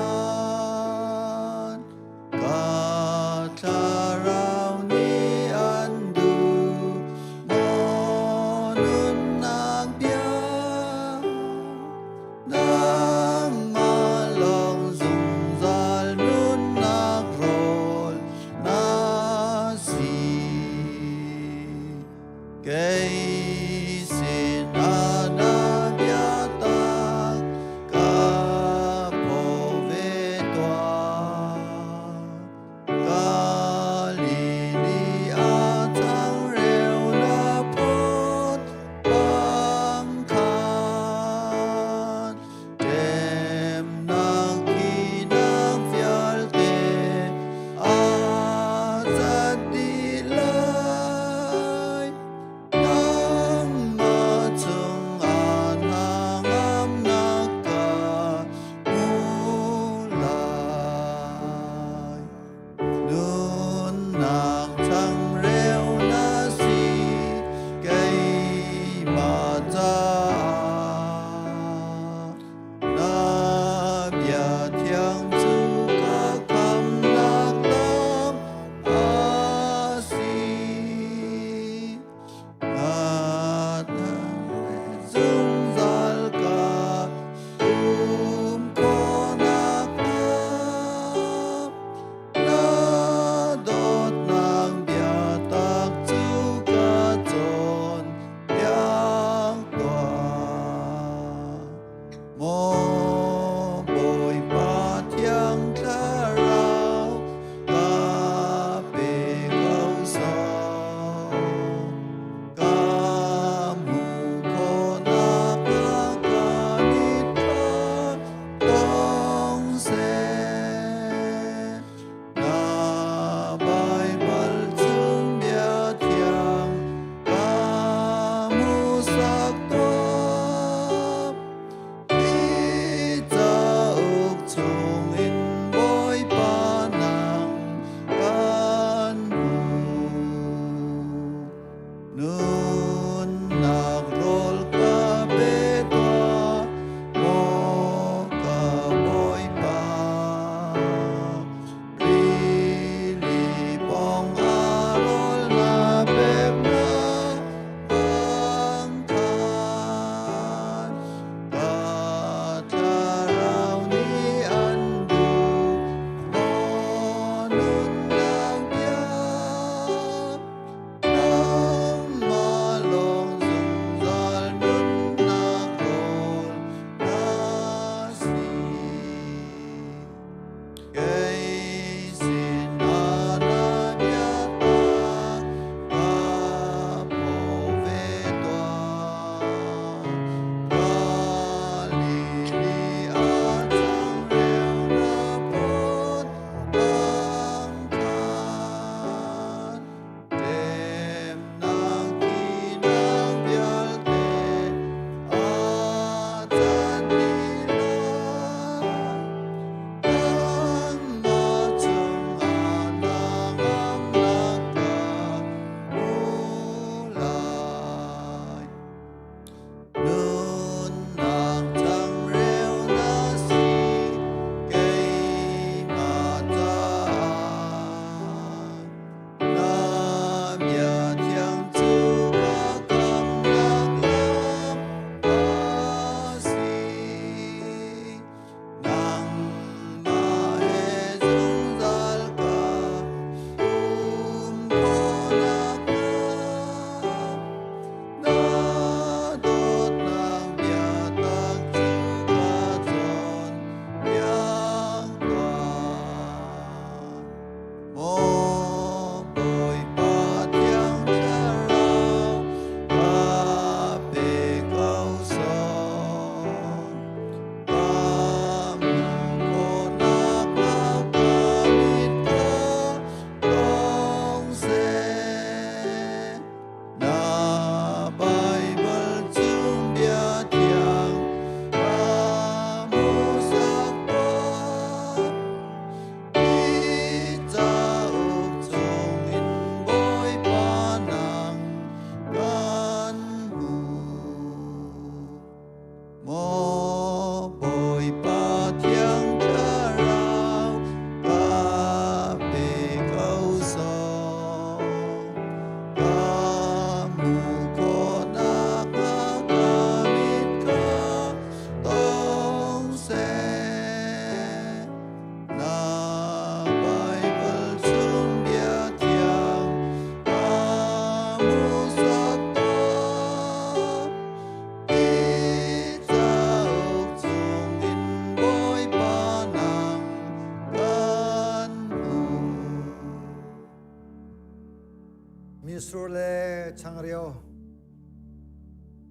Misur le changreu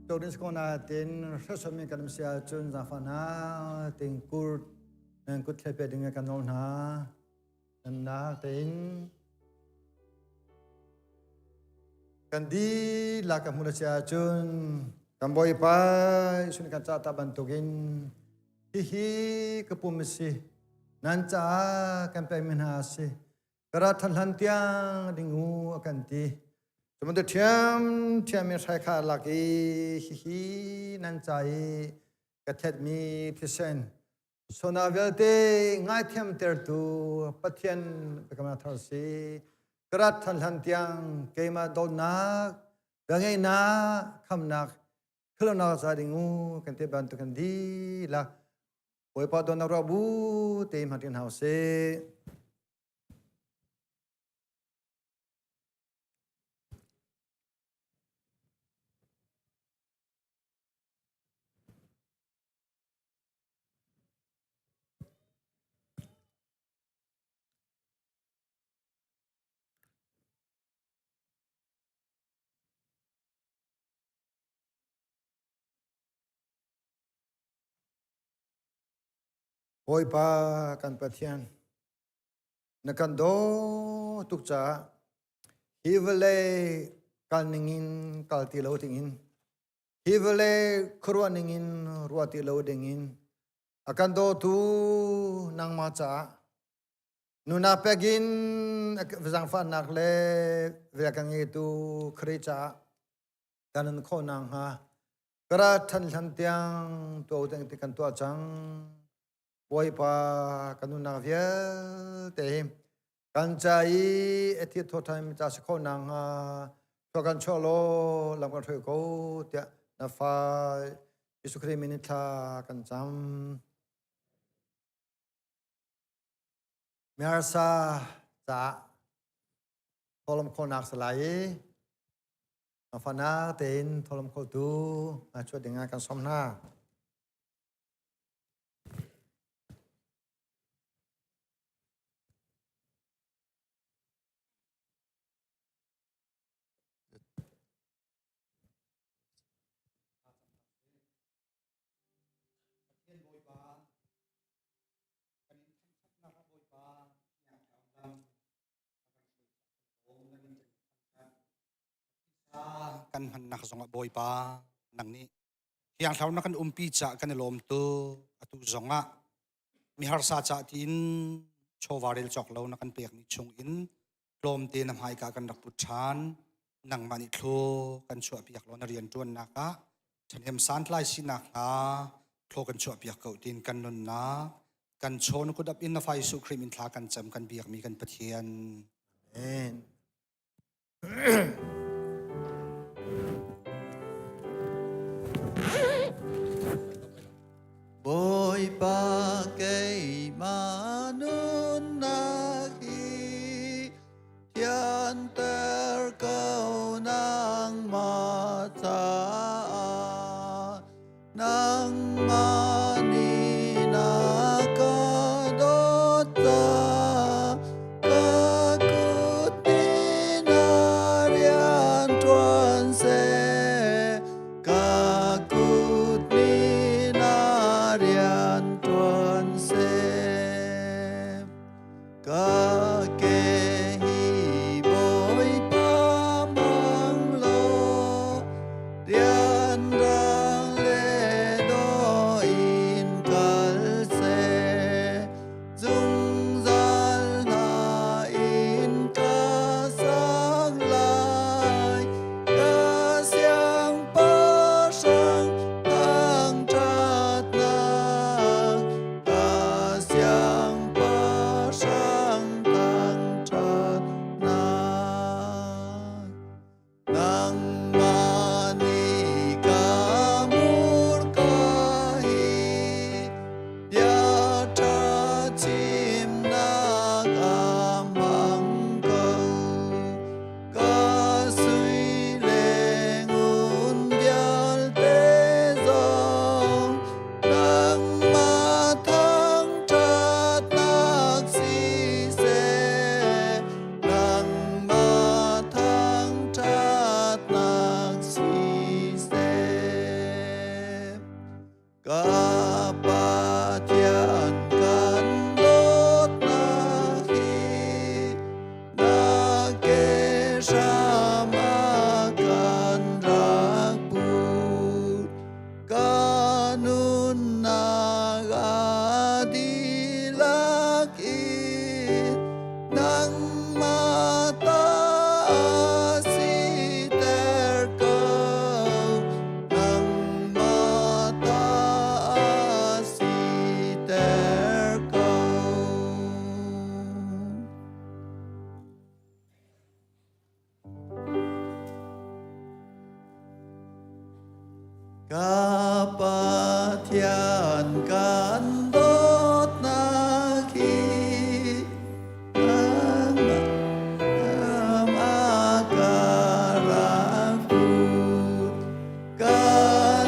Todin skona tin hresomi kan si ahcun zaangfah hna ting kur nan kut thlai pe ding kan nawl hna. Nannak tein kan dihlak ka hmuh a si ahcun kan Bawipa Jesuh nih kan cah ta bantukin hihi ka pum a si nan caah kan pekmi hna a si ka ra ṭhan hlan tiang ding u a kan ti cubantuk ṭhiam ṭhiam in hrai kha a lak i hihi nan ca i ka thetmi thisen Sona vialte ngaithiamtertu Pathian biakamnak thar si. Ka rat than hlan tiang keimah dawtnak, velngeihnak, khamnak, khilawnak ca ding u kan ti bantuk kan dihlak Bawipa dawtnak ruah bu te hmang ṭin hau sih. Bawipa kan Pathian, na kan daw tuk caah hi vawlei kal ningin kal ti lo dingin Hi vawlei khuaruah ningin ruah ti lo dingin a kan dawtu nangmah caah nuna pekin zaangfahnak le vel kan ngeitu Khrih caah kan nun khawh nakhnga ka ra ṭhan hlan tiang tuah ding ti kan tuah cang. Bawipa kan nunnak vialte hi kan ca i a thi thawṭhan ca si kho nakhnga thua kan chuah law lam kan hruai ko tiah na fa Jesuh Khrih min in thla kan cam. Miharsa caah thawlawm khawhnak salai i na fanak tein thawlawm khotu na chuah dingah kan sawm hna. Pathian Bawipa, kan in thangṭhatnak ah Bawipa thiang thlarau lam a kan hruai caah kan lawm na min kan thangṭhat. Thisa kan hmannak zongah Bawipa nang nih thiang thlarau na kan umpi caah kan i lawm tuk. Atu zongah miharsa cah tiin chawva rel cawk lo na kan pekmi chung in tlawmte na hmaika kan rak put ṭhan. Nangmah nih thlu kan chuahpiak law na rianṭuannak ah ṭhahnem santlai sinak hnga thlaw kan chuahpiak ko tiin kan nunnak kan chaw na kut ap in na fa Jesuh Khrih min thla kan cam kan biakmi kan Pathian. Amen. Bawipa keimah nunnak hi thianter ko nangmah caah Nangmah nih na ka dawt caah ka kut nih na rian ṭuan seh. Ka kut nih na rian ṭuan seh. Ka ke hi Bawipa hmang law rianrang le dawh in kal seh. Zungzal hna in ka sang lai, ka siangpahrang thangṭhatnak, ka siangpahrang thangṭhatnak. hram a kan rak put. Ka nunnak a dihlak in nangmah ta siter ko. Nangmah ta siter ko. Ka Pathian kan dawtnak hi nangmah a ka rak put. Ka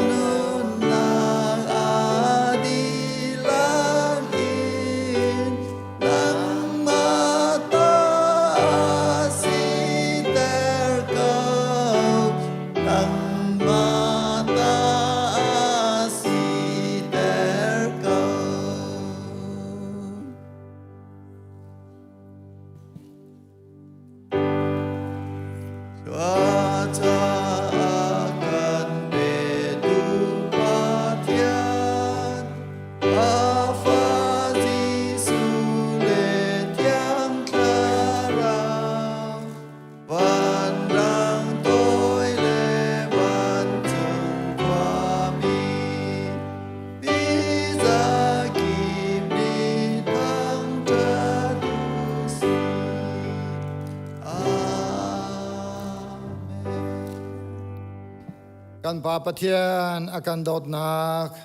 nunnak a dihlak in nangmah ta siter ko. Nangmah ta siter ko. Cuacaah kan petu Pathian, a Fa Jesuh le Thiang Thlarau, vanrang toi le vancung khuami, Mizakip nih thangṭhat u sih. Kan Pa Pathian a kan dawtnak,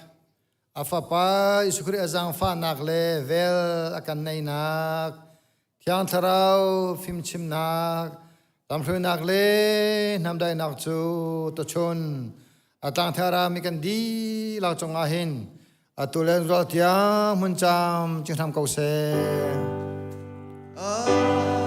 a Fapa Jesuh Khrih a zaangfahnak le vel a kan neihnak, Thiang Thlarau fimchimnak, lamhruainak le hnamdaihnak cu tuchun a tlangthar mi kan dihlak cungah hin atu le zual tiang hmun cam cing hram ko seh. Amen.